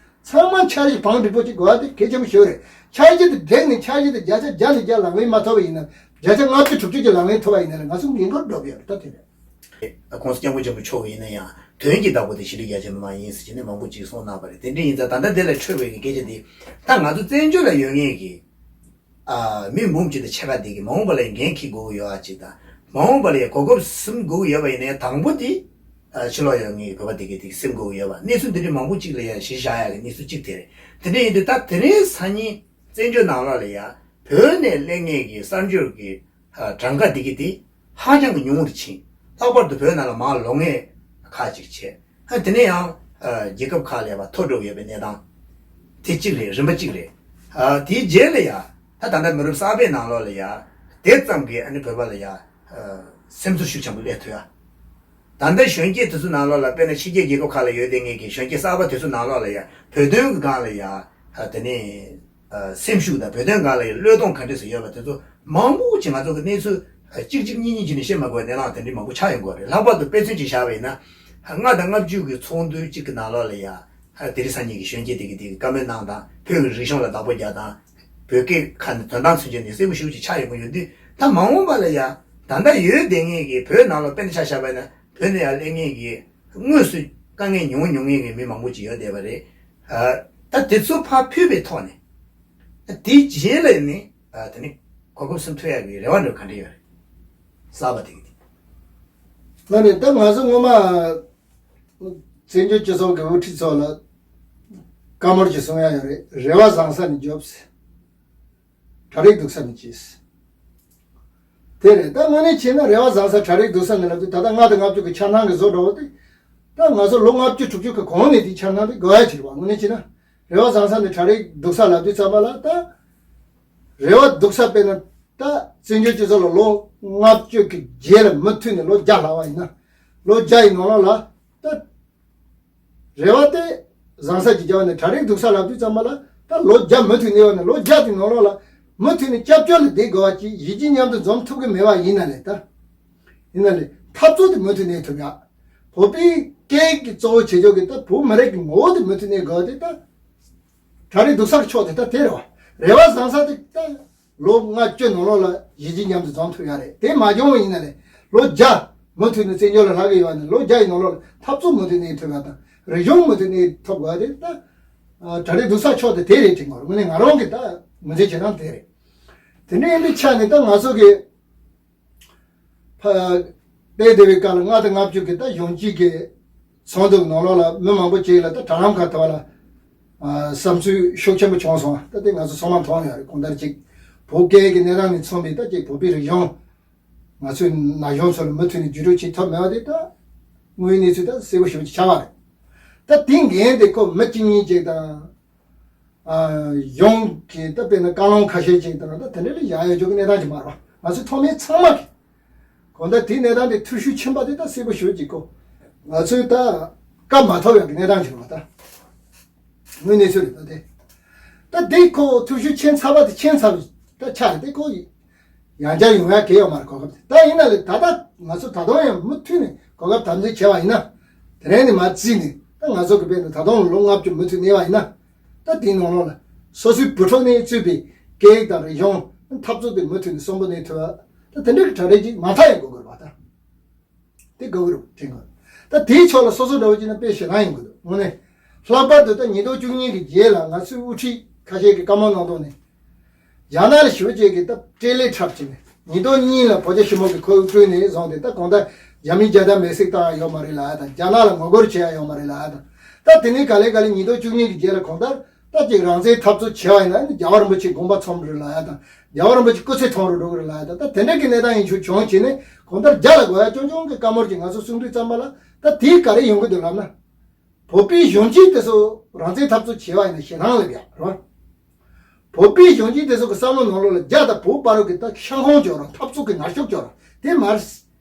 ཚང་མ་འཆར་གཞི་བང་སྒྲིག་པོ་ཅིག་དགོས་པ་དེ་གལ་ཆེན་པོ་ཞིག་རེད། འཆར་གཞི་དེ་བསྒྲིགས་ནས་འཆར་གཞི་དེ་བརྒྱ་ཆ་བརྒྱ་ནས་བརྒྱ་ལག་ལེན་མ་ཐུབ་པ་ཡིན་ན། བརྒྱ་ཆ་ལྔ་བཅུ་དྲུག་ཅུ་ཅིག་ལག་ལེན་ཐུབ་པ་ཡིན་ན་ལས་ང་ཚོ་འགན་ཁུར་སྒྲུབ་ཡོད་རེད། ད་དེ་རེད། ༸གོང་ས་སྐྱབས་མགོན་ཆེན་པོ་མཆོག་ཡིན་ན་ཡང་དོན་གྱི་བདག་པོ་དེ་ཤེས་རིག་རྒྱ་ཆེན་པོ་མ་ཡིན་ཟེར་གྱི་ནི་མང་པོ་ཅིག་གསུངས་གནང་བ་རེད། དེ་འདྲ་ཡིན་ཙང་ད་ལྟ་འདི་ལ་འཕྲོས་པའི་གི་སྐད་ཆ་འདི། ད་ང་ཚོ་བཙན་བྱོལ་ལ་ཡོད་མཁན་གྱི་ཨ་མི་འབུམ་གཅིག་དང་ཕྱེད་ཀ་དེ་གི་མ་འོངས་པ་ལ་ཡང་འགན་འཁྱེར་དགོས་ཀྱི་ཡོད་ཨ་ཅིག་དང་། མ་འོངས་པ་ལ་ཡང་གོ་སྐབས་ཟིན་དགོས་ཀྱི་ཡོད་པ་ཡིན་ན་ཡང་དང་པོ་དེ་ཨ་ཕྱི་ལོགས་ཡོད་མཁན་གྱི་བོད་པ་དེ་གི་དེ་གི་ཟིན་དགོས་ཀྱི་ཡོད་པ། གནས་ཚུལ་འདི་འདྲའི་མང་པོ་ཅིག་ལ་ཡང་གཞི་བཞག་ཡག་གི་གནས་ཚུལ་གཅིག་དེ་རེད། དེ་འདྲ་ཡིན་དུས་ད་དེ་རིང་སང་ཉིན་བཙན་བྱོལ་ནང་ལོགས་ལ་ཡང་བོད་ནས་སླེབས་མཁན་གྱི་གསར་འབྱོར་གྱི་ཨ་གྲངས་ཀ་འདི་གི་དེ་ཧ་ཅང་གི་ཉུང་རུ་ཕྱིན། ལྷག་པར་དུ་བོད་ནང་ལ་མར་ལོག་མཁན་ཁག་ཅིག་བྱས། ཨ་དེ་ནས་ཡང་ཨ་རྒྱལ་ཁབ་ཁག་ལ་ཡ་མཐོ་འགྲོ་གི་ཡོད་པའི་གནས་སྟངས་དེ་གཅིག་རེད། རིམ་པ་གཅིག་རེད། ཨ་དེའི་རྗེས་ལ་ཡ་ད་ད་ལྟ་མི་རབས་གསར་པའི་ནང་ལོགས་ལ་ཡ་དེ་ཙམ་གྱིས་ཨ་ནི་བོད་པ་ལ་ཡ་ཨ་སེམས་ཚོར་ཤུགས་ཆེན་པོ་སླེབས་ཐུབ་ཡ། ད་ལྟ་གཞོན་སྐྱེས་དེ་ཚོ་ནང་ལོགས་ལ་དཔེར་ན་ཕྱི་རྒྱལ་རྒྱལ་ཁབ་ཁག་ལ་ཡོད་བསྡད་མཁན་གྱི་གཞོན་སྐྱེས་གསར་པ་དེ་ཚོ་ནང་ལོགས་ལ་ཡ་བོད་དོན་གྱི་སྒང་ལ་ཡ་ཨ་དེ་ནས། ཨ་སེམས་ཤུགས་དང་བོད་དོན་སྒང་ལ་ཡང་བློས་གཏོང་ག་འདྲས་སུ་ཡོད་པ་དེ་ཚོ་མང་པོ་ཅིག་ང་ཚོ་གི་གནས་ཚུལ་ཨ་གཅིག་གཅིག་གཉིས་གཉིས་བྱས་ནས་བཤད་མ་དགོས་པའི་གནས་སྟངས་དེ་འདྲའི་མང་པོ་ཆགས་ཡོང་གི་ཡོད་རེད། ལྷག་པར་དུ་དཔེ་མཚོན་ཅིག་བཞག་པ་ཡིན་ན། ལྔ་དང་ལྔ་བཅུ་གི་ཚོགས་འདུ་གཅིག་གི་ནང་ལོགས་ལ་ཡ་ཨ་དེ་རིང་སང་ཉིན་གྱི་གཞོན་སྐྱེས་དེ་གི་དེ་གི་བཀའ་མོལ་གནང་སྟངས། བོད་ཀྱི་རིག་གཞུང་ལ་བདག་པོ་རྒྱག་སྟངས། བོད་སྐད་ཁ་ནས་དོན་དག་མཚོན་བྱེད་ནས་གསལ་པོ་ཞེ་པོ་ཅིག་ཆགས་ཡོང་གི་ཡོད་དུས། ད་མ་འོངས་པ་ལ་ཡ་ད་ལྟ་ཡོད་བསྡད་མཁན་གྱི་བོད་ནང་ལ་དཔེར་ན་ཆ་བཞག་པ་ཡིན་ན། བོད་ནས་ཡར་སླེབས་མཁན་གྱི་དངོས་སུ་དཀའ་ངལ་མྱོང་མྱོང་མཁན་གྱི་མི་མང་པོ་ཅིག་ཡོད་བསྡད་པ་རེད། ཨ་ད་དེ་ཚོ་ཕར་ཕུད་པའི་ཐོག་ནས། ཨ་དེའི་རྗེས་ལ་ནི་ཨ་དེ་ནི་གོ་སྐབས་ཟིན་ཐུབ་ཡག་གི་རེ་བ་འདྲ་བོ་ག་འདྲ་ཡོད་རེད། གསར་པ་དེ་གི་དེ། ལ་ནི་ད་ང་ཚོ་སྔོན་མ་བཙན་བྱོལ་སྤྱི་ཚོགས་ཀྱི་དབུ་ཁྲིད་ཚོ་ལ་བཀའ་མོལ་ཅིག་གསུང་ཡག་ཡོད་རེད། རེ་བ་བཟང་ས་ནས་རྒྱོབས། གྲ་སྒྲིག་སྡུག་ས་ནས་བྱས། དེ་རེད། ད་དངོས་གནས་བྱས་ན་རེ་བ་བཟང་ས་གྲ་སྒྲིག་སྡུག་ས་ནས་ལབ་དུས། ད་ལྟ་ལྔ་དང་ལྔ་བཅུ་གི་འཆར་སྣང་གི་བཟོ་འདྲ་བོ་དེ། ད་ང་ཚོ་ལོ་ལྔ་བཅུ་དྲུག་ཅུ་གི་གོང་ནས་དེའི་འཆར་སྣང་དེ་དགོས་ཡ་ཅིག་རེད་བ། དངོས་གནས་བྱས་ན་རེ་བ་བཟང་ས་ནས་གྲ་སྒྲིག་སྡུག་ས་ལབ་དུས་ཙམ་པ་ལ། ད་རེ་བ་སྡུག་ས་དཔེར་ན་ད་བཙན་བྱོལ་སྤྱི་ཚོགས་ལ་ལོ་ལྔ་བཅུ་གི་རྗེས་ལ་མུ་མཐུད་ནས་ལོ་བརྒྱ་ལྷག་པ་ཡིན་ན། ལོ་བརྒྱ་ཡི་ནང་ལོགས་ལ་ད། རེ་བ་དེ་བཟང་ས་ཅིག་བརྒྱབ་ནས་གྲ་སྒྲིག་སྡུག་ས་ལབ་དུས་ཙམ་པ་ལ། ད་ལོ་བརྒྱ་མུ་མཐུད་གནས་པ་ནས་ལོ་བརྒྱ་དེ་ནང་ལོགས་ལ་མུ་མཐུད་ནས་སྐྱབས་བཅོལ་ལ་བསྡད་དགོས་པ་ཅིག་གཞིས་བྱེས་མཉམ་དུ་འཛོམས་ཐུབ་ཀྱི་མེད་པ་ཡིན་ན་ལས། ད་ཡིན་ན་ལས་འཐབ་རྩོད་དེ་མུ་མཐུད་གནས་ཐུབ་ཡ། བོད་པའི་སྐད་ཀྱི་གཙོ་བོ་བྱེད་ཕྱོགས་ཀྱི་ད་བོད་མི་རིགས་ཀྱི་ངོ་བོ་དེ་མུ་མཐུད་གནས་དགོས་པ་དེ། ད་གྲ་སྒྲིག་སྡུག་ས་ཀྱི་ཕྱོགས་དེ་ད་དེ་རེད་བ། རེ་བ་བཟང་ས་དེ་ད། ལོ་ལྔ་བཅུ་ནང་ལོགས་ལ་གཞིས་བྱེས་མཉམ་དུ་འཛོམས་ཐུབ་ཡ་རེད། དེ་མ་བྱུང་བ་ཡིན་ན་ལས་ལོ་བརྒྱ་མུ་མཐུད་ནས་བཙན་བྱོལ་ལ་ལྷག་གི་ཡོད་པ་ནས། ལོ་བརྒྱ་ཡི་ནང་ལོགས་ལ་འཐབ་རྩོད་མུ་མཐུད་གནས་ཐུབ་ཡ་དང་། རིག་གཞུང་མུ་མཐུད་གནས་ཐུབ་དགོས་པ་དེ་ད། ཨ་གྲ་སྒྲིག་སྡུག་ས་ཕྱོགས་དེ་དེ་རེད་དྲན་གྱི་ཡོད་རེད། དངོས་གནས་ང་རང་གི་ད་ངོས་འཛིན་བྱེད་སྟངས་དེ་རེད། དེ་འདྲ་ཡིན་པའི་ཆ་ནས་ད་ང་ཚོ་གི་ཕ་བལྟས་བསྡད་པའི་སྐབས་ལ་ལྔ་དང་ལྔ་བཅུ་གི་ད་གཞོན་སྐྱེས་ཀྱི་ཚོགས་འདུ་ནང་ལོགས་ལ་མི་མང་པོ་ཅིག་ལ་ད་དྲ་ལམ་ཁ་ཐོག་ལ་ཨ་བསམ་ཚུལ་ཤུགས་ཆེན་པོ་བྱུང་སོང་། ད་དེ་ང་ཚོ་ཚང་མ་མཐོང་ཡོད་རེད། གང་ལྟར་ཅིག་བོད་སྐད་ཀྱི་གནས་སྟངས་ནས་མཚོན་པའི་ད་ཅིག་བོད་པའི་རིག་གཞུང་ང་ཚོའི་ན་གཞོན་ཚོ་ལ་མུ་མཐུད་ནས་བརྒྱུད་སྤྲོད་བྱེད་ཐུབ་མེད་པ་དེ་ད་དངོས་ཡོད་གནས་ཚུལ་ད་གསལ་པོ་ཞེ་པོ་ཅིག་ཆགས་པ་རེད། ད་དེ་འགན་དེ་ཁོ་མི་གཅིག་གཉིས་ཅིག་དང་། ཨ་གཞུང་གི་ད་དཔེར་ན་བཀའ་བློན་ཁ་ཤས་ཅིག་དང་ད་དེ་འདྲ་ལ་བཞག་ཡོད་ཆོག་གི་གནས་སྟངས་ཅིག་མ་རེད། ང་ཚོ་ཚང་མའི་ཚང་མ་གི་གང་ལྟར་དེའི་གནས་སྟངས་དེ་འཐུས་ཤུགས་ཆེན་པོ་དེ་ད་གསལ་པོ་ཞེ་པོ་ཅིག་གོ། ང་ཚོས་ད་བཀའ་མ་ཐོབ་ཡག་གི་གནས་སྟངས་ཅིག་རེད་བ། ད་དངོས་གནས་ཚུལ་རེད། ད་དེ་ད་དེ་ཁོ་འཐུས་ཤུགས་ཆེ་ཚ་བ་དེ་ཆེ་ཚ་བ་ད་ཆགས་རེད། དེ་ཁོ་ཡང་བསྐྱར་ཡོང་ཡ་གལ་ཡོད་མ་རེད། གོ་སྐབས་དེ་ད་ཡིན་ན་ལས་ད་ལྟ་ང་ཚོ་ད་དུང་ཡང་མུ་མཐུད་ནས་གོ་སྐབས་དམ་འཛིན་བྱས་པ་ཡིན་ན། དེ་རིང་ནས་མར་བརྩིས་ནས་ད་ང་ཚོ་གི་དཔེར་ན་ད་དུང་ལོ་ལྔ་བཅུ་མུ་མཐུད་གནས་པ་ཡིན་ན། ད་དེའི་ནང་ལོགས་ལ་སོ་སོའི་བུ་ཕྲུག་ནས་བཙུགས་པའི་སྐད་ཡིག་དང་རིག་གཞུང་ འཐབ་རྩོད་དེ་མུ་མཐུད་ནས་གསོན་པོ་གནས་ཐུབ་པ། ད་དེ་འདྲ་གི་གྲ་སྒྲིག་ཅིག་མ་མཐའ་ཡང་དགོས་དགོས་པ་ད། དེ་དགོས་ཀྱི་རེད་དྲན་དགོས། ད་དེའི་ཕྱོགས་ལ་སོ་སོ་འདྲ་བོ་ཅིག་ན་དཔེ་ཞེ་དྲག་ཡིན་དགོས་འདུག་དངོས་གནས། ལྷག་པར་དུ་ད་ཉིས་སྟོང་བཅུ་གཉིས་ཀྱི་རྗེས་ལ་ང་ཚོའི་དབུ་ཁྲིད་ཁ་ཤས་ཀྱི་བཀའ་མོལ་གནང་དོན་ནི། རྒྱ་ནག་ལ་ཞི་བ་བཅས་ཀྱིས་ད་སྤྲེལ་ལད་འཁྲབ་བྱས་ནས་ཉིས་སྟོང་གཉིས་ལ་བོད་རྒྱ་ཞི་མོལ་གྱི་ཁོར་ཡུག་བསྐྲུན་ནས་བཟུང་སྟེ། ད་གང་ལྟར་རྒྱ་མིའི་རྒྱལ་དར་མེ་བསྲེགས་བཏང་ཡ་ཡོད་མ་རེད་ལབ་ཡ་དང་། རྒྱ་ནག་ལ་ངོ་རྒོལ་བྱེད་ཡ་ཡོད་མ་རེད་ལབ་ཡ་དང་། ད་དེ་ནས་ག་ལེ་ག་ལེ་ཉིས་སྟོང་བཅུ་གཉིས་ཀྱི་རྗེས་ལ་གང་ལྟར་ད་ཅིག་རང་བཙན་འཐབ་རྩོད་བྱས་པ་ཡིན་ན་ནི་རྒྱལ་བ་རིན་པོ་ཆེའི་དགོངས་པ་ཚོམ་རེད་ལབ་ཡ་དང་། རྒྱལ་བ་རིན་པོ་ཆེའི་སྐུ་ཚེ་ཐུང་རུ་འགྲོ་གི་རེད་ལབ་ཡ་དང་། ད་དེ་འདྲ་གི་གནས་སྟངས་ཡིན་ཆོག་བྱུང་བྱས་ནས་གང་ལྟར་རྒྱ་ལ་དགོས་ཡ་རྐྱང་རྐྱང་གི་བཀའ་མོལ་ཅིག་ང་ཚོ་གསུང་དུས་ཙམ་པ་ལ། ད་དེའི་ག་རེ་ཡོང་གི་འདུག་ལབ་ན། བོད་པའི་གཞོན་སྐྱེས་དེ་ཚོ་རང་བཙན་འཐབ་རྩོད་བྱས་པ་ཡིན་ན་ཞེ་སྡང་ལབ་ཡ་རེད་བ། བོད་པའི་གཞོན་སྐྱེས་དེ་ཚོ་གི་བསམ་བློ་ནང་ལོགས་ལ་རྒྱ་དང་བོད་བར་གྱི་ད་ཤ་འཁོན་སྦྱོར་ར། འཐབ་རྩོད་ཀྱི་ངར་ཤུགས་སྦྱོར་ར། དེ་མར་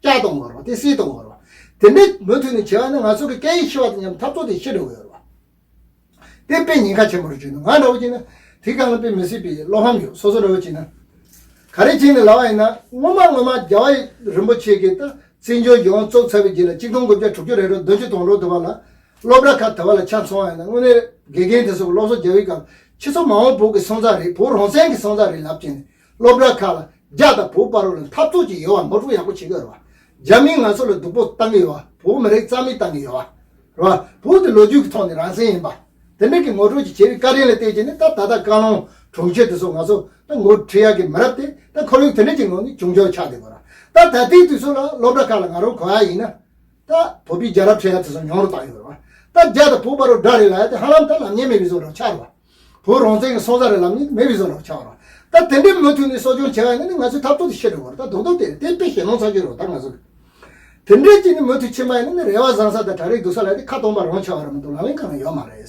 བཅག་གཏོང་དགོས་རེད་བ། དེ་སེལ་གཏོང་དགོས་རེད་བ། དེ་འདྲ་མུ་མཐུད་ནས་བྱས་པ་ན་ང་ཚོ་གི་སྐད་ཡིག་ཤི་བ་དང་མཉམ་འཐབ་རྩོད་དེ་ཤི་འགྲོ་གི་ཡོད་རེད་བ། དེ་དཔེ་ཉེན་ཁ་ཆེན་པོ་རེད་བརྗོད་འདུག་ང་འདྲ་བོ་བྱས་ན་དེ་སྒང་ལ་དཔེ་མི་སྲིད་པའི་བློ་ཕམ་ཡོད། སོ་སོ་འདྲ་བོ་བྱས་ན། ག་རེ་བྱས་ནས་ལབ་པ་ཡིན་ན། སྔོན་མ་སྔོན་མ་རྒྱལ་བ་རིན་པོ་ཆེ་གིས་ད་བཙན་བྱོལ་གཞུང་བཙུགས་ཚར་བའི་རྗེས་ལ་ཆིག་སྟོང་དགུ་བརྒྱ་དྲུག་ཅུ་རེ་དྲུག་བདུན་ཅུ་དོན་དྲུག་དུ་བ་ལ་སློབ་གྲྭ་ཁག་དུ་བ་ལ་ཆ་མཚོན་པ་ཡིན་ན། དངོས་གནས་དགེ་རྒན་དེ་ཚོ་གི་སློབ་གསོ་རྒྱག་པའི་སྐབས་ཁྱེད་ཚོ་མ་འོངས་བོད་ཀྱི་སོན་རྩ་རེད། བོད་རང་བཙན་གྱི་སོན་རྩ་རེད་ལབ་བྱས་ནས་སློབ་གྲྭ་ཁག་ལ་རྒྱ་དང་བོད་བར་ལ་འཐབ་རྩོད་ཅིག་ཡོད་པ་ངོ་སྤྲོད་ཡག་པོ་བྱེད་དགོས་རེད་བ། རྒྱ་མིས་ང་ཚོ་ལ་སྡུག་པོ་བཏང་གི་ཡོད་པ། བོད་མི་རིགས་རྩ་མེད་བཏང་གི་ཡོད་པ་རེད་བ། བོད་དེ་ལོ་རྒྱུས་ཀྱི་ཐོག་ནས་རང་བཙན་ཡིན་པ། དེ་འདྲ་གི་ངོ་སྤྲོད་ཅིག་བྱེད་པའི་བཀའ་དྲིན་ལ་བརྟེན་བྱས་ནས་ད་ད་ལྟ་བཀའ་བློན་དྲུང་ཆེ་དེ་ཚོ་ང་ཚོ་ད་ངོ་འཕྲོད་ཡག་གི་མི་རབས་དེ་ད་ཁོར་ཡུག་དེ་འདྲ་ཅིག་ངང་ནས་བྱུང་ཆོག་ཆགས་བསྡད་པ་རེད། ད་ད་ལྟའི་དུས་ཚོད་ལ་སློབ་གྲྭ་ཁག་ལ་ང་རང་གོ་ཡག་ཡིན་ན། ད་བོད་པའི་རྒྱལ་རབས་འཕྲོད་ཡག་དེ་ཚོ་ཉུང་རུ་བཏང་ཡོད་རེད་བ། ད་རྒྱ་དང་བོད་བར་དུ་དགྲ་རེད་ལབ་ཡག་དེ་ཧ་ལམ་ད་ལབ་མཁན་མེད་པའི་བཟོ་འདྲ་ཆགས་རེད་བ། བོད་རང་བཙན་གྱི་སོན་རྩ་རེད་ལབ་མཁན་མེད་པའི་བཟོ་འདྲ་ཆགས་རེད་བ། ད་དེ་འདྲའི་མུ་མཐུད་ནས་གསོ་སྐྱོང་བྱས་པ་ཡིན་ན་ནི་ང་ཚོའི་འཐབ་རྩོད་དེ་ཤི་འགྲོ་བ་རེད། ད་རྡོག་རྡོག་དེ་དེ་དཔེ་ཞེད་སྣང་ཚ་རྒྱུ་རེད་བ། ད་ང་ཚོ་དེ་འདྲའི་ཅིག་ནི་མུ་མཐུད་ཕྱིན་པ་ཡིན་ན་ནི་རེ་བ་བཟང་ས་དང་གྲ་སྒྲིག་སྡུག་ས་ལབ་དེ་ཁ་སྟོང་པ་རང་ཆགས་པ་རེད་མ་གཏོགས་ལག་ལེན་གང་ཡང་ཡོད་མ་རེད།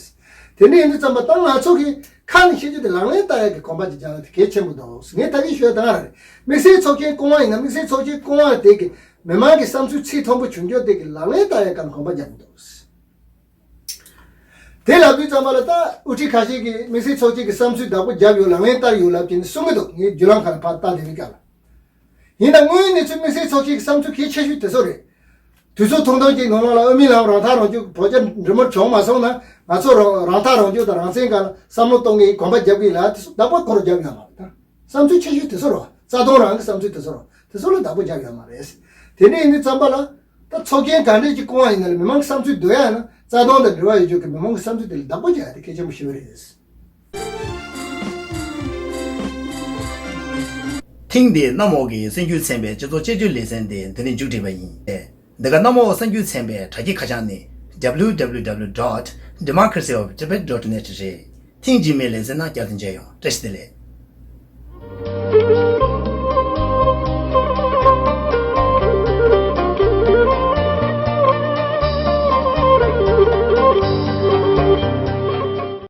དེ་འདྲ་ཡིན་དུས་ཙམ་པ་ད་ང་ཚོ་གི་ཁ་ནས་བཤད་རྒྱུ་དེ་ལག་ལེན་བསྟར་ཡག་གི་གོམ་པ་ཅིག་རྒྱག་ཡག་དེ་གལ་ཆེན་པོ་འདུག་ངས་ད་གིན་ཞུས་ཡག་དེ་ག་རེད། དམིགས་བསལ་ཚོགས་ཆེན་བསྐོང་བ་ཡིན་ན་དམིགས་བསལ་ཚོགས་ཆེན་བསྐོང་བ་དེ་གི་མི་མང་གི་བསམ་ཚུལ་ཚིག་མཐོན་པོ་བྱུང་རྒྱུ་དེ་གི་ལག་ལེན་བསྟར་ཡག་གི་གོམ་པ་རྒྱག་གི་འདུག་དེ་ལབ་དུས་ཙམ་པ་ལ་ད་དབུ་ཁྲིད་ཁ་ཤས་ཀྱིས་དམིགས་བསལ་ཚོགས་ཆེན་གྱི་བསམ་ཚུལ་བདག་པོ་བརྒྱབ་ཡོད། ལག་ལེན་བསྟར་ཡོད་ལབ་ཀྱིན་གསུང་གི་འདུག་ངས་བརྒྱུད་ལམ་ཁག་ལ་ཕར་བལྟས་བསྡད་པའི་སྐབས་ལ། ཡིན་ན་དངོས་ཡོད་གནས་ཚུལ་དམིགས་བསལ་ཚོགས་ཆེན་གྱི་བསམ་ཚུལ་གལ་ཆེ་ཤོས་དེ་ཚོ་རེད། དུས་ཚོད་ཐུང་ཐུང་ཅིག་ནང་ལོགས་ལ་དབུ་མའི་ལམ་རང་ཐག་རང་གཅོད་བོད་རྒྱ་འབྲེལ་མོལ་བྱུང་མ་སོང་ན་ང་ཚོ་རང་རང་ཐག་རང་གཅོད་དང་རང་བཙན་སྒང་ལ་བསམ་བློ་གཏོང་གི་གོམ་པ་རྒྱབ་གི་ལབ་དེ་ཚོ་བདག་པོ་ཁོ་རང་བརྒྱབ་ཡོད་མ་རེད་ད། བསམ་ཚུལ་ཆེ་ཤོས་དེ་ཚོ་རེད་བ། རྩ་དོན་རང་གི་བསམ་ཚུལ་དེ་ཚོ་རེད་བ། དེ་ཚོ་ལ་བདག་པོ་རྒྱབ་ཡོད་མ་རེད། དེ་འདྲ་ཡིན་དུས་ཙམ་པ་ལ། ད་ཚོགས་ཆེན་ག་འདྲས་ཅིག་བསྐོང་བ་ཡིན་ན་ལ་མི་མང་གི་བསམ་ཚུལ་འདོད་ཡ་ཡིན་ན་རྩ་དོན་དང་འབྲེལ་བ་ཡོད་རྒྱུ་གི་མི་མང་གི་བསམ་ཚུལ་དེ་ལ་བདག་པོ་རྒྱག་ཡ་དེ་གལ་ཆེན་པོ་ཞིག་རེད། ཐེངས་འདིའི་གནམ་འོག་གི་གསར་འགྱུར་ཚན་པའི་སྤྱི་ཚོགས་དཔྱད་བརྗོད་ལེ་ཚན་དེ་འདི་ནས་མཇུག་བསྒྲིལ་བ་ཡིན། འདི་ག་གནམ་འོག་གསར་འགྱུར་ཚན་པའི་དྲ་རྒྱའི་ཁ་བྱང་ནི་W W W dot democracy of tibet dot net རེད། ཐེངས་རྗེས་མའི་ལེ་ཚན་ནང་བསྐྱར་དུ་མཇལ་ཡོང་། བཀྲ་ཤིས་བདེ་ལེགས།